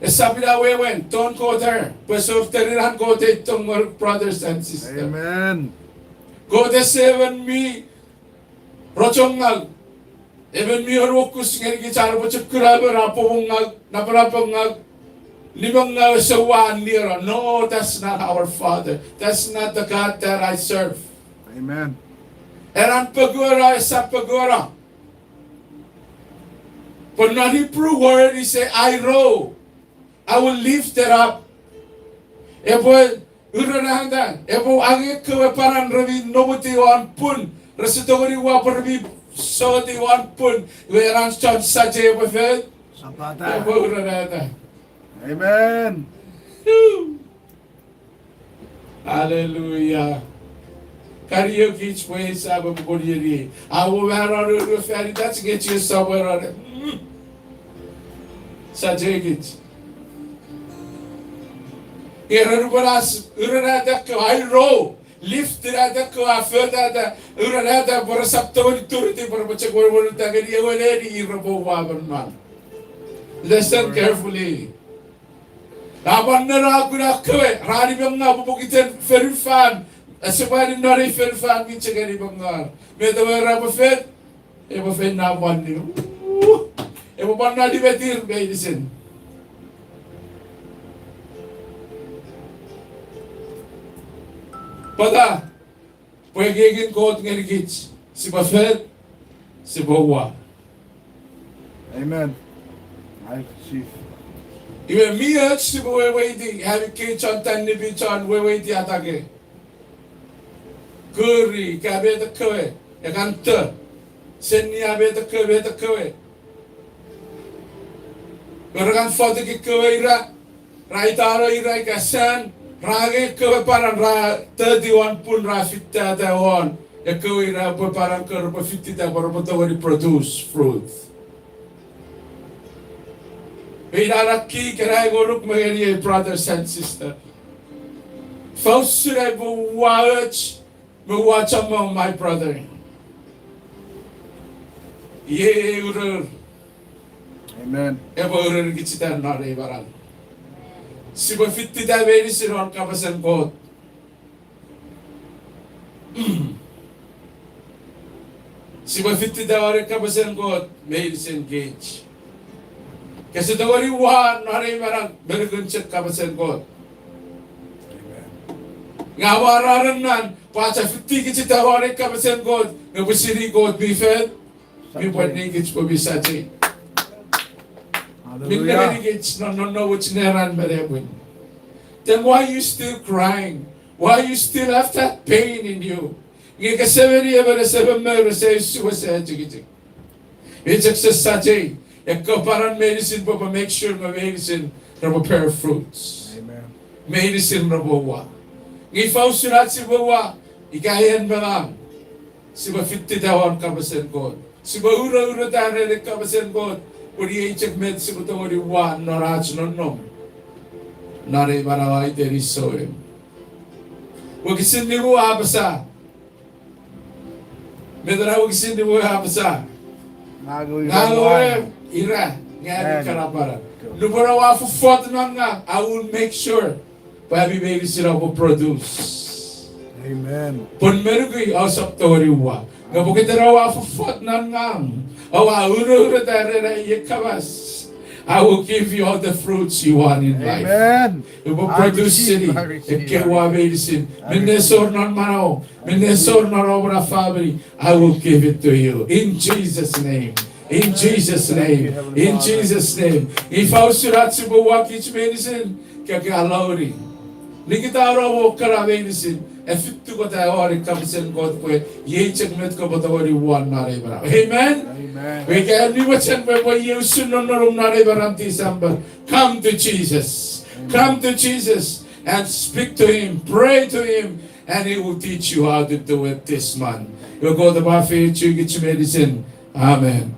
Esap ina wewen, don't go there. Pwe sor tenin an Kot ei tong ngonuk, brothers and sisters. Kot ese emon mi rochongaw, emon mi oruokus ngenikich an epwe chok kuna me ra pomongaw, napanapangau, nimengaw, ese wan niro. No, that's not our Father. That's not the God that I serve. Ena pekuono, esap pekuono. Pwe non Hebrew word is a I row. I will lift it up. Epwe urenata, epwe angei ekkewe panan re mi nomoti won pun, rese tongeni uwa pwe re mi soti won pun, iwe ena chon sachei epwe fen, epwe urenata. Amen. Hallelujah. Kariokich pwe esap epwe kon ieni. Awo mano nunu fanitach nge chiechi sopweno ne. Sacheikich. Era nupwen a urenata ekkewe, I row, lift-inata ekkewe a fotata, urenata pwe resap tongeni turutiw pwe repwe chok wenewenuta ngeni ewe neni ir repwe uwa me non. Listen carefully. A pwan neno a kuna ekkewe ra nimengaw pwe pokiten fonufan, ese pwan non ei fonufan mi chok nimengaw. Met ewe ra pwe fet, epwe feino pwan ni, epwe pwan no nimetir meinisin. Pwata? Pwe ekiekin Kot ngenikich, sipwe fet, sipwe uwa. Iwe mi och sipwe weweiti, ami kei chon tanipi, chon weweiti atake. Kori, ka met ekkewe, ekan to. Seni a met ekkewe, met ekkewe. Nge re kan fotuk ekkewe ira, ra itano ira ika san, ra angei ekkewe panan ra toti won pun ra fitata won. Ekkewe ira pwe panan kewe repwe fitita pwe repwe tongeni produce fruit. Mei nana ki ikenai ngonuk me ngeniei, brothers and sister. Ifa usun ai pwe ua och me ua chommong, my brother? Iei ei uror epwe uror kich ita non ei manau. Sipwe fitita meinisin won kapasen Kot. Sipwe fitita won ei kapasen Kot meinisin kich. Kese tongeni ua non ei manau me nukun chok kapasen Kot. Nge a mwararen nan pwe a chok fiti kich ita won ei kapasen Kot, nge pwisin i Kot mi fen, mi pwan ni kich pwe mi sachei. Mi nengeni kich non nonnomuch neran me nepwin. Then why you still crying? Why you still have that pain in you? Nge ke semeni emon ese mour, ese usu, ese echikichik. Mi chok sesachei, ekkewe panan meinisin pwe pwe make sure me meinisin repwe bear fruits. Meinisin repwe ua. Nge ifa usun ach sipwe ua, ika en me ngang? Sipwe fitita won kapasen Kot. Sipwe uroureta ren kapasen Kot. Pwe iei chok met sipwe tongeni ua non ach nonnom. Non ei manau a iteni souneng. Wokisin nimu a apasa. Met ena wokisin nimu a apasa? Ngang ewe ira, nge ami kanapanan. Nupwen oua fofot non ngang, I will make sure pwe ami meinisin oupwe produce. Pun me nukui ousap tongeni ua. Nge pokiten oua fofot non ngang, oua uroureta ren ei kapas, I will give you all the fruits you want in life. Upwe produce seni ekkewe ua meinisin. Minne esor non manau, minne esor non om na famini, I will give it to you. In Jesus' name. In Jesus' name. In Jesus' name. Ifa usun ach sipwe ua kich meinisin, keke aloni. Nikitano mo kana meinisin, e fitukota won ei kapasen Kot pwe iei chok met kopwe tongeni ua non ei manau. Amen? Ika mi mochen pwe epwe iei usun nonnom non ei manau December, come to Jesus. Come to Jesus and speak to him, pray to him, and he will teach you how to do it this month. Iwe Kot epwe afeiochu kich meinisin. Amen.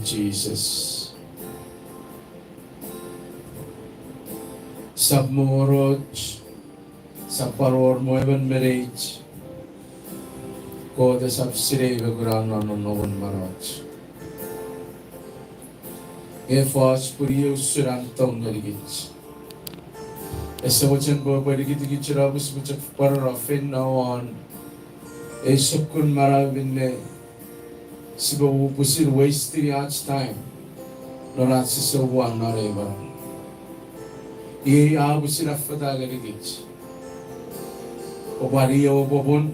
Jises. Sap moroch, sap pwan wor mo emon me neich, Kot esap sinei me kuna non nonnomun manauach. Nge fos pwe iei usun an tong ngenikich. Ese mochen pwe epwe nikitikich ina pwe sipwe chok pwarano feino won ei sokkun manau minne sipwe pwisin waste-ini ach time non ach sise uwan non ei manau. Iei a pwisin affata ngenikich, o pwan i ewe popun,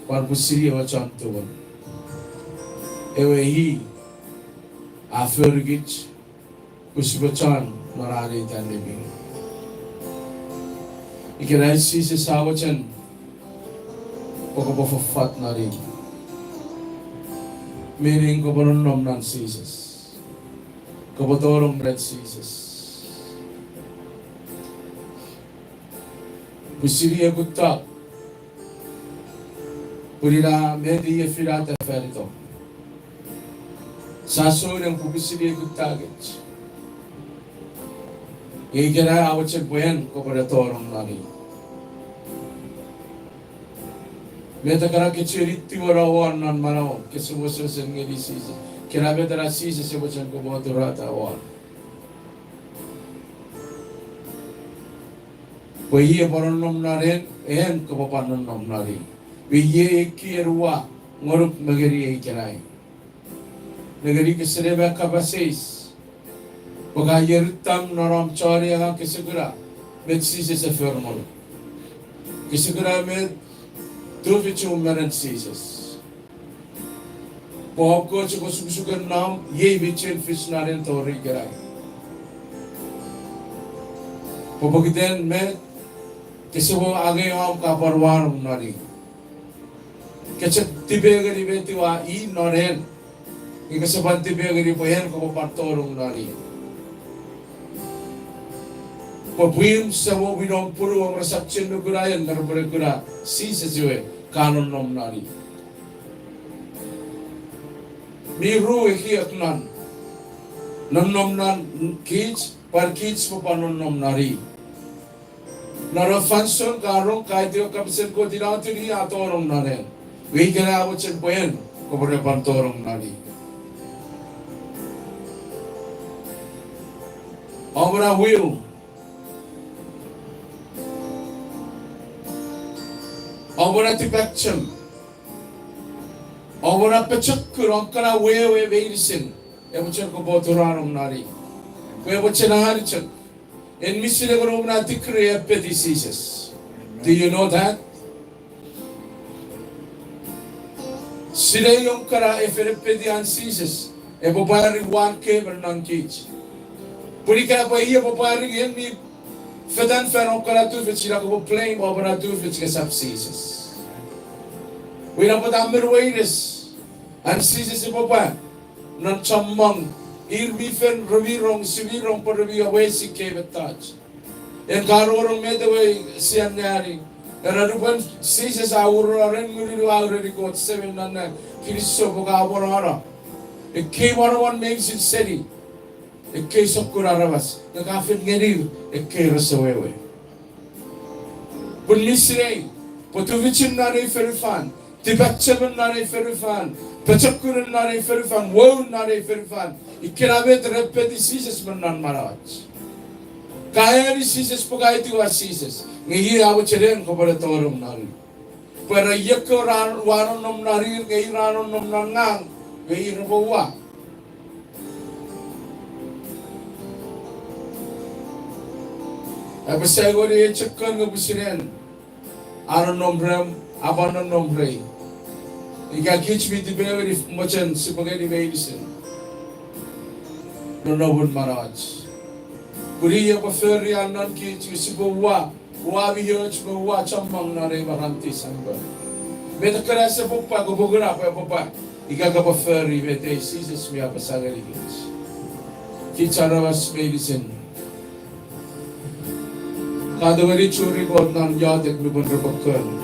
pwan pwisin i ewe chon tumun. Ewe i a forikich pwe sipwe chon non an itan nepin. Ikenai Jises a mochen pwe kopwe fofot non i. Meaning kopwe nonnom non Jises. Kopwe tonong ren Jises. Pwisin i ekuttok. Pun ina met i a finata fan itom. Sia souneng pwe pwisin i ekuttakich. Nge ikenai a mochen pwe en kopwe ne tonong non i. Met ekkana kechiw etiwa won non manauom, kese wesewesen ngeni Jises. Kena met ena Jises e mochen kopwe oturata won. Pwe i epwe nonnom non en, en kopwe pwan nonnom non i. Iwe iei ekkei uwa ngonuk me ngeniei ikenai. Nengeni kese ne ma kapas eis pwe ka ierittam non om choni angang kese kuna met Jises e for ngonuk. Kese kuna met tufichum me ren Jises. Pwe om kewe chok osukosuken nom, iei mi chen fis non en tori ikenai. Pwe pokiten met, kese mo angei om kapwan wanong non i. Ke chok tipeeu ngeni met ua i non en. Nge kese pwan tipeeu ngeni pwe en kopwe pwan tonong non i. Pwe pwiim, semom, inom, punuom resap chuen ne kuna en, nge repwe ne kuna Jises iwe ka nonnom non i. Mi ru ekiek non nonnom non kich, pwan kich pwe pwan nonnom non i. Non ewe fansoun ka rong ka aiti ewe kapasen Kot, ina atun i a tonong non en. Iwe ikenai a mochen pwe en kopwe ne pwan tonong non i. Om na will. Om na tipachem. Om na pochokun, om kana wewe meinisin. E mochen kopwe oturanong non i. Pwe e mochen ani chok. En mi sinei ngonuk na degree e peti Jises. Do you know that? Sinei om kana e fen epeti an Jises, epwe pwari wan kei me non kich. Pun ika pwe i epwe pwari en mi fetan fan om kana tufich, ina kopwe blame om kana tufich nge esap Jises. Iwe ina pwata men weires an Jises epwe pwa non chommong ir mi fen remi rong, simi rong pwe remi awesi kei mettoch. En ka rongorong met ewe sia anneani. Era nupwen Jises a uren ngunun a ureni Kot, Semei non nang, kinisou pwe ka amonano ekkei monomon meinisin seni ekkei sokkun aramas, nge ka fen ngenir ekkei rese wewe. Pun mi sinei pwe tufichin non ei fonufan, tipachem non ei fonufan, pochokunen non ei fonufan, woun non ei fonufan, ikkena met re peti Jises me non manauach. Ka eani Jises pwe ka etiwa Jises, nge i a mochen en kopwe ne tonong non i. Pwe ra iekkewe ra, ua nonnom non ir, nge ir ra nonnom non ngang, nge ir repwe ua. Epwe saingoni ei chok kon nge pwisin en a nonnom rem, a pwan nonnom rei. Ika kich mi tipeu ngeni, mochen sipwe ngeni meinisin nonnomun manauach. Pun i epwe fori an non kich nge sipwe ua, ua mi och me ua chommong non ei maram tisan pwe met ekkena ese pwe pwa, kopwe kuna pwe epwe pwa ika kopwe fori met ei Jises mi apasa ngeni kich. Kich aramas meinisin, ka tongeni churi Kot non iotek nupwen repwe kon.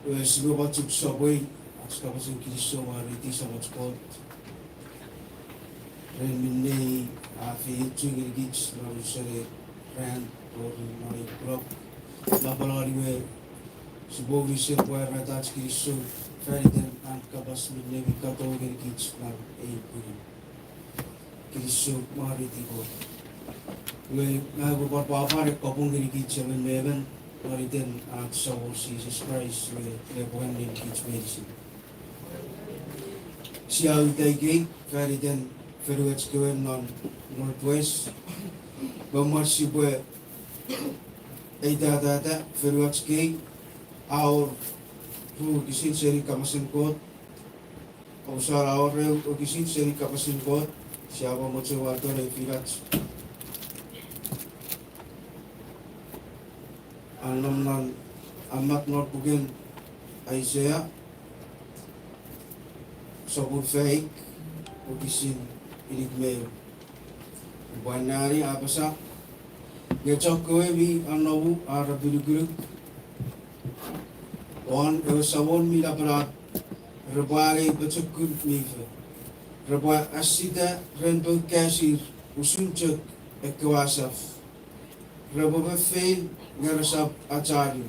Iwe sipwe pwan chok sopwei ach kapasen kinisou, mwareiti Samach Kot ren minne a feiochu ngenikich non unusen ei ran tori non ei kunok. Napanapan iwe sipwe wisen pwarata ach kinisou fan iten an kapas minne mi katou ngenikich non ei pwinin. Kinisou, mwareiti Kot. Iwe ngang upwe pwan pwapwa ne kapong ngenikich emon me emon non iten ach Samon Jises Kraist, iwe nepwin ngenikich meinisin. Sia uta ikei fan iten fonuach kewe non Northwest, me mwan sipwe eitata fonuach kei, a wor ru wokisin seni kapasen Kot, ousona a wor eu wokisin seni kapasen Kot, sia pwan mochen wato ne finach. A nom non, a mak non puken Aisea, sopun faik, wokisin inik me eu. Upwe anneani, a apasa, nge chokkewe mi anomu ar apinukunuk won ewe Samon mi Napanap repwe angei pochokun mi fo. Repwe asita ren poukasir usun chok ekkewe asaf. Repwe fefeil nge resap achani.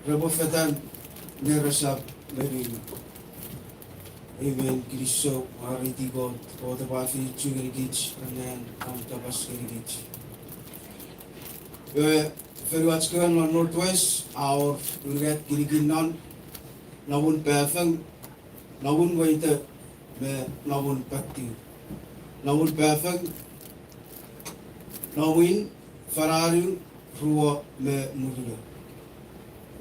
Repwe fetan nge resap menini. Amen. Kinisou, mwareiti Kot, Kot epwe efeiochu ngenikich ren an kapas ngenikich. Iwe, fonuach kewe non Northwest a wor unungat kinikin non, nomun pafang, nomun weite, me nomun pattiu. Nomun pafang, nowin, fananun, ruo me murinno.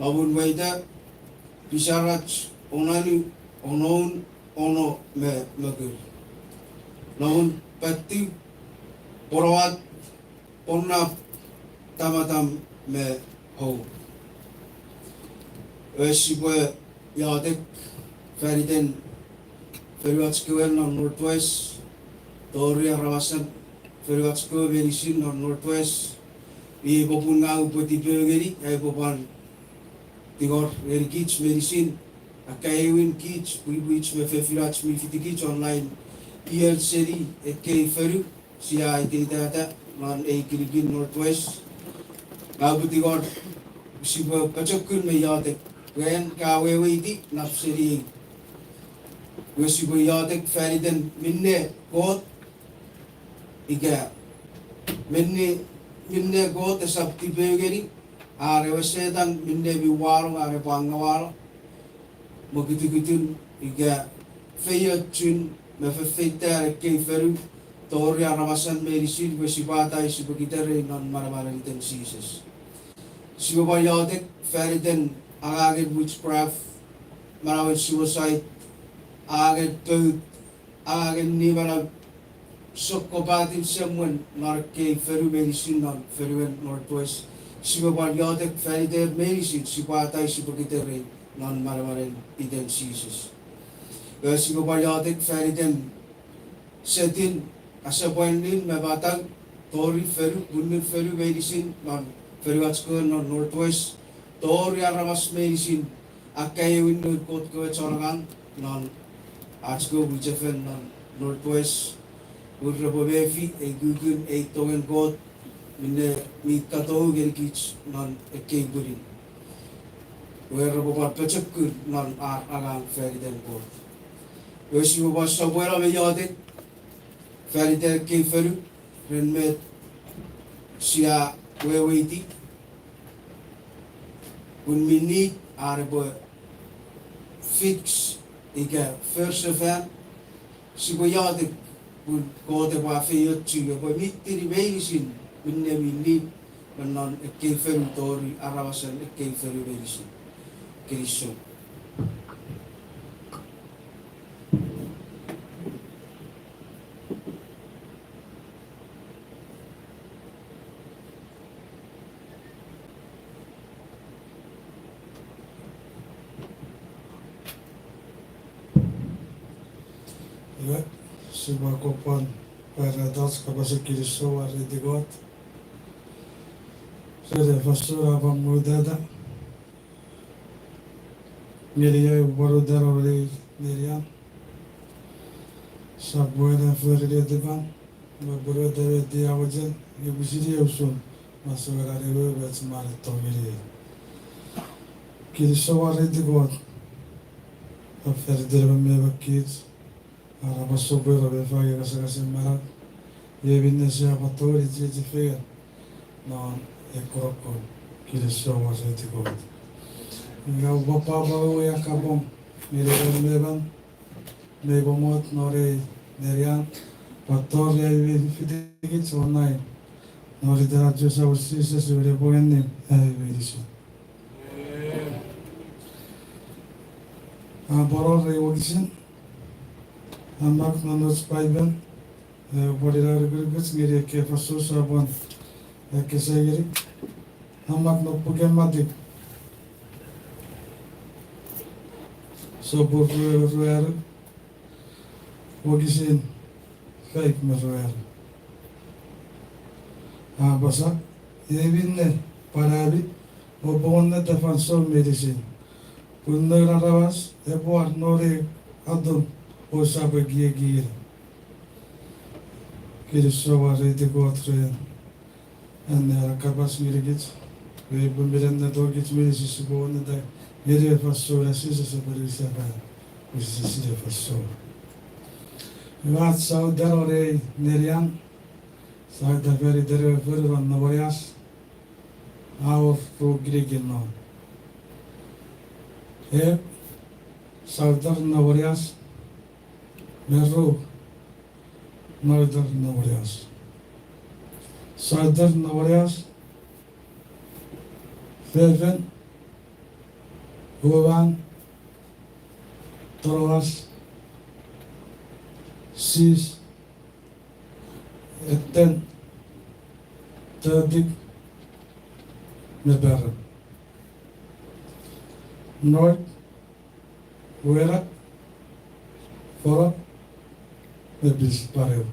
Nomun weite, pisarach, onanu, onoun, ono me mokur. Nomun pattiu, pwonowat, ponnap, tamatam me hou. Iwe sipwe iotek fan iten fonuach kewe non Northwest, tori aramasen fonuach kewe meinisin non Northwest. Iei popun ngang upwe tipeeu ngeni ai upwe pwan tingor ngenikich meinisin, akkaewin kich pwipwich me fefinach mi fitikich online, ier seni ekkei fonu sia aititata non ei kinikin Northwest. Ngang upwe tingor sipwe pochokun me iotek, pwe en ka weweiti nap seni ei. Iwe sipwe iotek fan iten minne Kot, ika minne, minne Kot esap tipeeu ngeni, are ewe Setan minne mi wanong are epwe angawano mokutukutun ika feiochun me fefeitan ekkei fonu tori aramasan meinisin, pwe sipwe atai sipwe kiterei non manamanen iten Jises. Sipwe pwan iotek fan iten angangen witchcraft, manauen suicide, angangen pout, angangen nimanau, sokkopaten semwen non ekkei fonu meinisin non fonuen Northwest. Sipwe pwan iotek fan iter meinisin, sipwe atai sipwe kiterei non manamanen iten Jises. Iwe sipwe pwan iotek fan iten setin, asepwanin me matau, tori fonu, pwunun fonu meinisin non fonuach kewe non Northwest, tori aramas meinisin, akkaewin noun Kot kewe chon angang non ach kewe mwichefen non Northwest, pwe repwe mefi ei kukkun ei tongen Kot minne mi katou ngenikich non ekkei pwinin, pwe repwe pwan pochokun non ar angang fan iten Kot. Iwe sipwe pwan sopweno me iotek fan iten ekkei fonu ren met sia weweiti, pun mi need ar epwe fix ika forsefan. Sipwe iotek pun Kot epwe afeiochu, epwe mitini meinisin minne mi need me non ekkei fonu tori aramasen ekkei fonu meinisin. Kinisou. Iwe, sipwe akkom pwan pwarata ach kapasen kinisou, mwareiti Kot ren ei fansoun a pwan mutata. Ngeni ai upwe pwan uta non ei nenian. Sap wena fori netipan, me pwan uta met ei a mochen, nge pwisin ei usun, masowen an ewe met mwan a tongeni. Kinisou wareiti Kot, a fan iten emon me emon kich, aramas sopweno me fangeno ngasangasen manau, iei minne sia pwan tongeni chiechi fengen non ei kokkot. Kinisou wareiti Kot. Nge upwe pwapwa uwei a kapong ngeni emon me emon mei pwomot non ei nenian, pwan tori ai mi fitikich online non iten ach we Samon Jises, ewe nepwong annim ami meinisin. A pwan wor ei wokisin a mak non ach Paipen, e, pwan ina nukunukuch ngeni ekkei fansoun sia pwan ekkesiwini. A mak non puken Matiu, sopun rue me ruanu, wokisin faik me ruanu. A apasa, iei minne pwan ami oupwe onneta fansoun meinisin, pun Noun Aramas epwe war non ei atun ousap ekieki. Kinisou wareiti Kot ren an ena kapas ngenikich, pwe epwe minen netokich meinisin sipwe onneta ngeni ei fansoun a Jises epwe niwinsefan, pwe Jises epwe sinei fansoun. Iwe ach saut non ei nenian, saut fan iten ewe fonu non Nomonias, a wor ru kinikin non. E, Southern Nomonias, me ru, Northern Nomonias. Southern Nomonias, fefin, uwan, toloas, sis, etten, totik, me parem. North, wena, fono, me pis, parem.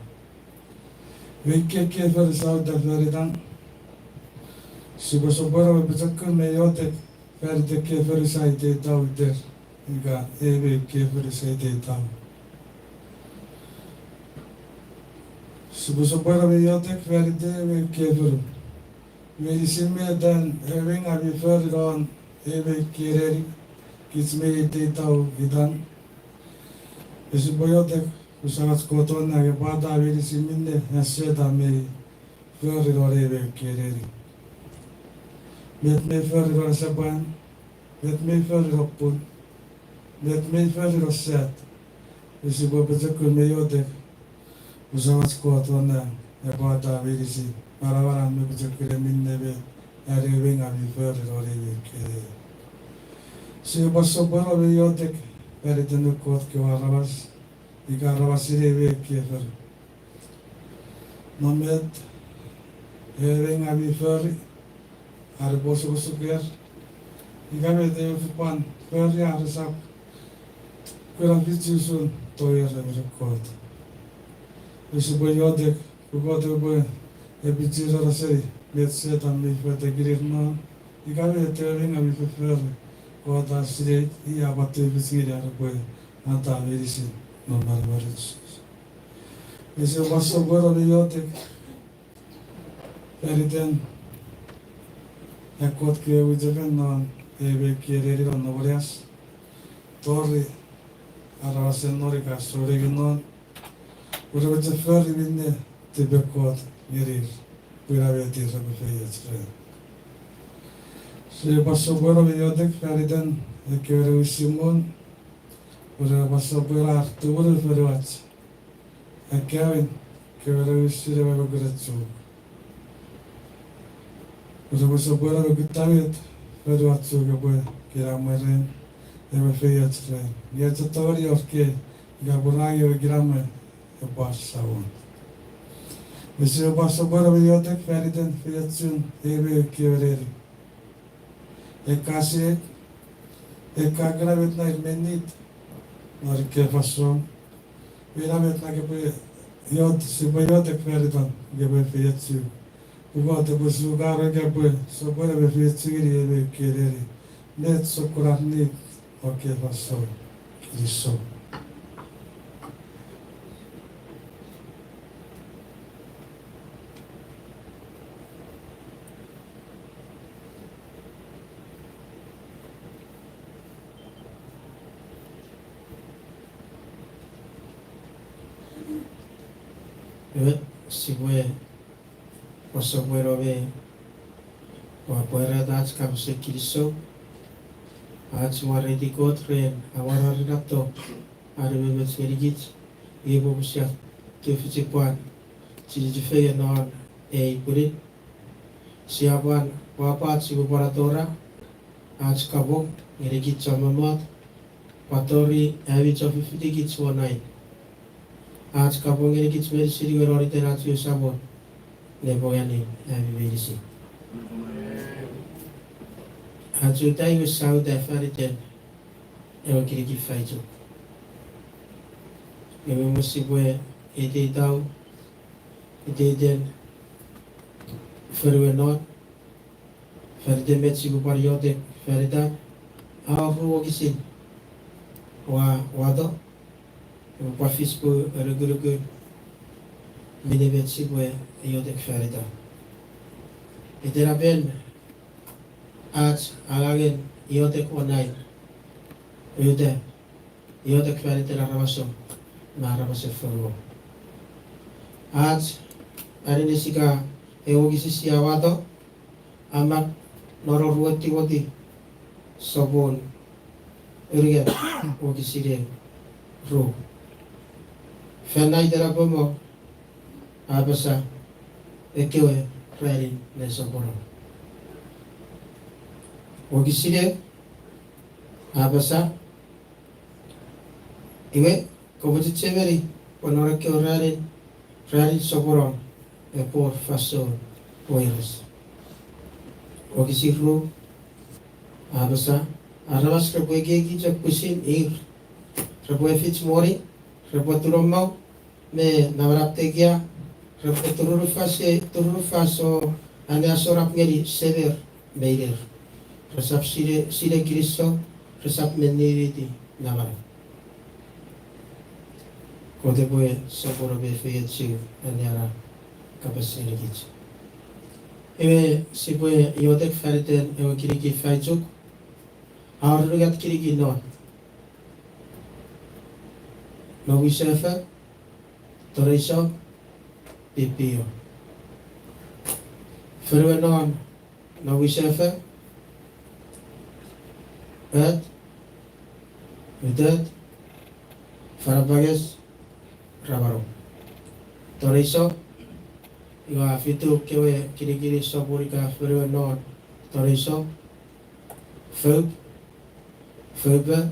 Ekkei fonu sia uta fan itan, sipwe sopweno me pochokun me iotek fan iten ekkei fonu sia iteitan iter, ika ewe ekkei fonu sia iteitan. Sipwe sopweno me iotek fan iten ewe ekkei fonu. Meinisin met an ewe ngang mi fori non ewe ekkei neni, kich mi iteitan itan. Sipwe iotek pwe Samach Kot won nang epwe ata meinisin minne an Setan mi fori non ewe ekkei neni. Met mi fori non asepwan, met mi fori non pun, met mi fori non sat. Sipwe pochokun me iotek pwe Samach Kot won nang epwe ata meinisin manamanan me pochokunen minne met an ewe ngang mi fori non ewe ekkei neni. Sipwe pwan sopweno me iotek fan iten noun Kot kewe aramas, ika aramas seni ewe ekkei fonu. Non met ewe ngang mi fori, are pwe osukosuker, ika met ewe fopwan fori, are sap kuna fichi usun tonger ewe Kot. Sipwe iotek pwe Kot epwe epichireno seni met Setan mi fotekinir non, ika met ewe ngang mi fofori, Kot a sinei, i a pwan tufich ngeni an epwe ata meinisin non manamanuch. Sipwe pwan sopweno me iotek fan iten ekkoch kewe mwichefen non ewe ekkei neni non Nomonias, tori aramasen non ika souneng non, pwe repwe chok fori minne tipen Kot ngenir, pwe ina met ir repwe feioch ren. Sipwe pwan sopweno me iotek fan iten ekkewe nouwisin muu, pwe repwe pwan sopweno ar tumunu fonuach, akkaewin kewe nouwisin ewe mokuren Chuuk, pwe repwe sopweno me kutta met fonuach Chuuk epwe kinamwe ren, epwe feioch ren. Nge chok tongeni wor kei ika pwe ra angei ewe kinamwe epwe ar Samon. Sipwe pwan sopweno me iotek fan iten feiochun ewe ekkei neni. Ekka sinei, ekka kuna met na ir mi need non ekkei fansoun, ina met na kopwe iot-, sipwe iotek fan itan kopwe feiochu. Pwe Kot epwe sukano kopwe sopweno me feiochu ngeni ewe ekkei neni met sokkun ar need Oke, fansoun kinisou. Iwe, sipwe pwan sopweno me pwan pwarata ach kapasen kinisou, ach mwareiti Kot ren amwararen an epwe mochen ngenikich, iwe pwe sia tufichin pwan chiechifengen non ei pwinin. Sia pwan pwapwa ach sipwe pwan atora ach kapong ngenikich chommong, pwan tori ami chon fifitikich won ai. Ach kapong ngenikich meinisin iwe non iten ach we Samon, nepwongeni ami meinisin. Ach uta iwe sia uta faniten ewe kinikin faichuk. Nge me mwen sipwe eteitau iteiten fonuen non, faniten met sipwe pwan iotek fanitan, a wor ru wokisin ua wato, epwe pwan fis pwe anukunukun minne met sipwe iotek fanitan. Itenapen ach angangen iotek won ai, uta iotek faniten aramasom me aramasen fonguom. Ach aninis ika ewe wokisin sia wato a mak non Oruen Timoti sopun unungat wokisin ru. Fan naiten apomo, a apasa, ekkewe ranin nesoponon. Wokisin eu a apasa, iwe, kopwe chechemeni pwe non ekkewe ranin, ranin soponon epwe wor fansoun weires. Wokisin ru a apasa, aramas repwe ekieki chok pwisin ir, repwe efich moni, repwe tunommau, me namanam tekia, repwe turunufas, turunufas o anneasonap ngeni semer me iner. Resap sinei, sinei kinisou, resap men niwiniti namanam. Kot epwe sopweno me efeiochu annean a kapas ngenikich. Iwe sipwe iotek faniten ewe kinikin faichuk, a wor unungat kinikin non. Noun Wisefo, Toreisou, Pipio. Fonuen non, Noun Wisefo, Ot, Utet, Fanapanges, Ramano. Toreisou, iwe a fitu kewe kinikinin sopun ika fonuen non Toreisou: Foup, Foupa,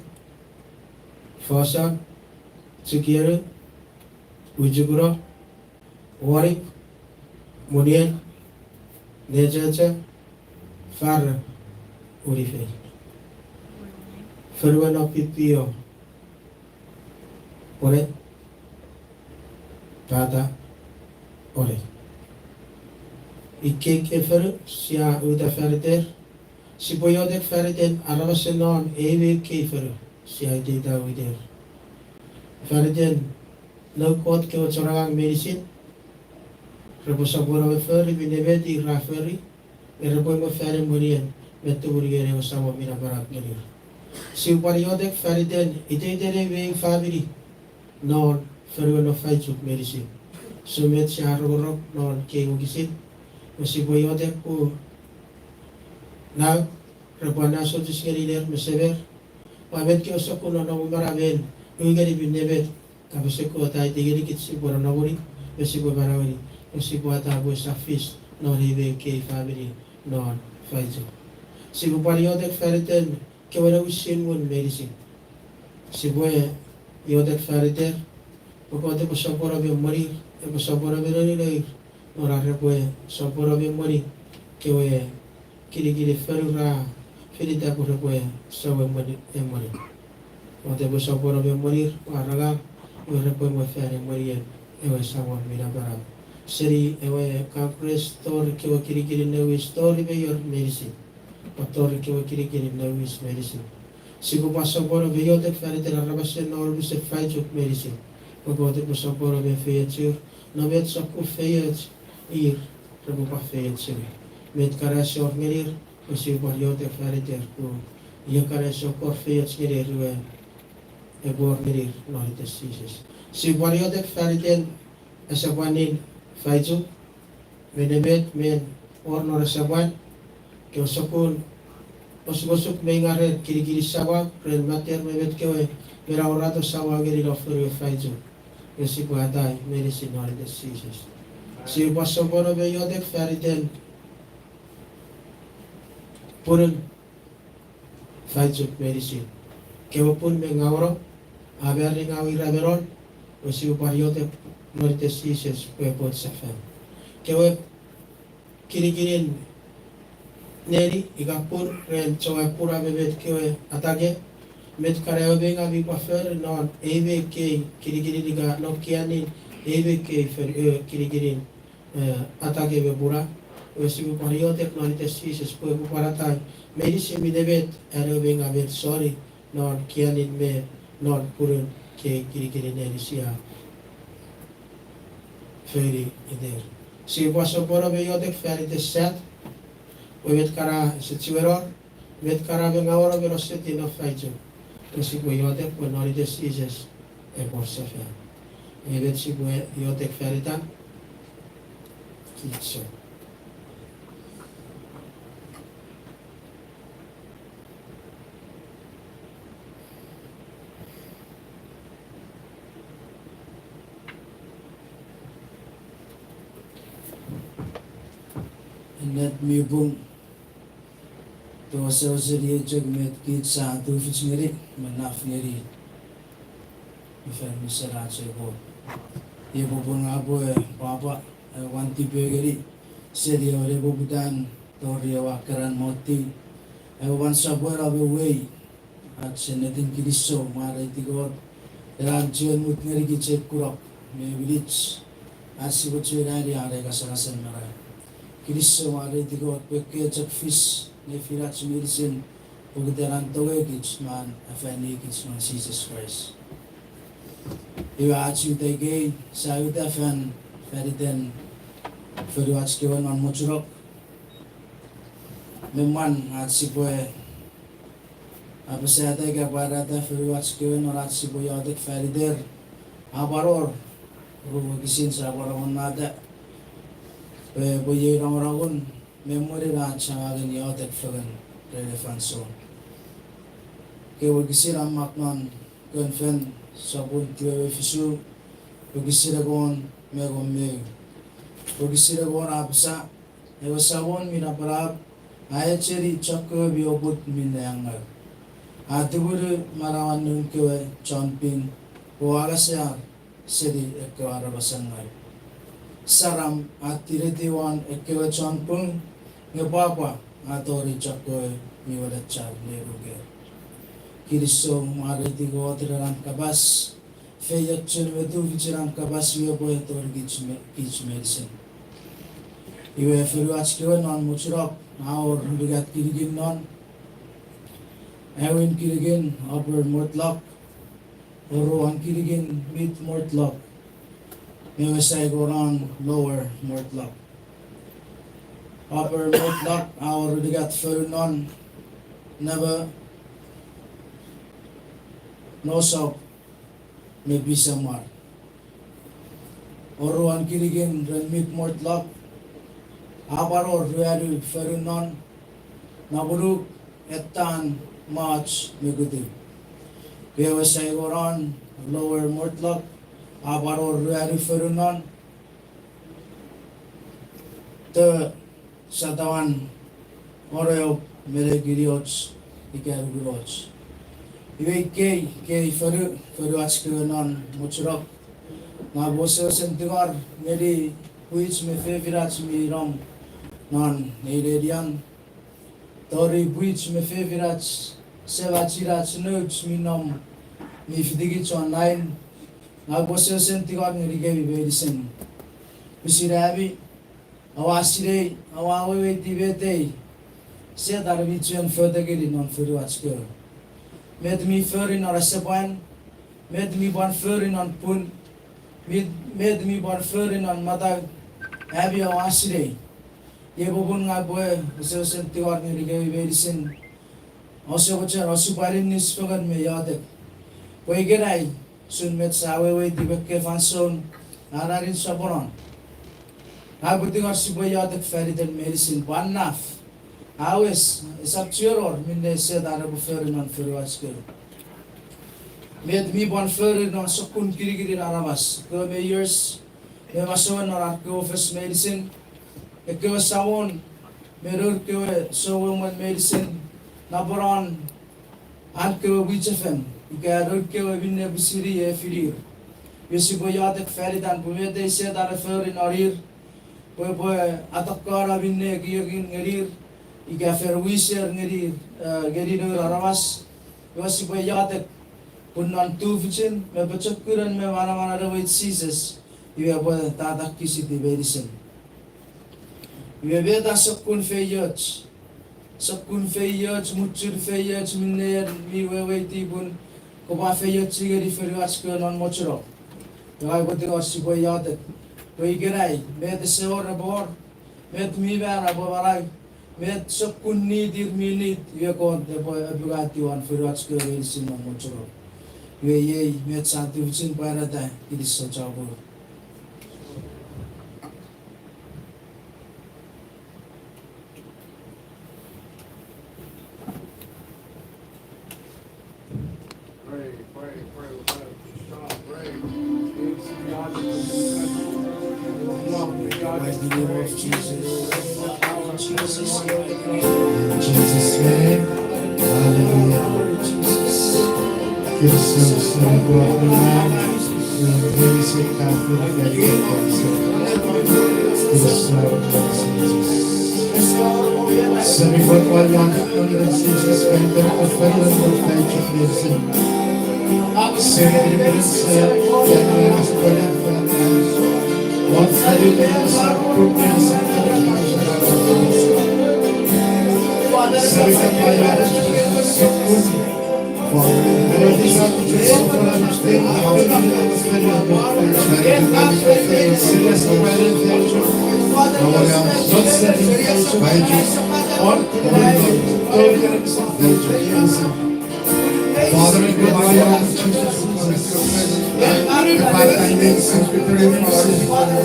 Foson, Chukieru, Uchukuno, Uonip, Munien, Nechocho, Faro, Unifei. Fonuen non Pipio, Pwone, Pata, Onei. Ikkei fonu sia uta faniter, sipwe iotek faniten aramasen non ei me ekkei fonu sia iteita iter. Faniten noun Kot kewe chon angang meinisin, repwe sopweno me fori minne met ir ra fori, nge repwe mo fan emwenien me tumunu ngeni ewe Samon mi napanap ngenir. Sipwe pwan iotek faniten iteiten ei me ei famini non fonuen non Faichuk meinisin. Usun met sia rongorong non kei wokisin, me sipwe iotek pwe nau repwe anneasochis ngeni iner me semer, pwan met kewe sokkun nonnomun manaman, u ngeni minne met kapasen Kot a aiti ngenikich sipwe nonnomuni me sipwe manaueni, me sipwe ata pwe esap fis non ei me ekkei famini non Faichuk. Sipwe pwan iotek faniten kewe nouwisin mwen meinisin. Sipwe iotek faniter pwe Kot epwe sopweno me emwenir, epwe sopweno me nounour, non ar repwe sopweno me emweni kewe kinikinin fonu ra finita pwe repwe sou emwen, emweni. Kot epwe sopweno me emwenir ar angang, iwe repwe mo fan emwenien ewe Samon mi napanap seni ewe Congress tori kewe kinikinin nouwis tori mayor meinisin, pwan tori kewe kinikinin nouwis meinisin. Sipwe pwan sopwono me iotek faniten aramasen non unusen faichuk meinisin, pwe Kot epwe sopwono me efeiochur, non met sokkun feioch ir repwe pwan feioch seni. Met kana ese wor ngenir, pwe sipwe pwan iotek faniter pun ion kana ese wor feioch ngenir iwe epwe wor ngenir non iten Jises. Sipwe pwan iotek faniten asapwanin faichuk, me nemet men wor non asapwan, kewe sokkun osukosuk me ingaren kinikinin samau ren mater me met kewe mi naurato samau ngeni non fonuen faichuk. Nge sipwe atai meinisin non iten Jises. Sipwe pwan sopwono me iotek faniten punun faichuk meinisin. Kewe pun mi ngauno, a mari ngau ira me non, iwe sipwe pwan iotek non iten Jises pwe epwe sefan. Kewe kinikinin neni ika pun ren chon apwuna me met kewe atake, met kana ewe mei nga mi pwan fori non ei me ekkei kinikinin ika non kianin ei me ekkei fen, e, kinikinin, e, atake me puna, iwe sipwe pwan iotek non iten Jises pwe epwe pwan atai meinisin mi nemet an ewe mei nga met soni non kianin me non punun kei kinikinin neni sia fori iter. Sipwe pwan sopwono me iotek faniten sat, pwe met kana ese chiwen wor, met kana mi ngauno me non seti non faichuk, pwe sipwe iotek pwe non iten Jises epwe sefan. Nge met sipwe iotek fanitan? Kinisou. Ennet mi pung, tou wesewesen iei chok met kich sia tufich ngeni me naf ngeni me fan mesen ach ei Kot. Iei popun ngang upwe pwapwa, e, pwan tipeeu ngeni seni ewe nepoputan tori ewe akkeran moti, ewe pwan sopweno me wei ach ennetin kinisou, mwareiti Kot ren an chiwen mut ngenikich ei kunok me minich ach sipwe chiwen ani an ei kasangasen manau. Kinisou, mwareiti Kot pwe ekkei chok fis nefinach meinisin pokiten an tongekich me an afanikich non Jises Kraist. Iwe ach uta ikei, sia uta fan, faniten fonuach kewe non mochunok. Me mwan ach sipwe apasata ika pwarata fonuach kewe non ach sipwe iotek faniter, a pwan wor ru wokisin sia pwan amonnata pwe epwe iei nongonongun me mwirin ach angangen iotek fengen ren ei fansoun. Kewe wokisin a mak non Konfen sopun tiwe me fisu, wokisin engon me engon me eu. Wokisin engon a apasa, ewe Samon mi napanap a echeni chokkewe mi oput minne a ngau. A tumunu manauan noun kewe chon pin o angasear seni ekkewe aramasen ngau. Saram a tineti won ekkewe chon pung, nge pwapwa a tori chokkewe mi wenechar nenuker. Kinisou, mwareiti Kot ren an kapas, feiochun me tufichin an kapas iwe epwe tori kich me-, kich meinisin. Iwe fonuach kewe non mochunok a wor unungat kinikin non, aewin kinikin Upper Mortlock, oruan kinikin Mid Mortlock, me ewe saikonon Lower Mortlock. Upper Mortlock a wor unungat fonu non, Naba, Nosok, me Pisamar. Oruan kinikin ren Mid Mortlock a pwan wor ruanu fonu non, Napunuk, Ettan, Mach, me Kutu. Ewe saikonon Lower Mortlock a pwan wor ruanu fonu non, Te, Satawan, Oreop, me Nekinioch, ika Nukunoch. Iwe ikei, ikei fonu, fonuach kewe non mochunok. Ngang upwe wesewesen tingor ngeni pwich me fefinach mi nom non ei nenian, tori pwich me fefinach, semach, inach, nouch mi nom, mi fitikich online. Ngang upwe wesewesen tingor ngenikemi meinisin. Pwisin ami, oua sinei, oua weweiti met ei Setan mi chuen fotokini non fonuach kewe. Met mi fori non asepwan, met mi pwan fori non pun, met, met mi pwan fori non matau, ami oua sinei. Iei popun ngang upwe wesewesen tingor ngeni kemi meinisin, ouse mochen osupwang, aninnis fengen me iotek. Pwe ikenai, usun met sa weweiti me ekkei fansoun, ananin soponon. Ngang upwe tingor sipwe iotek fan iten meinisin pwe a naf. A wes, esap chiwen wor minne Setan epwe fori non fonuach kewe. Met mi pwan fori non sokkun kinikinin aramas, ekkewe mayors, me masouen non ar kewe office meinisin, ekkewe samon, me nour kewe souemwen meinisin, naponon an kewe mwichefen, ika nour kewe minne pwisin e finir. Iwe sipwe iotek fan itan pwe met ei Setan e fori nonir, pwe epwe atokkono minne ekiekin ngenir, ika fen wiser ngenir, eh, ngeni nour aramas. Iwe sipwe iotek, pun non tufichin me pochokunen me manamanen ewe Jises, iwe epwe tatakisiti meinisin. Iwe met a sokkun feioch, sokkun feioch, muchun feioch minne en mi weweiti pun kopwe feioch ngeni fonuach kewe non mochuno. Iwe ngang upwe tingor sipwe iotek pwe ikenai met ese wor epwe wor, met mi mano epwe manau, met sokkun nit ir mi nit, iwe Kot epwe apungatiw won fonuach kewe meinisin non mochuno. Iwe iei met sa tufichin pwarata, kinisou chapur. Pray, pray, pray. We're gonna strong pray. In the mighty name of Jesus. In Jesus' name. Hallelujah. Give us some, some, Father, in the mighty name of Jesus Christ, I magnify thy name since we pray, Father. Father,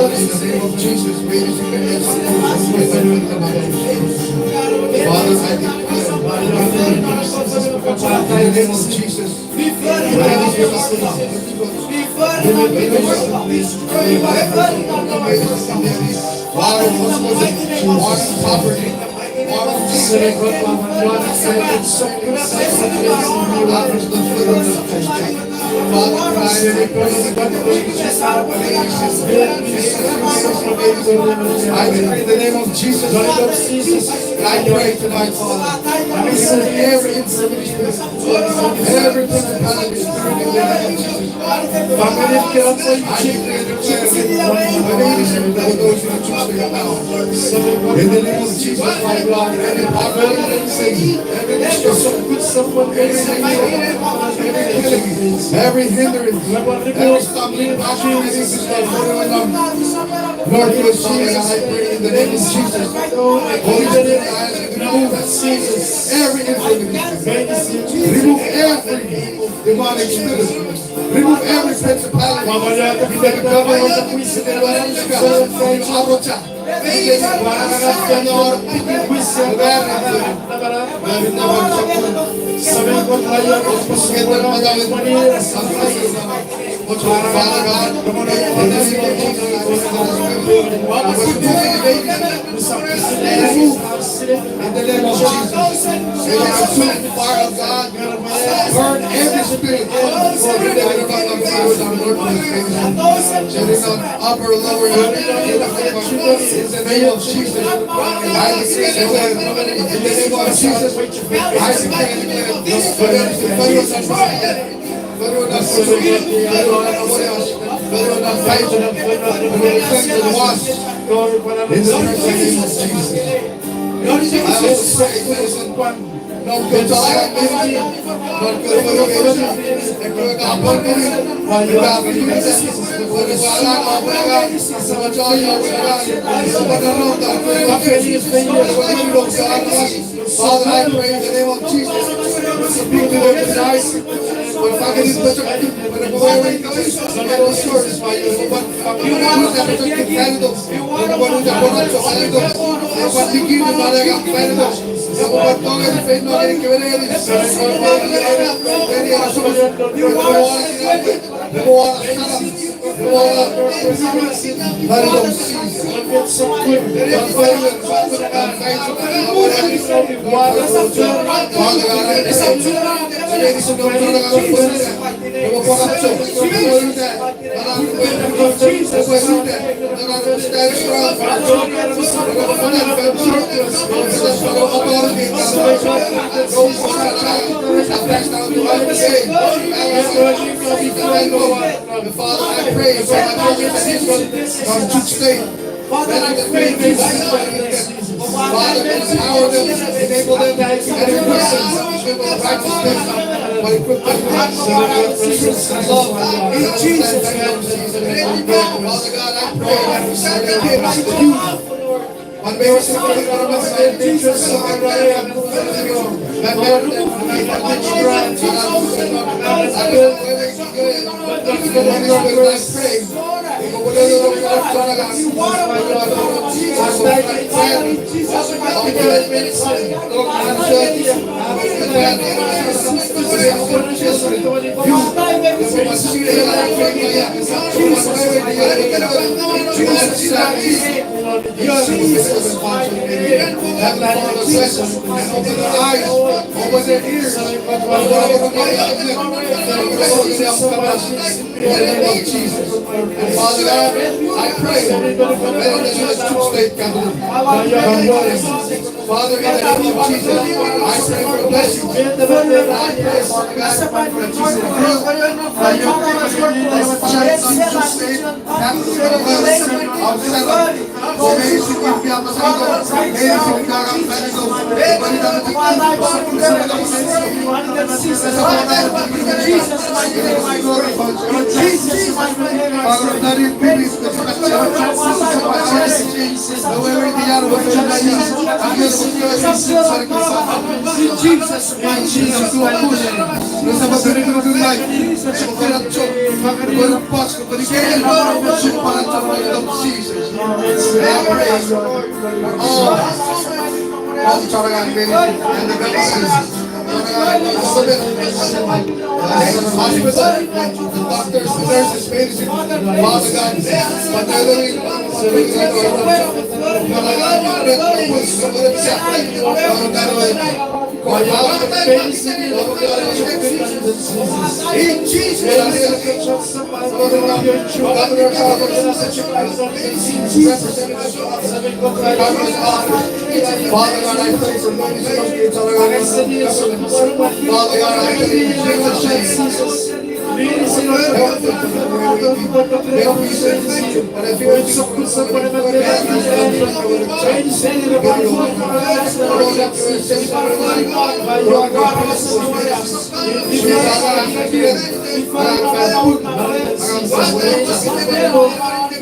in the name of Jesus, may this be a Father, I declare, in the name of Jesus, Father, poverty, Father, I decree in the name of Jesus. I pray tonight, Father. Remove every infirmity, every principality, spirit in the name of Jesus. I decree and declare, in the name of Jesus, my God, every power of Satan, every destruction, every, every hindrance, every stumbling block, every Lord, you are seeing, I pray in the name of Jesus. Holy Spirit, I ask you to remove every infirmity. Remove every demonic spirit. Remove every principality. Father God, in the name of Jesus, in the name of Jesus, may the consuming fire of God burn every spirit, upper, lower, in the name of Jesus. I declare, in the name of Jesus, I declare, in the mighty name of Jesus. I also pray, Father, I pray in the name of Jesus, speak to them tonight. When fucking is such a, when the way we go is, we get all stories by you. But you want to protect the candles. You want to protect the candles. You want to give the mother a candle. You want to give it. You want to Father, I pray for my brothers and sisters from Chuuk State. Father, I pray for you. Father, empower them, enable them, and equip them with righteousness, but equip them with righteousness and love. In Jesus' name. Father God, I pray for the youth. Heavenly Father, bless them and open their eyes, open their ears, in the name of Jesus. And Father God, I pray for the Chuuk State governor. Father, in the name of Jesus, I pray for blessing. I pray, Father God, for Jesus. Jesus. Father God, Father God, I pray for Father God, I pray for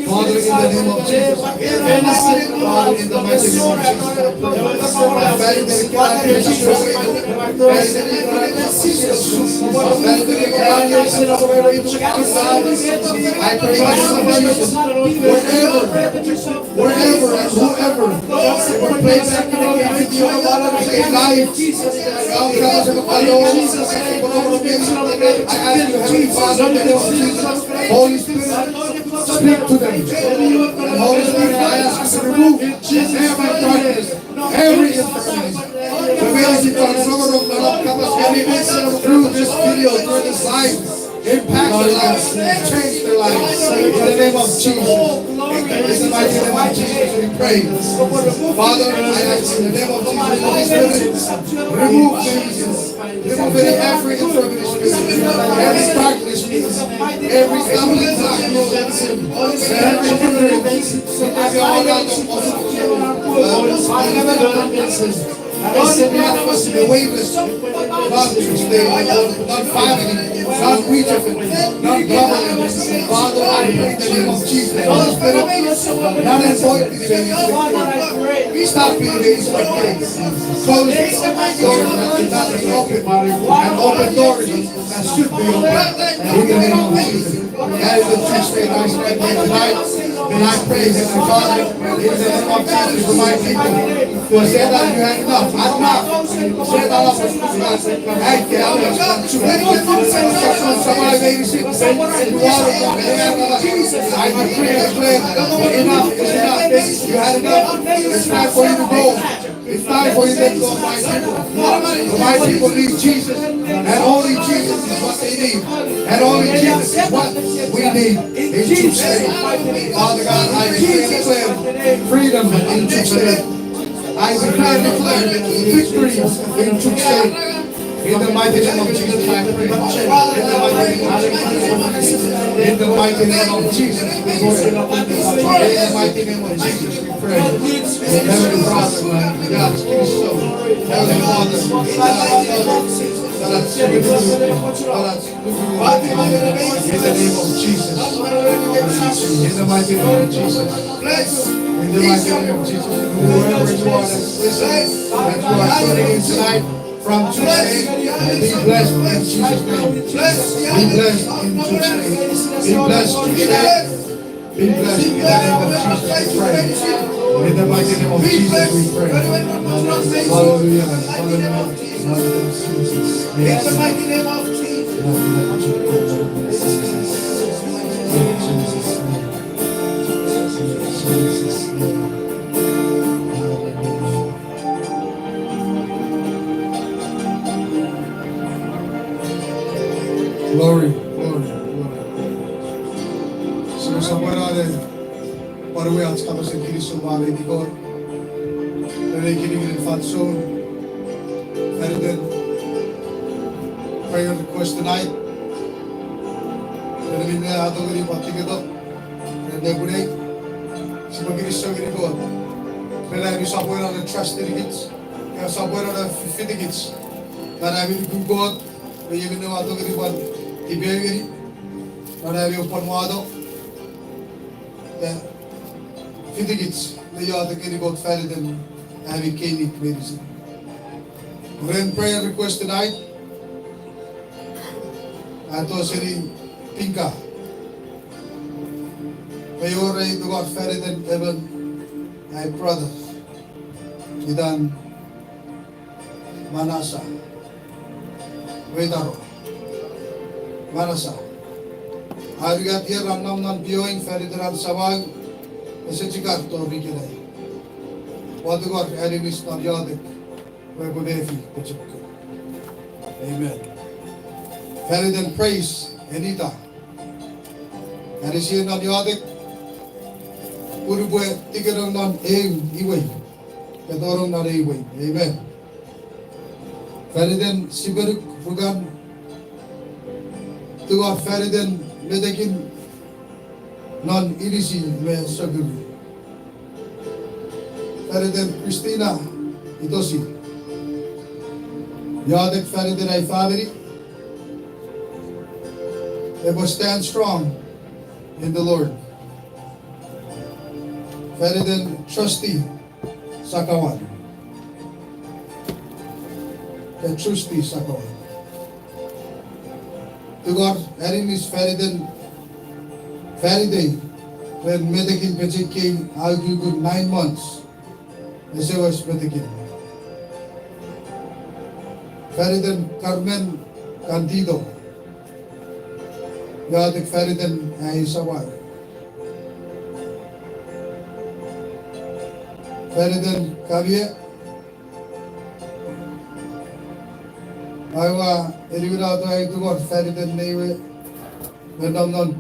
Father, in the name of Jesus. Father, in the mighty name of Jesus. I pray in the name of Jesus. Wherever Wherever and whoever, in what place, in life, Holy Spirit, speak to them. And Holy Spirit, I ask you to remove every darkness, every infirmity. We will see transformer of the Lord come us through this video, through this life. Impact their lives, change their lives. In the name of Jesus. In the mighty name of Jesus, we pray. Father, I ask in the name of Jesus, Holy Spirit, remove Jesus. Remove any, every infirmity spirit, every darkness spirit, every stumbling block, Lord, every hindrance. Send me out for some awareness. Non Tuesday, non famini, non wichafen, non government. Father, I pray in the name of Jesus. Holy Spirit, non en pointini meinisin. Stop me meinisin. Close doors that cannot be opened, and open doors that should be opened. In the name of Jesus. That is the Tuesday night, night, night. And I pray, Heavenly Father, in the name of Jesus, for my people who have said that you had enough, enough. Said that enough. I tell you, to make it look like someone, someone made it. I decree and declare that enough is enough. You had enough. It's time for you to go. It's time for you to let go of my people. My people need Jesus, and only Jesus is what they need, and only Jesus is what we need. In Jesus' name, Father God, I decree and declare freedom in Jesus' name. I decree and declare victory in Jesus' name. In the mighty name of Jesus, I pray. In the mighty name of Jesus. In the mighty name of Jesus. In the mighty name of Jesus. Pray. Heavenly Father, God, give us so. Heavenly Father, God, in the name of Jesus. In the mighty name of Jesus. In the mighty name of Jesus. Whoever you are that's listening, that you are tuning in tonight, from today, be blessed in Jesus' name. Be blessed in Jesus' name. Be blessed today. Be blessed in the name of Jesus, we pray. In the mighty name of Jesus, we pray. Hallelujah. Hallelujah. Hallelujah, Jesus. Yes. In the mighty name of Jesus. In Jesus' name. In Jesus' name. Hallelujah. Glory, glory, glory. Sipwe sopweno ne pwan uwei ach kapasen kinisou mwareiti Kot ren ei kinikinin fansoun. Fan iten prayer request tonight. Ren minne a tongeni pwan tiketo ren nepwinei. Sipwe kinisou ngeni Kot ren ami sopweno ne trust ngenikich. Ka sopweno ne fitikich non ami nuku Kot, me iei minne ua tongeni pwan tipeeu ngeni non ami oupwe pwan wato. Ka fitikich ne iotek ngeni Kot fan iten ami keinik meinisin. Ren prayer request tonight, a to seni Pinka. Pwe wor ai tungor fan iten emon ai brother itan Manasa. Weitaro. Manasa. A unungat ier a nom non pioing fan iten an samau, ese chikar tori ikenai. Ua tungor aninis non iotek pwe epwe mefi pochokun. Amen. Fan iten Praise Enita. Anisi non iotek pun upwe tikenong non eu imwei. Ketonong non eu imwei. Amen. Fan iten Sipenuk Rukan, tungor fan iten metekin non inisi me sokuri. Fan iten Christina Itosi, iotek fan iten ai famini, epwe stand strong in the Lord. Fan iten Trusty Sakawan. Ka Trusty Sakawan. Tungor aninis fan iten, fan itei, ren metekin pechei kei a ukukun nine months. Ese wes metekin. Fan iten Carmen Candido. Iotek fan iten ai samau. Fan iten Kamie. Aua eniwinato ai tungor fan iten nei we me nom non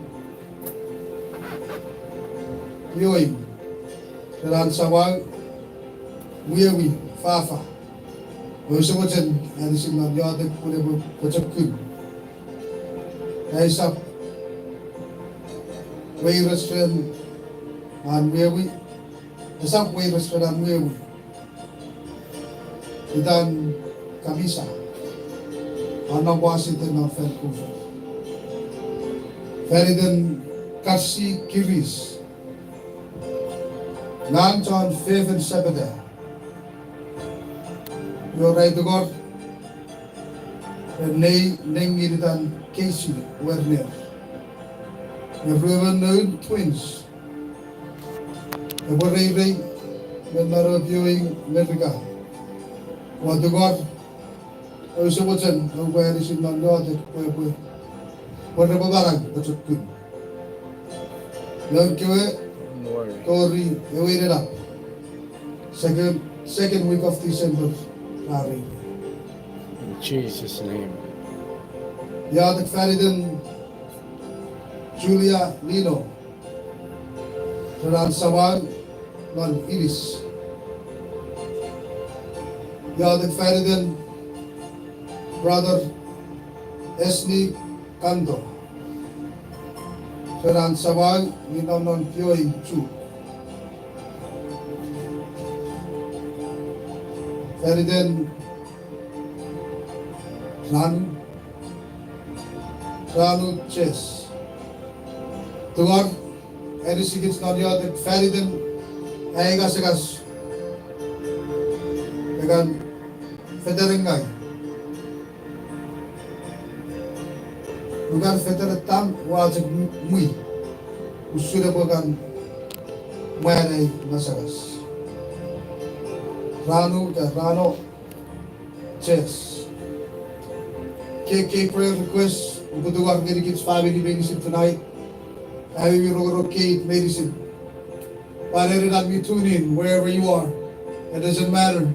pioing ren an samau, wiewi, fafa. Ouse mochen anisi non iotek pun epwe pochokun. Aisap weires ren an wiewi. Esap weires ren an wiewi. itan Kamisa, a nom wasiten non Vancouver. Fan iten Katsi Kiris, ngang chon fefin Sepeta. Iwe ra tungor ren nei nengin itan Casey Werner, me ruemon noun twins. Epwe reirei me non ewe pioing Merika. Ua tungor, ause mochen oupwe anisi non iotek pwe epwe, pwe repwe manau pochokun. Noun kewe tori ewe inenap, second, second week of December, ra reirei. In Jesus' name. Iotek fan iten Julia Lino, ren an samau non Inis. Iotek fan iten Brother Esni Kanto, ren an samau mi nom non pioing Chuuk. Fan iten Ranu, Ranu Ches. Tungor, anisikich non iotek fan iten ai ngasangas, ekan fetanengau. Nukan fetan tam ua chok mwi usun epwe kan mwan ai ngasangas. Ranu, ka Rano Ches. Ke, ke prayer request, upwe tungor ngenikich famini meinisin tonight. Ami mi rongorong keit meinisin. Pwan ena mi tune in wherever you are. It doesn't matter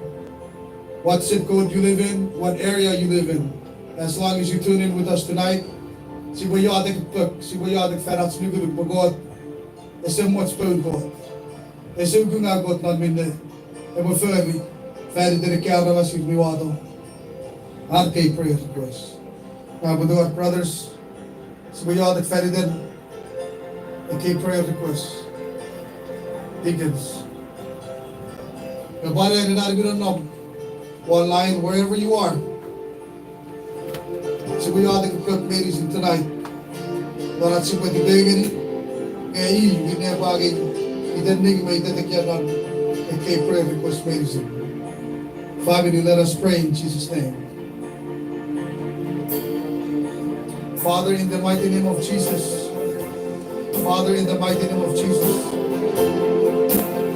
what zip code you live in, what area you live in. As long as you tune in with us tonight, sipwe iotek pok, sipwe iotek fan ach nukunuk pwe Kot ese moch poun Kot. Ese ukunga Kot non minne epwe fori fan iten ekkei aramas ir mi wato ar kei prayer request. Ngang upwe tungor brothers, sipwe iotek fan iten ekkei prayer request. Deacons, me pwan ena mi nonnom online, wherever you are, sipwe iotek pok meinisin tonight. Lon ach sipwe tipeu ngeni, nge i minne epwe angei iten ning me itetekia non ekkei prayer request meinisin. Famini, let us pray in Jesus' name. Father, in the mighty name of Jesus. Father, in the mighty name of Jesus.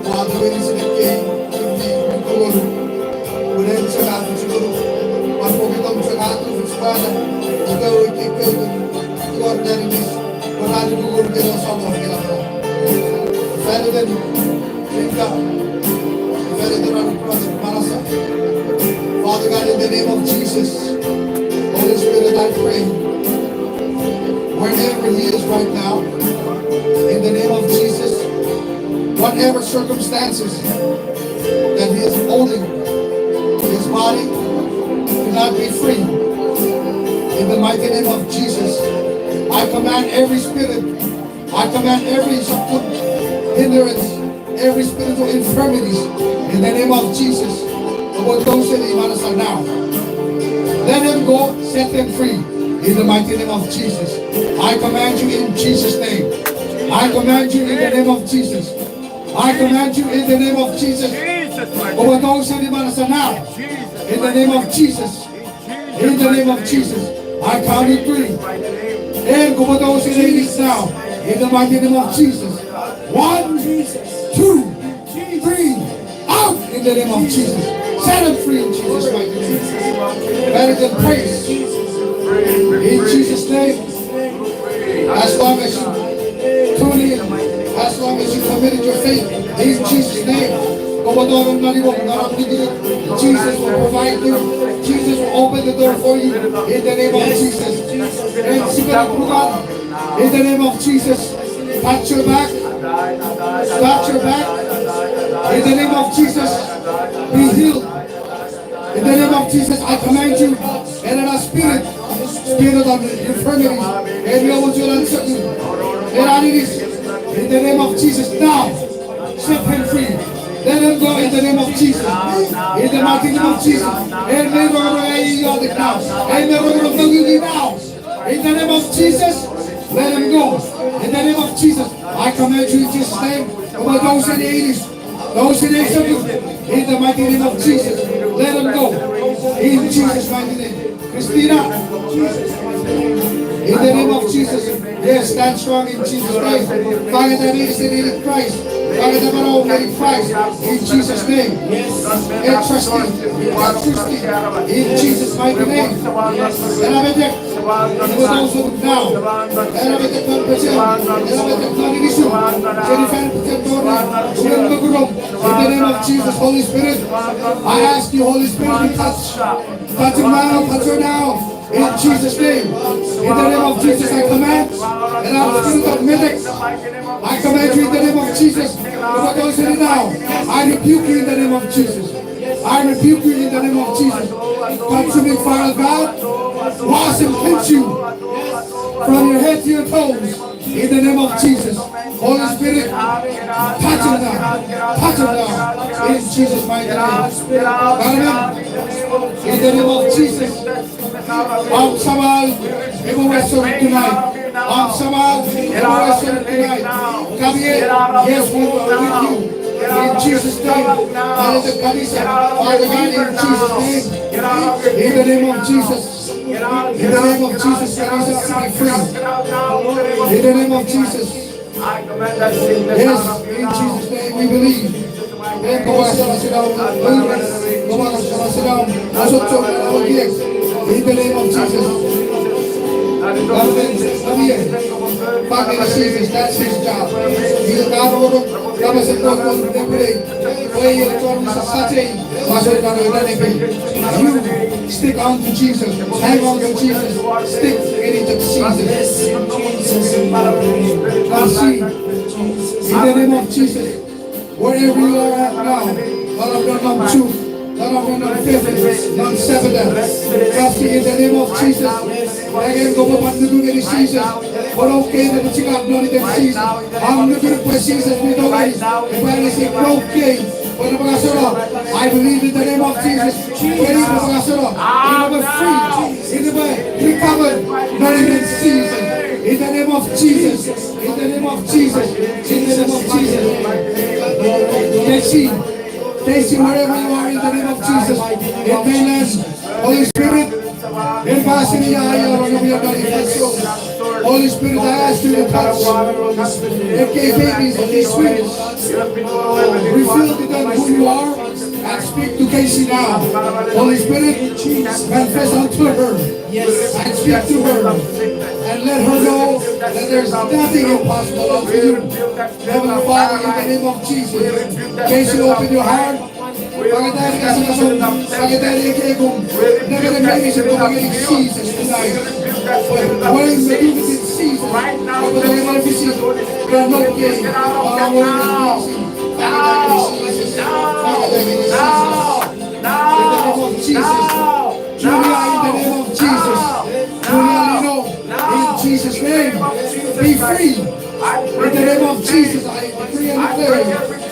Father, meinisin ekkei, ekkei mi tumunu, pun en chok a tumunu, pwan pokiten chok a tufich pwan, ika ekkei, ika aninis, pwan a tumunu kena samon kena. Fan iten Inga, if any there are brothers, Manasa. Father God, in the name of Jesus, Holy Spirit, I pray, wherever he is right now, in the name of Jesus, whatever circumstances that he is holding his body, do not be free. In the mighty name of Jesus, I command every spirit I command every hindrance, every spiritual infirmities, in the name of Jesus. Now, let them go, set them free, in the mighty name of Jesus. I command you in Jesus' name. I command you in the name of Jesus. I command you in the name of Jesus. Now, in the name of Jesus. In the name of Jesus, I count to three. And go with those in Hades now. In the mighty name of Jesus. One, two, three. Out in the name of Jesus. Set them free in Jesus' mighty name. Let them praise. In Jesus' name. As long as you tune in, as long as you committed your faith, in Jesus' name, Jesus will provide you. Jesus will open the door for you in the name of Jesus. And in the name of Jesus, touch your back, touch your back. In the name of Jesus, be healed. In the name of Jesus, I command you, and in our spirit, spirit of infirmity, and your will uncertain, and our knees, in the name of Jesus, now, set him free. Let him go in the name of Jesus. In the mighty name of Jesus. Amen. Rongorong, I yield it now. Amen. Rongorong, now. In the name of Jesus, let him go. In the name of Jesus, I command you in Jesus' name. Over those in Hades, those in Asia, in the mighty name of Jesus, let him go. In Jesus' mighty name. Christina, in the name of Jesus, yes, stand strong in Jesus' name. Fangeta meinisin ngeni Christ. Fangeta manauom ngeni Christ in Jesus' name. And trust him. And trust him in Jesus' mighty name. Ena metek, ena metek now. Ena metek non pechen. Ena metek non inisum. Seni fan pechen tori. Seni mokurom. In the name of Jesus, Holy Spirit, I ask you, Holy Spirit, to touch. Touch him now, touch her now. In Jesus' name. In the name of Jesus, I command. And I'm spirit of metek. I command you in the name of Jesus. Over those in it now. I rebuke you in the name of Jesus. I rebuke you in the name of Jesus. Consuming fire of God, wash and cleanse you from your head to your toes. In the name of Jesus. Holy Spirit, touch him now. Touch him now. In Jesus' mighty name. Amen. In the name of Jesus. Om Shammai, we will wrestle tonight. Om Shammai, we will wrestle tonight. Gabriel, yes, we will with you. In Jesus' name. Father, the Kanisa, Father God, in Jesus' name. In the name of Jesus. In the name of Jesus, Kanisa, be free. In the name of Jesus. Yes, in Jesus' name we believe. Then come on, come on, sit down. Come on, come on, sit down. That's what you want to get. In the name of Jesus. Come here. Come here, Jesus. That's his job. He's a God of order. Come and sit down. Pray. Pray. You stick on to Jesus. Hang on to Jesus. Stick in it to Jesus. Kasi, in the name of Jesus, wherever you are at now, non am non Chuuk, non am non Fefin, non Sepeta, kasi, in the name of Jesus, again, kopwe pwan nuku ngeni Jesus, pwe okay ne pwichikap non iten Jesus, am nuku pwe Jesus mi tongeni, epwe anisi okay, pwe ne pwan kasoro, I believe in the name of Jesus, pwe ne pwan kasoro, ina pwe free, ina pwe recover, non iten Jesus, in the name of Jesus. In the name of Jesus. In the name of Jesus. Stacy, Stacy, wherever you are, in the name of Jesus. In mainland, Holy Spirit, in Basilia, Holy Spirit, I ask you to touch. N K babies, in these sweets. Reveal to them who you are. And speak to Casey now. Holy Spirit, manifest unto her. Yes. And speak to her. And let her know that there's nothing impossible unto you. Heavenly Father, in the name of Jesus, Casey, open your heart. Fangeta ika sakasom, fangeta ika ekum, nemenem meinisin, Jesus tonight. When we do this in Jesus, we will never visit. We are not gay. Now, now, now, now, now. Julia, in the name of Jesus. Julia Lino, in Jesus' name, be free. In the name of Jesus, I decree and declare,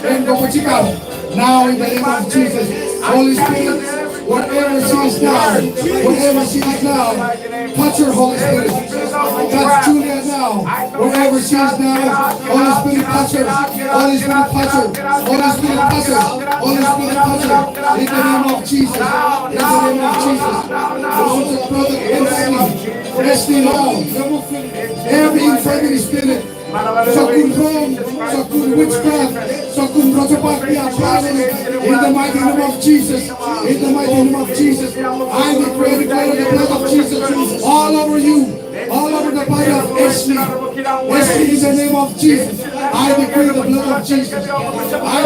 and go with you, God. Now, in the name of Jesus, Holy Spirit, wherever she is now, wherever she is now, touch her, Holy Spirit. Touch Julia now, wherever she is now. Holy Spirit, touch her. Holy Spirit, touch her. Holy Spirit, touch her. Holy Spirit, touch her. In the name of Jesus. In the name of Jesus. Lord, the brother Wesley, Wesley, Lord. Every infirmity spirit, sokkun rong, sokkun witchcraft, sokkun rochopwak, we are binding it in the mighty name of Jesus. In the mighty name of Jesus, I declare, declare the blood of Jesus all over you, all over the body of Ashley. Ashley, in the name of Jesus, I declare the blood of Jesus. I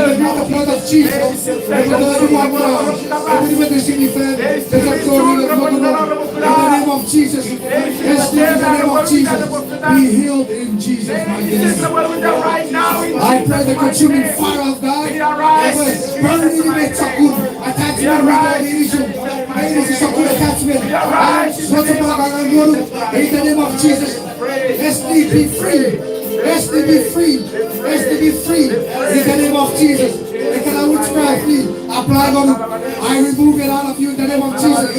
declare the blood of Jesus. Over the everyone now. Everybody that's in the family, that's a glory, that's a glory. In the name of Jesus, Ashley, in the name of Jesus, be healed in Jesus' mighty name. I pray the consuming fire of God over burning the sokkun attachment with the issue. Any sokkun attachment. In the name of Jesus, Ashley be free. Ashley be free. Ashley be free. In the name of Jesus. Ekana witch Apply ngonuk. I remove it out of you in the name of Jesus.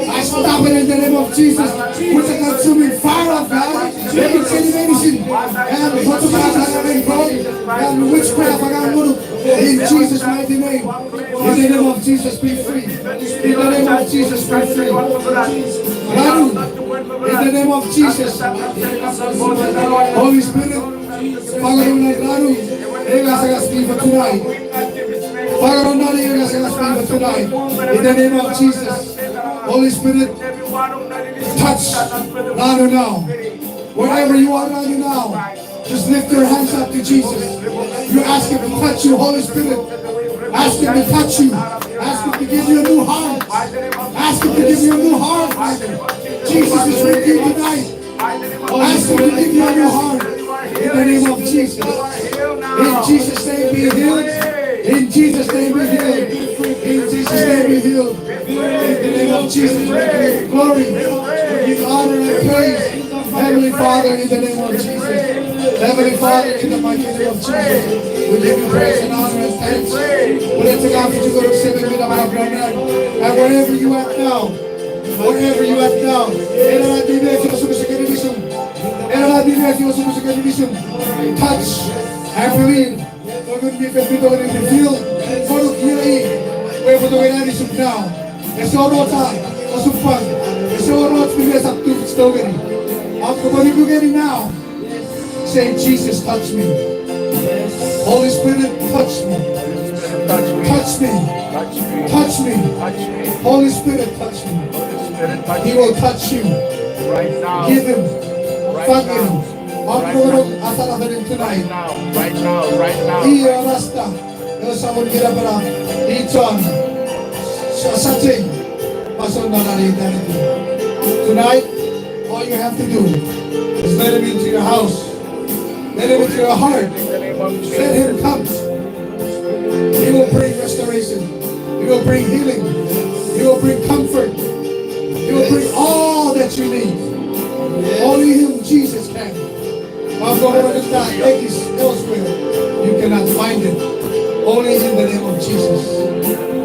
I stop it in the name of Jesus. With the consuming fire of God, every sinful medicine and witchcraft around ngonuk, in Jesus' mighty name. In the name of Jesus, be free. In the name of Jesus, be free. Ranu, in the name of Jesus. Holy Spirit, fangeno non ranu, ei ngasangas for tonight. Fangeno non ei ngasangas for tonight. In the name of Jesus. Holy Spirit, touch ranu now. Wherever you are right now, just lift your hands up to Jesus. You ask Him to touch you, Holy Spirit. Ask Him to touch you. Ask Him to give you a new heart. Ask Him to give you a new heart, Father. Jesus is with you tonight. Ask Him to give you a new heart. In the name of Jesus. In Jesus' name be healed. In Jesus' name be healed. In Jesus' name be healed. In the name of Jesus, we give you glory. We give honor and praise. Heavenly Father, in the name of Jesus. Heavenly Father, in the mighty name of Jesus, we give you praise and honor and thanks. Pwetete ka fichi ngonuk Semem mi nom non ran. And wherever you at now, wherever you at now, ena mi mefi osukosuk ngeni nisum. Ena mi mefi osukosuk ngeni nisum. Touch and believe. Ngun mi Fel mi tongeni reveal ngonuk iei, pwe epwe tongeni anisuk now. Ese wor och osupwang. Ese wor och mi esap tufich tongeni. Om kopwe nuku ngeni now. Say, "Jesus, touch me." Holy Spirit, touch me. Touch me. Touch me. Holy Spirit, touch me. He will touch you. Give him. Fang him. Om nongonong afanafan tonight. Right now, right now, right now. Iei Rasta, ewe Samon mi Napanap, i chon sachei fansoun non an eternity. Tonight, all you have to do is let him into your house. Let him into your heart. Let him come. He will bring restoration. He will bring healing. He will bring comfort. He will bring all that you need. Only him, Jesus, can. Of the word of God, it is elsewhere. You cannot find it. Only in the name of Jesus.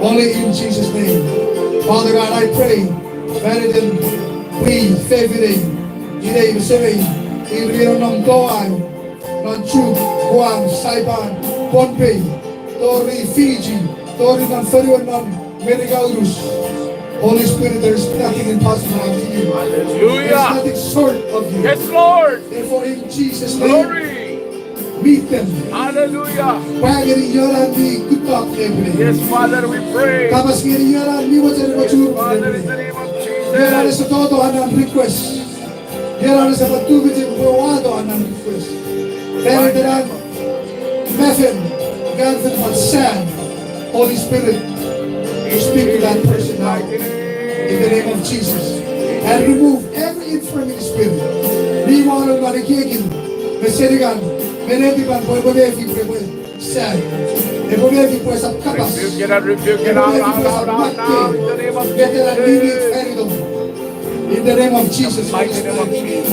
Only in Jesus' name. Father God, I pray, rather than we favoring, inei me semei, in Rio Nom Kowai, non Chuuk, Guam, Saipan, Pohnpei, tori Fiji, tori non fonuen non Merika Urus. Holy Spirit, there is nothing impossible unto you. Hallelujah. There is nothing short of you. Yes, Lord. Therefore, in Jesus' name, glory, meet them. Hallelujah. Pwa ngeni ionan mi kutok nepwinei. Yes, Father, we pray. Kapas ngeni ionan mi mochen mochur. Yes, Father, in the name of Jesus. Ionan ese toto anan request. Ionan ese pwan tufichin pwe wato anan request. Fan iten an mefin, fan iten an sad. Holy Spirit, you speak to that person now. In the name of Jesus. And remove every infirmity spirit. Mi wor non ekiekin, me seningan, me netipan, pwe epwe mefi pwe epwe sad. Epwe mefi pwe esap kapas. Rebuke it and rebuke it out, out, out, out, now, in the name of Jesus. Epwe mefi pwe esap makkei. Ngetenan mimi fan itom. In the name of Jesus, Holy Spirit,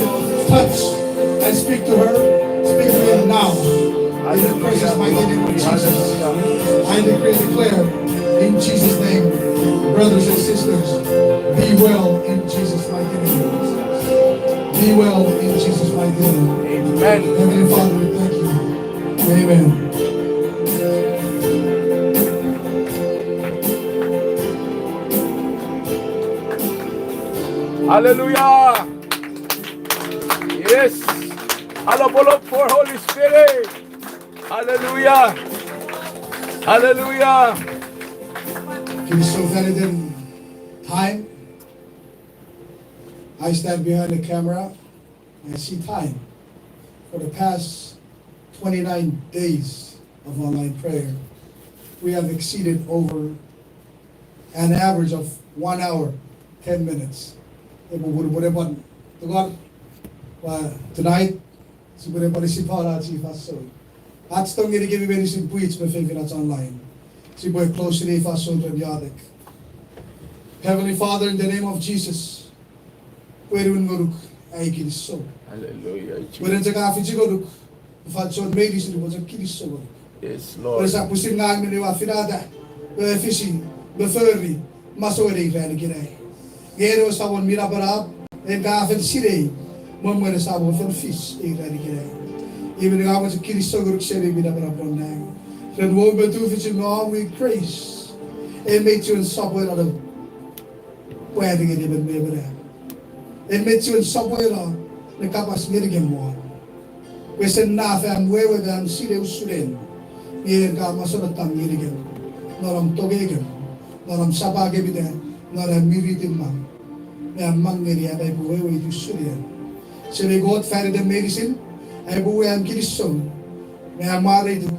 touch and speak to her. Speak to him now. In the precious mighty name of Jesus, I decree and declare in Jesus' name, brothers and sisters, be well in Jesus' mighty name. Be well in Jesus' mighty name. Amen. Heavenly Father, we thank you. Amen. Hallelujah. Yes. Halopolop for Holy Spirit. Hallelujah. Hallelujah. Kinisou fan iten time. I stand behind the camera. I see time. For the past twenty-nine days of online prayer, we have exceeded over an average of one hour, ten minutes. Epwe pupunu pwe epwe tungor, pwe tonight, sipwe ne pwan isipwala ach fansoun. Ach tong ngenikemi meinisin pwich me fefinach online. Sipwe close-ini fansoun ren iotek. Heavenly Father, in the name of Jesus, pwe niwin ngonuk ai kinisou. Hallelujah. Pwe ren chok a fichi ngonuk, fansoun meinisin pwe chok kinisou ngonuk. Yes, Lord. Pwe esap pwisin ngang minne ua finata. pwe efisi me fori masouen ei ran ikenai. Nge en ewe Samon mi napanap, en ka fen sinei mwen mwen esamo fen fis ei ran ikenai. Iwe ngang mochen kinisou ngonuk Semei mi napanap non nang ren wou me tufichin me om we grace, en mei chuen sopweno ne pwari ngeni emon me emon am. En mei chuen sopweno ne kapas ngenikem won, pwe ese naf am wewe me am sinei usun en, nge en ka masouttong ngenikem non om tongeikem, non om sapakem ita, non am miritin mang, me am mang ngeni am aipwe weweiti usun en. Semei Kot, fan item meinisin, aipwe wor am kinisou me am mwareituk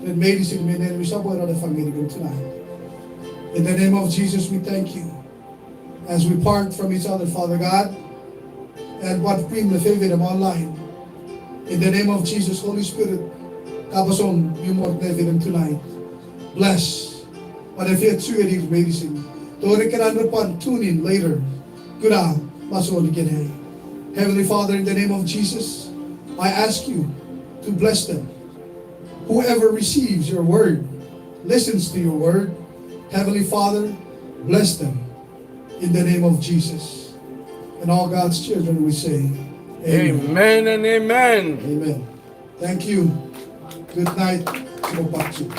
ren meinisin minne en mi sopweno ne fang ngenikem tonight. In the name of Jesus, we thank you as we part from each other, Father God, and pwan pwin me fefinem online. In the name of Jesus, Holy Spirit, kapasom mi mot nefinem tonight. Bless pwan efeiochu ngenir meinisin, tori ekkena repwe pwan tune in later, kuna masouen ikenai. Heavenly Father, in the name of Jesus, I ask you to bless them. Whoever receives your word, listens to your word, Heavenly Father, bless them in the name of Jesus. And all God's children, we say, Amen. Amen and amen. Amen. Thank you. Good night. Sipwe pwan chu.